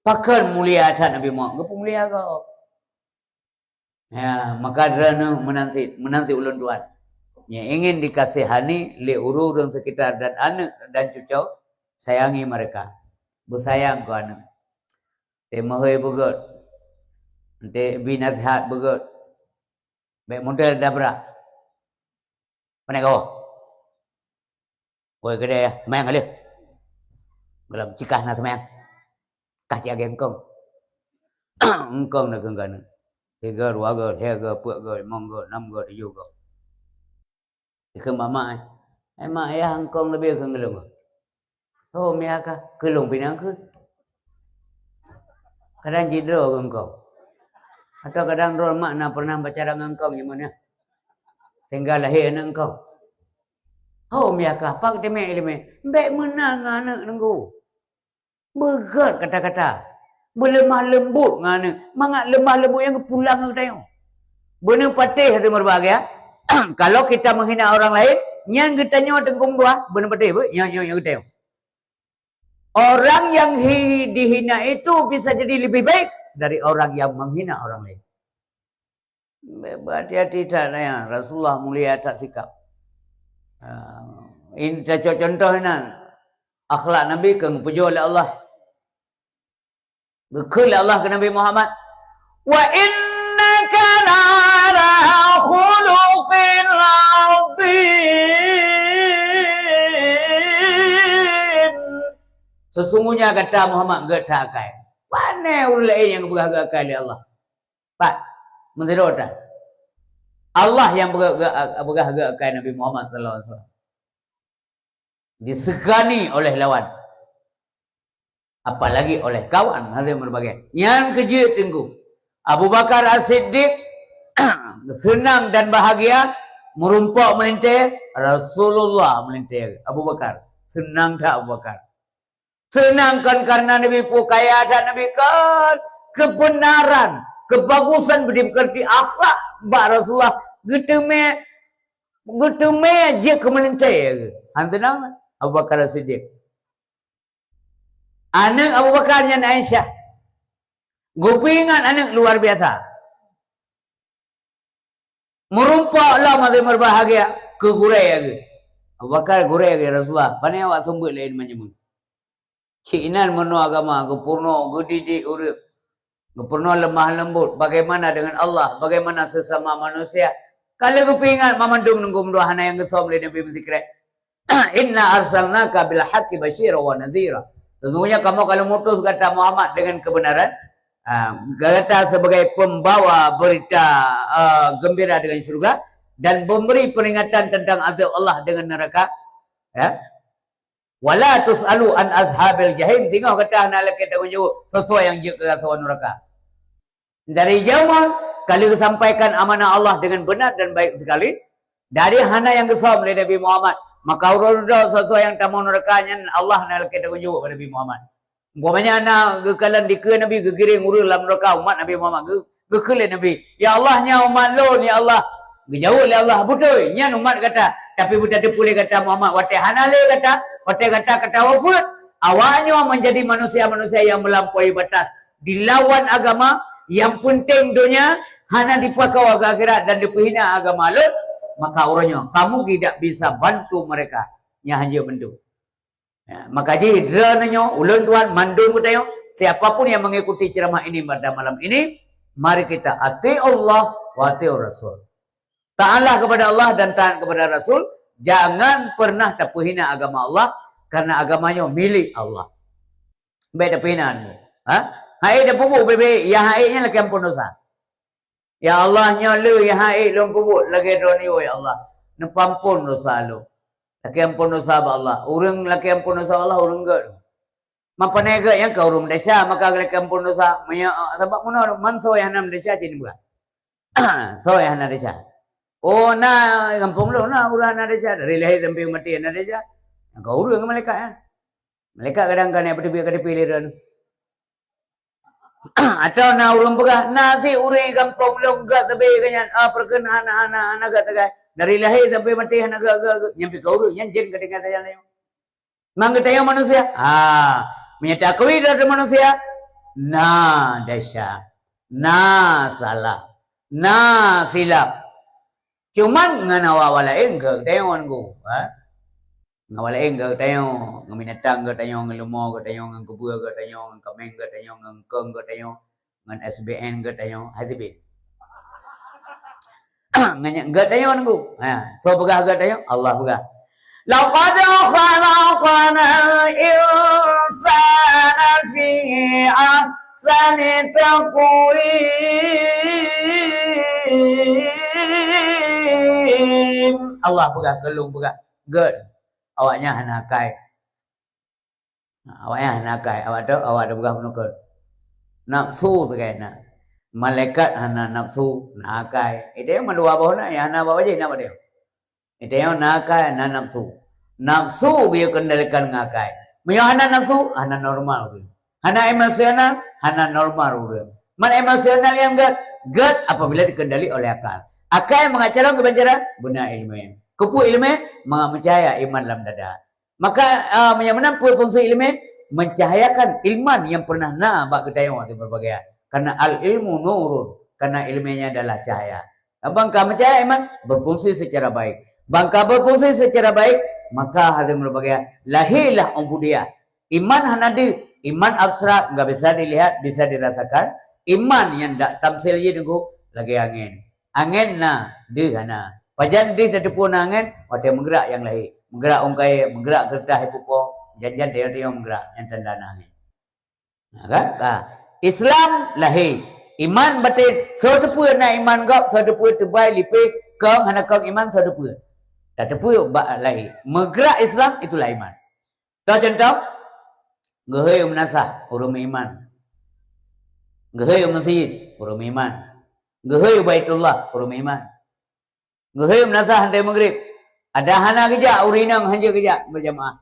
Pakon mulia that Nabi Muhammad, geupeumulia gob. Ya, maka droeneuh meunan cit, meunan cit ulôn tuan. Nyang ingin dikasihani lé ureueng-ureueng sekitar dan aneuk dan cucoe, sayangi mereka. Beusayang keu aneuk. Teuh meuhôi beugèt. Teuh bi nasihat beugèt. Bèk model dabra. Pane goh. Oi, keudè ya, seumang ka lheueh. Gohlom cikah na seumang. Kah cit agèe eungkông. Eungkông na keu keuneuk. Tiga, dua gèt, lhèe gèt, peuet gèt, limong gèt, nam gèt, tujoh gèt. Dikheun bak mak, eh. "Eh, mak, yah eungkông leubeh keu lôn." "Oh, meuiya kah, keu lôn pih na kheun." Kadang jidroe keu eungkông. Atau kadang droe mak na pernah pacaran ngon eungkông jameun nyan. Sehingga lahé aneuk eungkông. "Oh, meuiya kah, pat teumè ileumèe?" Bèk meunan ngon aneuk teungku. Beugèt kata-kata. Beuleumah leumbot ngon aneuk. Mangat leumah leumbot nyan geupulang keu geutanyoe. Beuneupatéh hati meureubahagia. Kalau kita menghina orang lain, nyan geutanyoe teungku dua, beuneupatéh beuh, nyan, nyan, nyan geutanyoe. Orang yang hi-, dihina itu bisa jadi lebih baik dari orang yang menghina orang lain. Be-, berhati-hati that, ya, Rasulullah mulia that sikap. Ah, in-, tacok contoh inan. Akhlak Nabi keu geupujoe lé Allah. Geukheun lé Allah keu Nabi Muhammad, "Wa innaka la'ala khuluqin 'azim." Sesungguhnya gata Muhammad gèt that akai. Pane ureueng laén nyang geupeugah gèt akai lé Allah? Pat, meusidroe that. Allah nyang peugah gèt, peugah gèt akai Nabi Muhammad sallallahu alaihi wasallam. Disegani oleh lawan. Apalagi oleh kawan, hal yang berbagai. Nyan keuh jeuet teungku. Abu Bakar As-Siddiq seunang dan bahagia meurumpok meulintèe, Rasulullah meulintèe. Abu Bakar, seunang that Abu Bakar. Seunang kon karena Nabi peue kaya that Nabi, kon keubeunaran, keubagusan budi peukeurti akhlak bak Rasulullah geuteumé Geuteumé jeuet keu meulintèe geuh. Han seunang Abu Bakar Siddiq. Aneuk Abu Bakar nyan Aisyah. Geupeuingat aneuk luar biasa. Meurumpok lom até meubahgia keu gurèe geuh. Abu Bakar, gurèe geuh, "Ya Rasulullah, pane awak seumeubeuet laén manyumun?" Cit inan meunoe agama, geupeurunoe, geudidik ureueng, geupeurunoe lemah lembut, bagaimana dengan Allah, bagaimana sesama manusia. Ka lheueh geupeuingat mamandum nunggu meudua hana nyang geusöm lé Nabi meusikrek. "Inna arsalnaka bil haqqi basyira wa nadhira." Sesungguhnya kamoe ka lheueh mutus gata Muhammad dengan kebenaran, ah, gata sebagai pembawa berita, ah, gembira dengan syurga dan memberi peringatan tentang azab Allah dengan neraka. Ya. "Wala tus'alu an ashabil jahim," singoh gata hana lakèe tanggong jaweueb soe-soe nyang jeuet keu asoe nuraka. Dari jameun ka lheueh geusampaikan amanah Allah dengan benar dan baik sekali. Dari hana nyang geusöm lé Nabi Muhammad, maka uroe dudoe soe-soe nyang tamong nuraka nyan Allah hana lakèe tanggong jaweueb bak Nabi Muhammad. Umpamanya na geukalon dikeue Nabi geugiring ureueng lam nuraka umat Nabi Muhammad geu-, geukheun lé Nabi, "Ya Allah, nyan umat lôn, ya Allah." Geujaweueb lé Allah, "Beutôi, nyan umat gata. Tapi beutateupeue lé gata Muhammad, watèe hana lé gata, watèe gata ka tawafeuet, awaknyoe menjadi manusia-manusia yang melampaui batas, dilawan agama, yang penting donya, hana dipakoe keu akhirat dan dipeuhina agama lôn, maka uroe nyoe kamu tidak bisa bantu mereka." Nyan hanjeuet bantu. Ya, maka jih droeneuh nyoe, ulôn tuan mandum geutanyoe, siapa pun yang mengikuti ceramah ini pada malam ini, mari kita atii'ullah wa atii'ur rasul. Taatlah kepada Allah dan taat kepada Rasul, jangan pernah tapeuhina agama Allah, karena agama nyoe milék Allah. Bèk tapeuhina nyoe. Ha? Hai tapeubuet bèk-bèk, nyang hai nyan lakèe amphon dosa. Ya Allah, nyoe le nyang hai lôn peubuet lagèe droeneuh, ya Allah. Neupeuamphon dosa lôn. Lakèe amphon dosa bak Allah. Ureueng lakèe amphon dosa bak Allah, ureueng gèt. Man pane gèt nyang ka ureueng meudesya, maka lakèe amphon dosa. Meunyoe, sabab meunoe, man soe nyang hana meudesya cit neupeugah. Soe nyang hana desya? Oh, na gampông lôn na ureueng hana desya. Dari lahé sampai maté hana desya. Nyang ka ureueng malaikat nyan. Malaikat kadang ka naik peuteubit ka teupilih droeneuh. Atawa na ureueng peugah, "Na sit ureueng gampông lôn gèt teubiet keu nyan, ah, peureukeuen hana, hana, hana gèt teugai. Dari lahé sampai maté hana gèt, gèt, gèt." Nyan pih ka ureueng, nyan jén ka tinggai sajan nyoe. Man geutanyoe manusia? Ah, meunyoe taakui droe manusia, na desya, na salah, na silap. Cuman ngon awak-awak laén geutanyoe ngon geuh, ha? Ngon awak laén geutanyoe, ngon binatang geutanyoe, ngon leumo geutanyoe, ngon keubeue geutanyoe, ngon kaméng geutanyoe, ngon eungkong geutanyoe, ngon S B N geutanyoe, hasibin. Ngon nyan geutanyoe nunggu. Ha, soe peugah geutanyoe? Allah peugah. "Laqad khalaqnal insana fi ahsani taqwim." Allah peugah, keu lôn peugah. Gèt. Awaknyan hana akai. Awaknyan hana akai. Awak tu, awak tu peugah meunoe keuh. Nafsu sagai na. Malaikat hana nafsu, na akai. Itu nyang mandua boh na, nyang hana bak wajéh na bak dia. Itu nyang na akai, na nafsu. Nafsu geuyue kendalikan ngon akai. Meunyoe hana nafsu, hana normal geuyue. Hana emosional, hana normal ureueng. Man emosional nyang gèt, gèt apabila dikendali oleh akal. Akai mangat calon keubancaran, beuna ileumèe. Keupeue ileumèe? Mangat meucahya iman lam dada. Maka, ah, meunyoe meunan peue fungsi ileumèe? Mencahayakan iman nyang pernah na bak geutanyoe ateueh berbagai. Karena al-ilmu nurun, karena ileumèe nyan adalah cahaya. Bang ka meucahya iman, berfungsi secara baik. Bang ka berfungsi secara baik, maka hana meureubagia, lahé lah ubudiyah. Iman hana deuh, iman abstrak, enggak bisa dilihat, bisa dirasakan. Iman nyang dak tamsil jih teungku lagèe angèn. Angèn na, deuh hana. Pajan deuh tateupeue na angèn, watèe meugeurak nyang lahé. Meugeurak ôn kayèe, meugeurak keureutah ipupo, jan-jan tayong-tayong meugeurak, nyan tanda na angèn. Ha, kan? Ha. Islam lahé. Iman batén. Soe teupeue na iman gob, soe teupeue teubai, lipéh, kong, hana kong iman, soe teupeue. Tateupeue bak lahé. Meugeurak Islam, itulah iman. Toh contoh, geuhôi u meunasah, ureueng meuiman. Geuhôi u meuseujid, ureueng meuiman. Geuhôi u Baitullah, ureueng meuiman. Geuhôi meunasah hantei meugrib. Adak hana geujak, ureueng inong hanjeuet geujak beujamaah.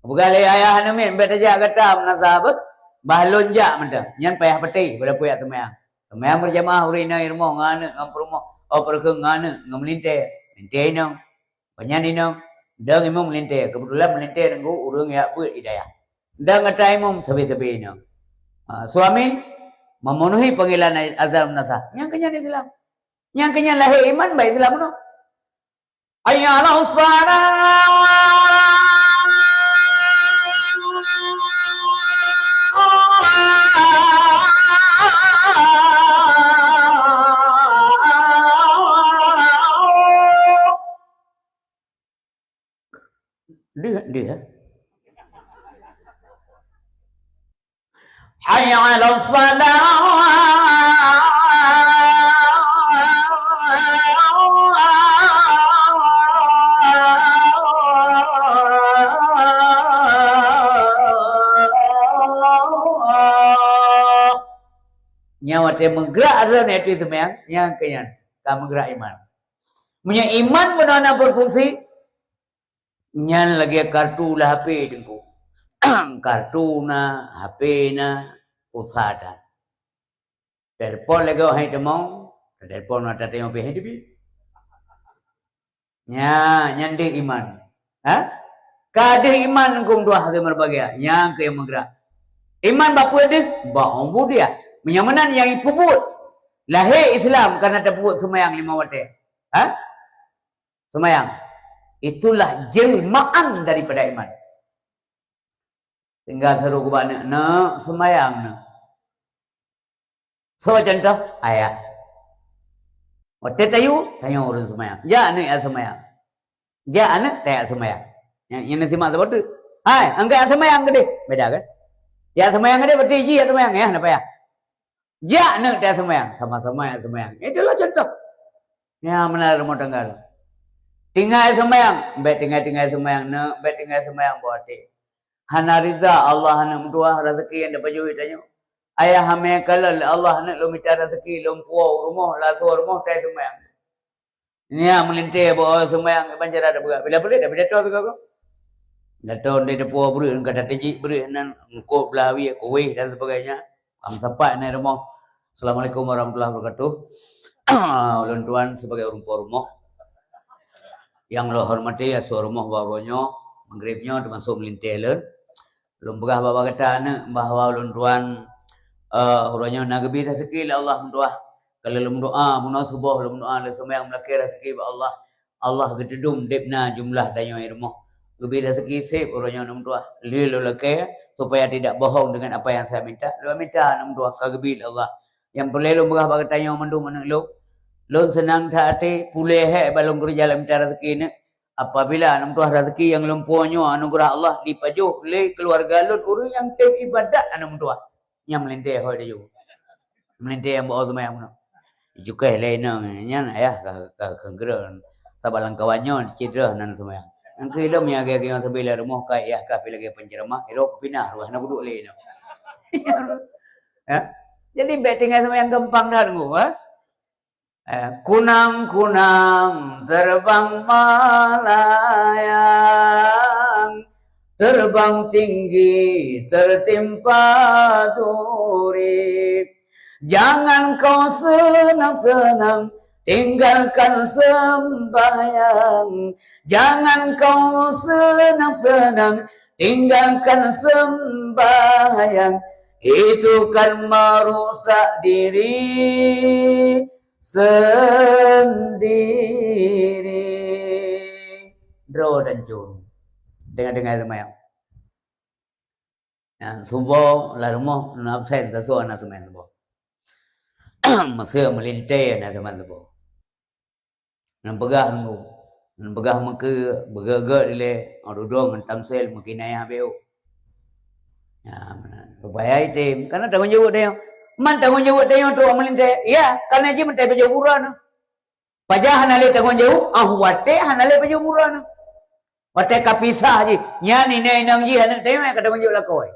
Peugah lé ayah aneuk miet, "Bèk tajak gata meunasah beuh, bah lôn jak mantong." Nyan payah patéh, pada puyah seumayang. Seumayang beujamaah ureueng inong i rumoh ngon aneuk, ngon peurumoh, oh, peurukeung ngon aneuk, ngon meulintèe. Meulintèe inong. Banyak inong, dong imum meulintée, kebetulan meulintée nunggu ureuëng yak buet hidayah. Dong ata imum sabe-sabe inong. Ha, suami memenuhi panggilan azan meunasah. Nyang keunyan Islam. Nyang keunyan lahé iman bak Islam nyoe. Hayya 'alas shalah. Deuh, deuh, eh. Hayya 'alas shalah. Nyan watée meugrak droe nyan ateueh seumayang, nyang keunyan ka meugrak iman. Meunyoe iman beuna na berfungsi, nyan lagée kartu lam H P Teungku. Kartu na, H P na, pulsa na. Telepon lagée hai teumong, telepon mata teunyong pih hai teubi. Nya, nyan deuh iman. Ha? Ka deuh iman kong tuah ke meureubagia, nyang keu nyang meugrak. Iman bak peue deuh? Bak ubudiyah. Meunyoe meunan nyang ipeubuet. Lahé Islam karena tapeubuet seumayang lima watée. Ha? Seumayang. Itulah jelmaan daripada iman. Tinggai seuruek keu aneuk, "Neuk, seumayang neuk." Soe contoh? Ayah. Watée tayue, tanyoe ureuëng seumayang. Jak aneuk jak seumayang. Jak aneuk tajak seumayang. Nyang, nyang na simak saboh teuk. "Hai, angkat jak seumayang keudeh." Beda kan? Jak seumayang keudeh, berarti jih jak seumayang, ya, na payah. Jak neuk tajak seumayang, sama-sama jak seumayang. Itulah contoh. Nyang meunan rumoh tangga. Tinggai seumayang, bék tinggai-tinggai seumayang neuk, bék tinggai seumayang boh até. Hana riza Allah aneuk meutuah raseuki nyang tapajoh tanyoe. Ayah hamé kalon lé Allah aneuk lôn mita raseuki, lôn puwoe u rumoh, lasoe rumoh tai seumayang. Nyan meulintée bak seumayang ban cara tapeugah. Bila boleh dah pidato sigoe-goe. Pidato ndai teupuwoe breueh, ka tateujiek breueh nan eungkot blah wie, kueh dan sebagainya. Ka meusapat nai rumoh. Assalamualaikum warahmatullahi wabarakatuh. Ulôn tuan sebagai ureuëng po rumoh. Nyang lôn hormati asoe rumoh bak uroe nyoe, maghrib nyoe teumasok meulintée lôn. Lôn peugah bak gata aneuk bahwa ulôn tuan, eh, uroe nyoe na geubri raseuki lé Allah meutuah. Ka lheueh lôn meudoa, meunoe suboh lôn meudoa, lôn seumayang meulakée raseuki bak Allah. Allah geuteudum deb na jumlah tanyoe i rumoh. Geubri raseuki seb uroe nyoe lôn meutuah. Lheueh lôn lakée supaya tidak bohong dengan apa yang saya minta. Lôn minta aneuk meutuah ka geubri lé Allah. Nyang peureulée lôn peugah bak geutanyoe mandum aneuk lôn. Lôn seunang that até, puléh hék bak lôn keureuja lam mita raseuki nyoe. Apabila aneuk meutuah raseuki nyang lôn puwoe nyoe anugeurah Allah dipajoh lé keuluwarga lôn ureuëng nyang tem ibadat aneuk meutuah. Nyang meulintée hôi tayue. Meulintée nyang bak seumayang bunoe. Cukéh lé inong nyan ayah ka, ka, ka keureueng. Sabab lam kawan nyoe cit droe nan seumayang. Nyang keu ilom nyang lagée nyoe sabe lam rumoh ka ayah ka pi lagée penceramah, irok pinah ruah na kuduek lé inong. Ya. Jadi bék tinggai seumayang gampang that ngu, ha? Eh, kunang-kunang terbang melayang, terbang tinggi tertimpa duri. Jangan kau senang-senang tinggalkan sembahyang. Jangan kau senang-senang tinggalkan sembahyang. Itu kan merusak diri sendiri. Droe dan jun. Dengar-dengar seumayang. Nyang suboh lam rumoh na absen, tasoe na seumayang suboh. Meuseu meulintée na seumayang suboh. Nan peugah nunggu. Nan peugah meukeue, beugét-gét dilée, oh, dudong ngon tamsil meukinayah beu. Ya, meunan. Supaya item, karena tanggong jaweueb tanyoe. Man tanggong jaweueb tanyoe trok meulintée. Ya, karena jih meutai pajoh buroe nyoe. Pajan hana lé tanggong jaweueb, ah, watée hana lé pajoh buroe nyoe. Watée ka pisah jih, nyan inong-inong jih aneuk tanyoe nyang ka tanggong jaweueb lakoe.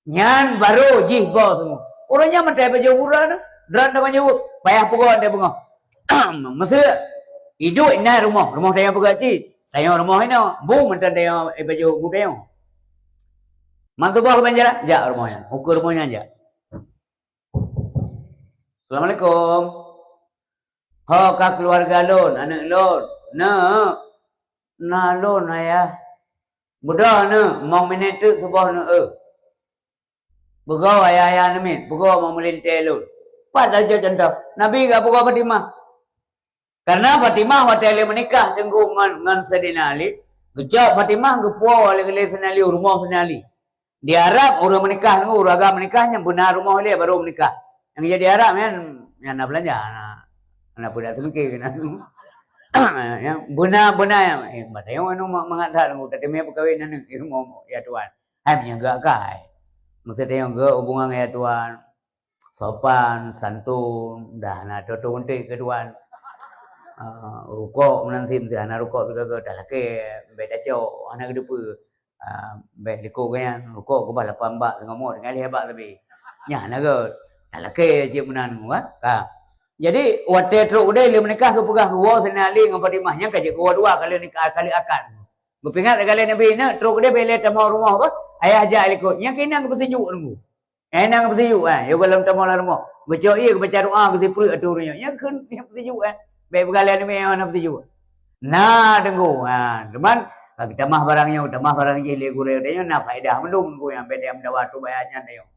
Nyan barô jih boh teungoh. Ureuëng nyan meutai pajoh buroe nyoe, droe tanggong jaweueb, payah peugah teuh beungoh. Meuseu iduek inan rumoh, rumoh tanyoe peugah cit. Tanyoe rumoh inoe, bu mantong tanyoe, eh, pajoh bu tanyoe. Man tuboh keubanjaran, jak rumoh nyan. Ukeue rumoh nyan jak. Assalamualaikum. Ho ka keuluwarga lôn, aneuk lôn. Neuk. "Na lôn, Ayah." "Beudôh neuh, limong minèt teuk suboh neuh, eu." Beugöt ayah-ayah namiet, beugöt meulintèe lôn. Pat laju contoh, Nabi ka beugöt Fatimah. Karena Fatimah watèe lheuh meunikah teungku ngon, ngon Saidina Ali, geucok Fatimah geupuwoe lé, lé Saidina Ali, u rumoh Saidina Ali. Di Arab ureueng meunikah teungku, ureueng agam meunikah nyan beuna rumoh lé baru meunikah. Nyang jadi Arab nyan, nyan na beulanja, na, na peudak seumike keunan. Nyang beuna-beuna nyang, eh, batayong anu ma-, mangat that teungku, tateumé peukawen aneuk, eh, rumoh, ya Tuhan. Hai meunyoe geuakai. Maksud tanyoe geuhubungan ngon ya Tuhan. Sopan, santun, dah na tutoe unték keu Tuhan. Ah, rukok meunan sim, hana rukok sigaga, talakèe, bèk tacok, hana keudeupeue. Ah, bèk likot gobnyan, rukok keubah lapan bak, singoh mo tinggai lhèe bak sabe. Nyan hana göt. Talakèe cit meunan, kan? Ka. Jadi, watèe trok udeh lheuh meunikah geupeugah geuwoe Saidina Ali ngon Fatimah, nyan ka jeuet geuwoe dua kali nikah, kali akad. Geupeuingat lagèe Nabi, "Neuk, trok udeh bèk lé tamong rumoh beuh, ayah jak likot." Nyan keunan geupeusijuek teungku. Eh, nyan geupeusijuek, eh, yôh gohlom tamong lam rumoh. Geucok ié, geubaca doa, geusipreuk ateueh ureueng nyoe. Nyan kheun, nyan peusijuek, eh. Bèk peugalak aneuk miet nyan peusijuek. Na teungku, ha, teuma ka geutamah barang nyoe, geutamah barang jih lé gurèe tanyoe, na faedah mandum teungku, nyang bèk teumeudakwa teuh bak ayah nyan tanyoe.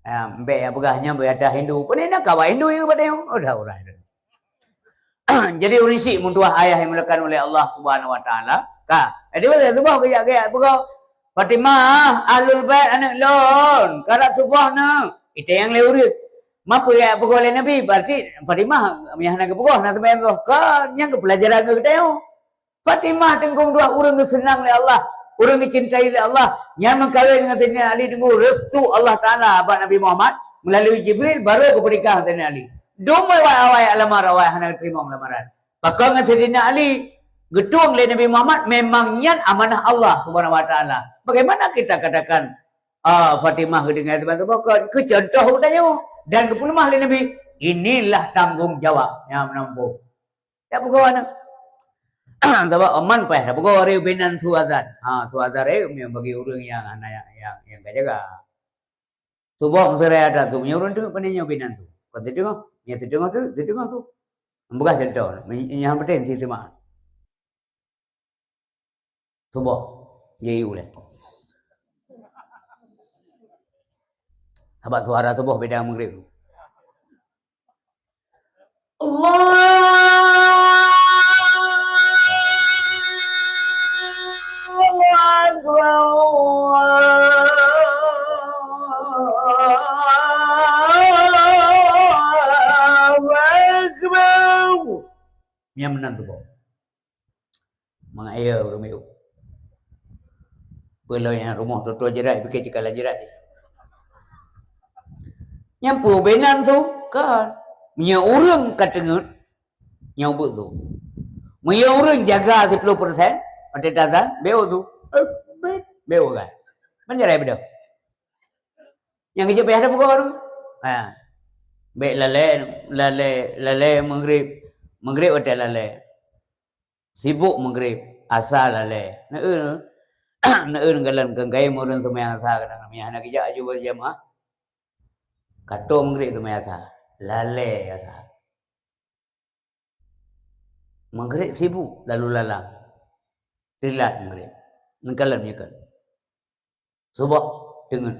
Ha, bèk ya peugah nyan bèk ata Hindu. Peue na kawan Hindu nyang bak tanyoe? Oh, dah urai dah. Jadi ureueng syiek meutuah ayah yang dimuliakan oleh Allah Subhanahu Wa Taala. Ka. Jadi, masa suboh geujak-geujak peugah, "Fatimah, Ahlul Bait aneuk lôn, karab suboh neuh." Itanyong lé ureueng, "Ma peue jak peugah lé Nabi?" Berarti Fatimah nyang hana geupeugah, na seumayang suboh. Kon, nyan keuh peulajaran keu geutanyoe. Fatimah teungku dua ureueng geuseunang lé Allah, ureueng geucintai lé Allah. Nyan meukawen ngon Saidina Ali teungku restu Allah Taala bak Nabi Muhammad meulalu Jibril, baru geupeunikah ngon Saidina Ali. Dum awai-awai lamar awai hana geuteurimong lamaran. Pakon ngon Saidina Ali geutueng lé Nabi Muhammad memang nyan amanah Allah Subhanahu Wa Taala. Bagaimana kita katakan, ah, Fatimah geutinggai saban saboh? Keu contoh geutanyoe dan geupeuleumah lé Nabi, inilah tanggung jawab nyang meunampuh. Ya peugah aneuk. Sabab aman paih dah peugah hari binan su azan. Ha, su azan, eh, bagi ureueng nyang hana, nyang, nyang ka jaga. Suboh meuseurah adat tu, meunyoe ureueng teungoh pane nyoe binan tu. Kon teudeungoe, nyang teudeungoe tu, teudeungoe tu. Peugah contoh, nyang penting si seuma. Suboh, jiyue lé. Sabab suara suboh beda maghrib. Allahu Akbar, Allahu Akbar. Nyan meunan suboh. Mangat ya ureueng miyueb. Peue lom nyang rumoh tutoe jirat, pike cikalan jirat. Nyang peue binan su, kan. Meunyoe ureueng ka teungeut, nyoe beuet su. Meunyoe ureueng jaga siplôh persen, watèe tazan, beuet su. Beuet kan. Manjarai beudôh. Nyang geujok payah dah peugah tu. Ha. Bèk lalè, lalè, lalè maghrib. Maghrib watèe lalè. Sibok maghrib, asa lalè. Neu, neu galon keu gayém ureueng seumayang asa kadang. Meunyo hana geujak aju berjamaah. Kato maghrib seumayang asa. Lalè asa. Maghrib sibok lalu lalang. Teulat maghrib. Neukalon nyeukon. Suboh teungeut.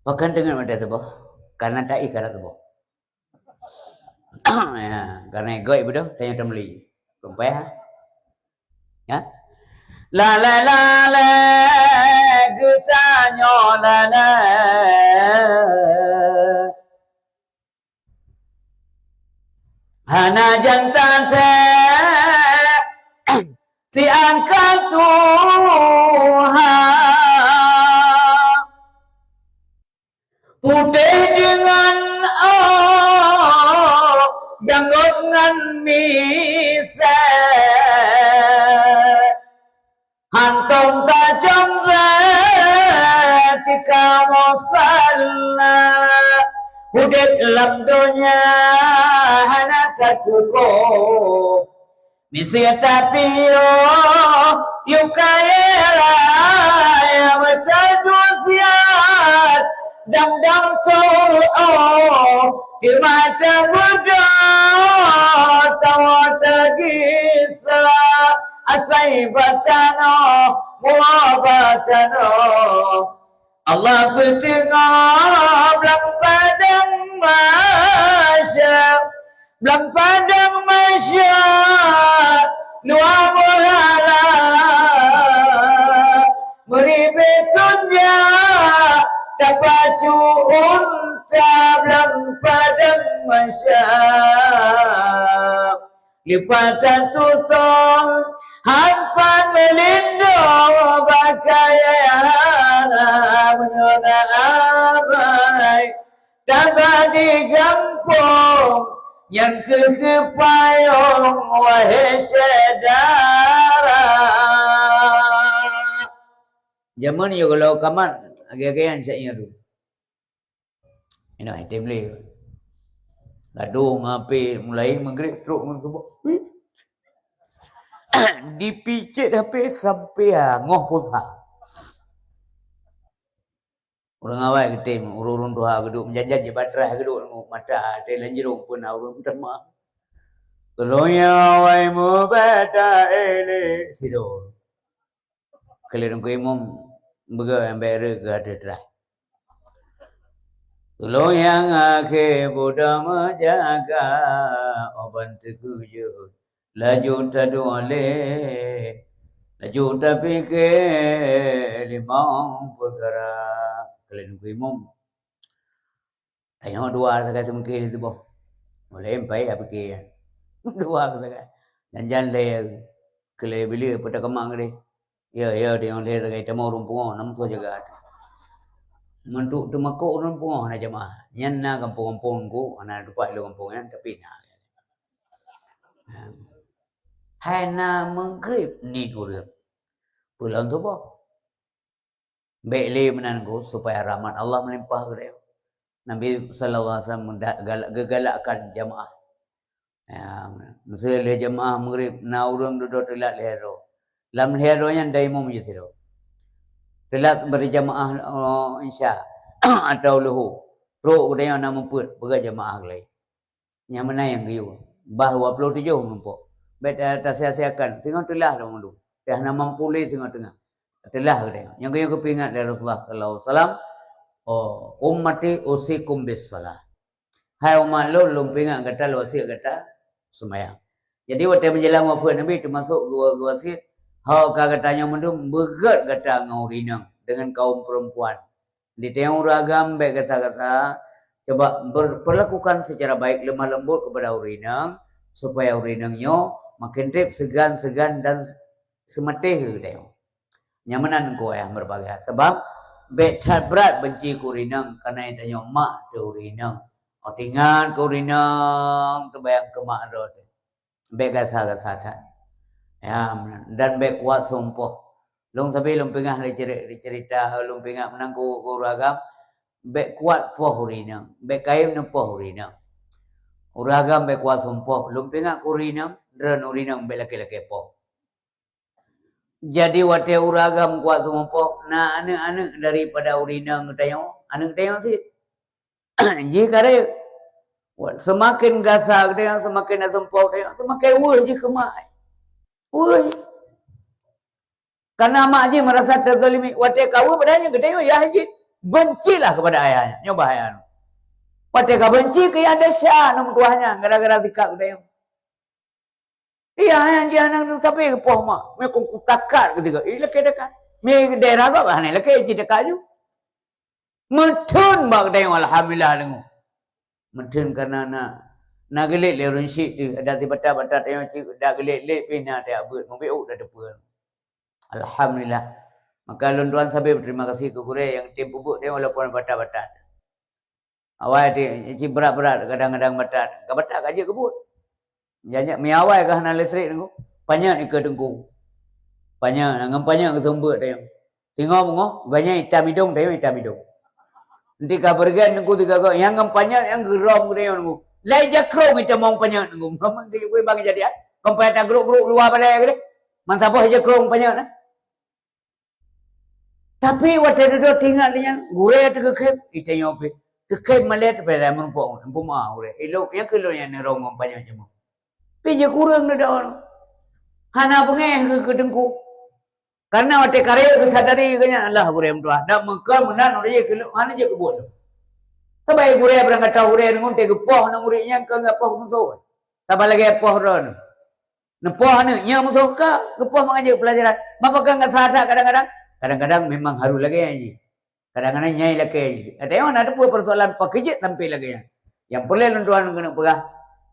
Pakon teungeut watèe suboh? Karena taéh karab suboh. Ya, karena goib beudôh, tanyoe tameuli. Kumpai ha? Ya? Lalè, lalè, geutanyoe lalè. Hana jan tathèe siangkat Tuhan. Putéh deungon ôk, janggot ngon misèe. Hantom tajom lé tika musala, udép lam donya hana tateupeue. Miseue tapiôh, yue kayèe raya beutadu siat, Dang-dang teuh oh, di mata buda, tawa tagisa, asai batanoh, mua batanoh. Allah peuteungoh blang padang mahsyar, blang padang mahsyar, luwa meuhala, meuribée tunja, tapacu unta blang padang mahsyar. Leupah tatutong, hampan meulindong bak kayée hana meunyoe na amai. Taba di gampông, nyan keuh keupayong, wahé syedara. Jameun nyoe kalau kamat, agée-agée nyan cak nyoe tu. Inoe item lé. Gadôh ngon H P mulai maghrib trok ngon suboh. Dipicet H P sampai ah, ngoh pulsa. Ureuëng awai geutem, ureuëng-ureuëng tuha geuduek meujanjan jibatrah geuduek ngon mata teuh lam jroh pun ureuëng teuma. Tolong ya awai mubata ele sido. Keu lheueh Teungku Imum beugöt nyang bèk rhot keu ateueh trah. Tulông nyang akhé buda meujaga, oh ban teukeujot laju taduek lé, laju tapike limong peukara. Keu lheueh Teungku Imum. Tanyoe dua sagai seumike di tuboh. Ulèe pai apike. Dua sagai. Janjan lé keu lheueh bileuh peue takeumak keudeh. Ya, ya, tanyoe lheueh sagai tamong ureueng pungoh, na musoh jaga. Meuntuk teumakot ureueng pungoh na jamaah. Nyan na gampông-gampông ku, na teumpat lôn gampông nyan, tapi na. Hai na meugrib niet ureueng. Peue lom tuboh. Bèk lé meunan ku, supaya rahmat Allah meulimpah keu geutanyoe. Nabi sallallahu alaihi wasallam meuda-, galak-, geugalakkan jamaah. Ya, meuseu lheueh jamaah meugrib, na ureueng dudoe teulat lhèe droe. Lam lhèe droe nyan dai imum jih sidroe. Teulat beurjamaah, oh, isya atau luhu. Trok geutanyoe na meupeuet, peugah jamaah geuh laén. Nyang meunan nyang geuyue. Bah dua puluh tujoh meunumpok. Bèk ta-, tasia-siakan. Singoh teulah lom mandum. Dah na mampu lé singoh teungoh. Teulah geutanyoe. Nyang geuyue geupeuingat lé Rasulullah sallallahu alaihi wasallam, "Oh, ummati usikum bis shalah." Hai umat lôn, lôn peuingat gata, lôn wasiet gata seumayang. Jadi, watèe meujalan wafeuet Nabi, teumasok geu-, geuwasiet, "Ho ka gata nyoe mandum, beugèt gata ngon ureueng inong, deungon kaum peurempuan." Di tanyoe ureueng agam bèk gasa-gasa, cuba ber-, perlakukan secara baik, lemah lembut kepada ureueng inong, supaya ureueng inong nyoe makin trép seugan-seugan dan seumatéh keu tanyoe. Nyang meunan keu ayah meuribah, sabab bèk that brat beunci keu ureueng inong, kareuna tanyoe mak teu ureueng inong. Oh, teuingat keu ureueng inong, teubayang keu mak droe teuh. Bèk gasa-gasa that. Ya, meunan. Dan bèk kuat sumpah. Lôn sabe lôn peugah lé ceri-, cerita, lôn peugah meunan keu, keu ureueng agam, bèk kuat poh ureueng inong, bèk kayém neupoh ureueng inong. Ureueng agam bèk kuat sumpah. Lôn peugah keu ureueng inong, droeneuh ureueng inong bèk lakèe-lakèe poh. Jadi, watèe ureueng agam kuat sumpah, na aneuk-aneuk daripada ureueng inong geutanyoe, aneuk geutanyoe cit. Jih kareb. Seumaken gasa geutanyoe, seumaken na sumpah geutanyoe, seumaken weueh jih keu mak. Weueh jih. Karena mak jih merasa terzalimi. Watèe ka weueh, padahai nyan geutanyoe yah jih. Bencilah kepada ayah nyan. Nyoe bahaya nyoe. Watèe ka benci keu yah desya ngon meutuwah nyan gara-gara sikap geutanyoe. Iya, nyang jih aneuk tu sabe geupoh mak. Meuko kutakat keu sigoe. Ih, lakèe dekat. Mi daerah gob hana lakèe cit dekat ju. Meutheun bak geutanyoe, alhamdulillah deungoe. Meutheun kareuna na, na geulet lé ureueng syik teuh, adak sibatat-batat tanyoe cit, dak geulet-let pih na tajak beuet, mubiet ôk tateupeue. Alhamdulillah. Maka lôn tuan sabe beuterima kasih keu gurèe nyang tem peubuet tanyoe walaupun batat-batat. Awai ti, cit brat-brat kadang-kadang batat. Ka batat ka jeuet keu buet. Janyak mi awai ka hana listrik nunggu. Panyöt ikeue teungku. Panyöt, ngon panyöt geuseumeubeuet tanyoe. Singoh beungoh, gobnyan itam idong, tanyoe itam idong. Nanti ka beureugan teungku sigoe-goe, nyang ngon panyöt nyang geurom geutanyoe nunggu. Lai jakrong itamong panyöt nunggu. Memang geuyue bang jadi, ah. Kon payah tagrok-grok luwa balèe keudeh. Man saboh jakrong panyöt, ah. Tapi watèe dudoe teuingat lé nyan, gurèe teukeukhem, itanyong pih. Teukeukhem malèe, tapi lam rumpok, rumpok ma gurèe. Ilok, nyang keu lôn nyang neurong ngon panyang jameun. Pih jeuet kureueng dudoe. Hana beungèh keu, keu teungku. Karena watèe kareueng geusadari geuh nyan, Allah gurèe meutuah. Dan meukon meunan ureueng jih keu lôn, hana jeuet keu buet lôn. Sabab gurèe barangkata gurèe deungon teuh geupoh aneuk murit nyan keu geupoh musoh. Sabab lagèe poh droeneuh. Neupoh aneuk nyan musoh ka, geupoh mangat jeuet peulajaran. Mapa kang gasa that kadang-kadang? Kadang-kadang memang harus lagèe nyan jih. Kadang-kadang nyai lakèe jih. Ada nyang na teupeu persoalan pakriban jeuet sampai lagèe nyan. Nyang peureulèe lôn tuan keuneuk peugah,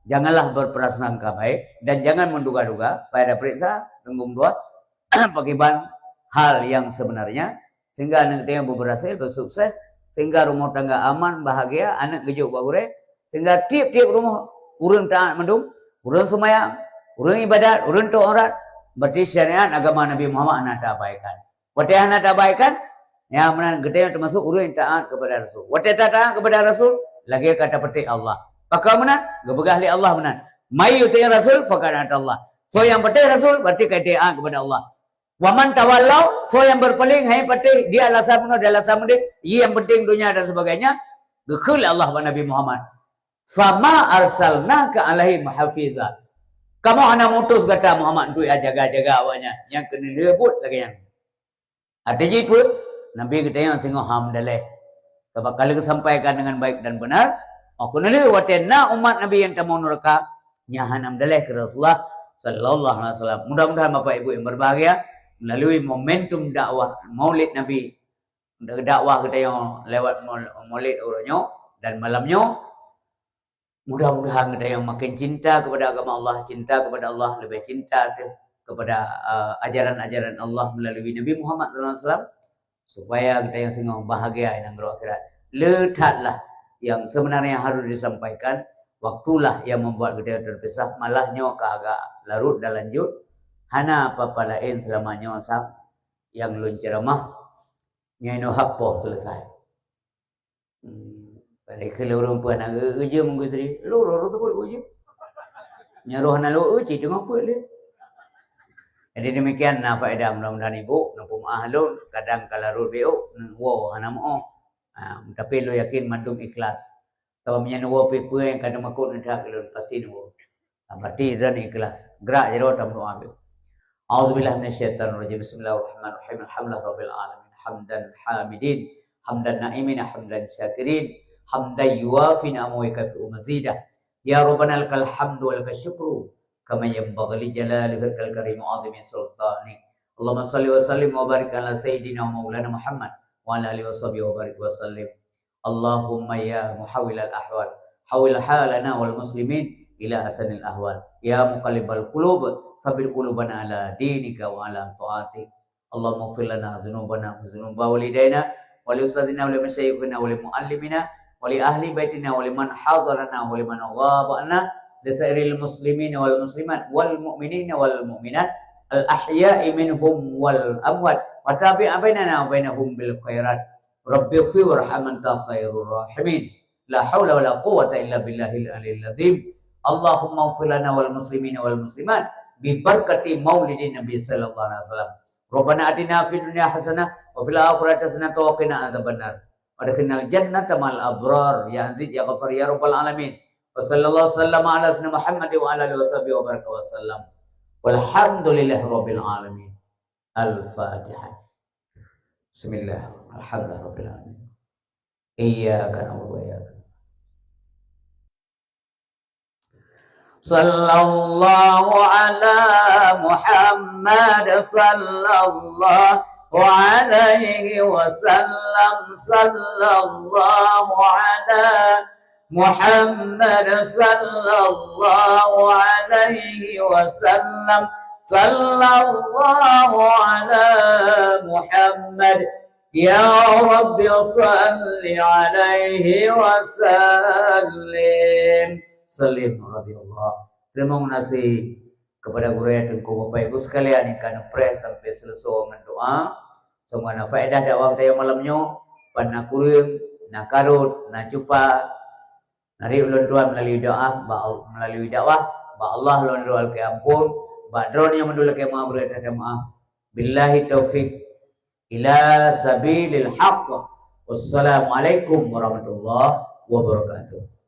janganlah berprasangka baik dan jangan menduga-duga, payah tapeuriksa, teungku meutuah, pakriban hal yang sebenarnya, sehingga aneuk tanyoe berhasil, bersukses, sehingga rumah tangga aman, bahagia, aneuk geujok bak gurèe, sehingga tiep-tiep rumoh ureueng taat mandum, ureueng seumayang, ureueng ibadat, ureueng tôk aurat, berarti syariat agama Nabi Muhammad hana taabaikan. Watèe hana taabaikan, nyan meunan geutanyoe teumasuk ureueng nyang taat keupada Rasul. Watèe ta-, taat keupada Rasul, lagèe ka tapatéh Allah. Pakon meunan? Geupeugah lé Allah meunan, "May yuti'ir Rasul faqad ata'allah." Soe nyang patéh Rasul, berarti ka taat keupada Allah. "Wa man tawallau," soe nyang berpaling, han patéh, di alasan bunoe, di alasan meudeh, nyang penting donya dan sebagainya, geukheun lé Allah bak Nabi Muhammad, "Fama arsalnaka 'alaihim hafiza." Kamoe hana mutus gata Muhammad untuk jaga-jaga awaknyan, nyang keuneulheueh buet lagèe nyan. Até jih peue? Nabi geutanyoe singoh han meudalèh. Sabab ka lheueh geusampaikan dengan baik dan benar, oh keuneulheueh watèe na umat Nabi nyang tamong nuraka, nyan hana meudalèh keu Rasulullah sallallahu alaihi wasallam. Mudah-mudahan Bapak Ibu yang berbahagia, melalui momentum dakwah Maulid Nabi, dakwah geutanyoe lewat maul-, Maulid uroe nyoe dan malam nyoe, mudah-mudahan geutanyoe makin cinta kepada agama Allah, cinta kepada Allah, leubeh cinta teuh kepada, eh, ajaran-ajaran Allah melalui Nabi Muhammad sallallahu alaihi wasallam, supaya geutanyoe singoh bahagia di nanggroe akhirat. Le that lah yang sebenarnya harus disampaikan, waktulah yang membuat geutanyoe terpisah, malah nyoe ka agak larut dan lanjut. Hana apa-apa laén seulama nyoe sam nyang lôn ceramah, nyoe inoe hak poh selesai. Hmm, padahai keu lôn ureueng peue hana eu-, eu jeuem meukeusri. Lôn, lôn, lôn teupeu eu jeuem. Nyan roh hana lôn eu, cit teungoh peuet lé. Jadi demikian na faedah, mudah-mudahan ibu neupeumaah lôn, kadang ka larot beu, neuwoe hana meu'oh. Ha, tapi lôn yakin mandum ikhlas. Sabab meunyo neuwoe pih peue nyang ka neumakot neuthak keu lôn, pasti neuwoe. Berarti droeneuh ikhlas. Gerak jaroe tameudoa beu. A'udzubillahi minasyaitonirrajim. Bismillahirrahmanirrahim. Alhamdulillahirabbil alamin. Hamdan hamidin, hamdan na'imin, hamdan syakirin, hamdan yuwafi ni'amahu wa yukafi'u mazidah. Ya Rabbana lakal hamdu wa lakal syukru kama yanbaghi li jalali wajhikal karim wa 'azimi sultanik. Allahumma shalli wa sallim wa barik ala sayyidina wa maulana Muhammad wa ala alihi wa sahbihi wa barik wa sallim. Allahumma ya muhawwilal ahwal, hawwil halana wal muslimin ila ahsanil ahwal. Ya muqallibal qulub, tsabbit qulubana ala dinika wa ala ta'atik. Allahumma ighfir lana dzunubana wa dzunuba walidaina wa li ustadzina wa li masyayikhina wa li muallimina wa li ahli baitina wa liman hadarana wa liman ghabana, li sairil muslimina wal muslimat wal mu'minina wal mu'minat, al ahya'i minhum wal amwat, wa tabi' bainana wa bainahum bil khairat. Rabbighfir warham anta khairur rahimin. La haula wala quwwata illa billahil aliyil azim. Allahumma ighfir lana wal muslimina wal muslimat bi barakati maulidin nabi sallallahu alaihi wasallam. Rabbana atina fid dunya hasanah wa fil akhirati hasanah wa qina adzabannar. Wa adkhilnal jannata ma'al abrar ya aziz ya ghaffar ya rabbal alamin. Wa sallallahu wasallam ala sayyidina Muhammad wa ala alihi wa sahbihi wa baraka wa sallam. Walhamdulillahi rabbil alamin. Al-Fatihah. Bismillah. Alhamdulillah rabbil alamin. Iyyaka na'budu wa iyyaka. Sallallahu ala Muhammad sallallahu alaihi wasallam. Sallallahu ala Muhammad sallallahu alaihi wasallam. Sallallahu ala Muhammad. Ya Rabbi salli alaihi wa sallim. Sallim radhiyallahu. Terima kasih kepada gurèe, teungku, bapak ibu sekalian nyang ka neupreh sampai seuleusoe ngon doa. Semoga na faedah dakwah geutanyoe malam nyoe, pan na kureueng, na karot, na cupa, na rieb ulôn tuan meulalu doa, bak, meulalu dakwah, bak Allah lôn lakèe ampôn, bak droeneuh nyang mandum lakèe maaf, bri that maaf. Billahi taufik. ila sabilil haqq. Wassalamualaikum warahmatullahi wabarakatuh.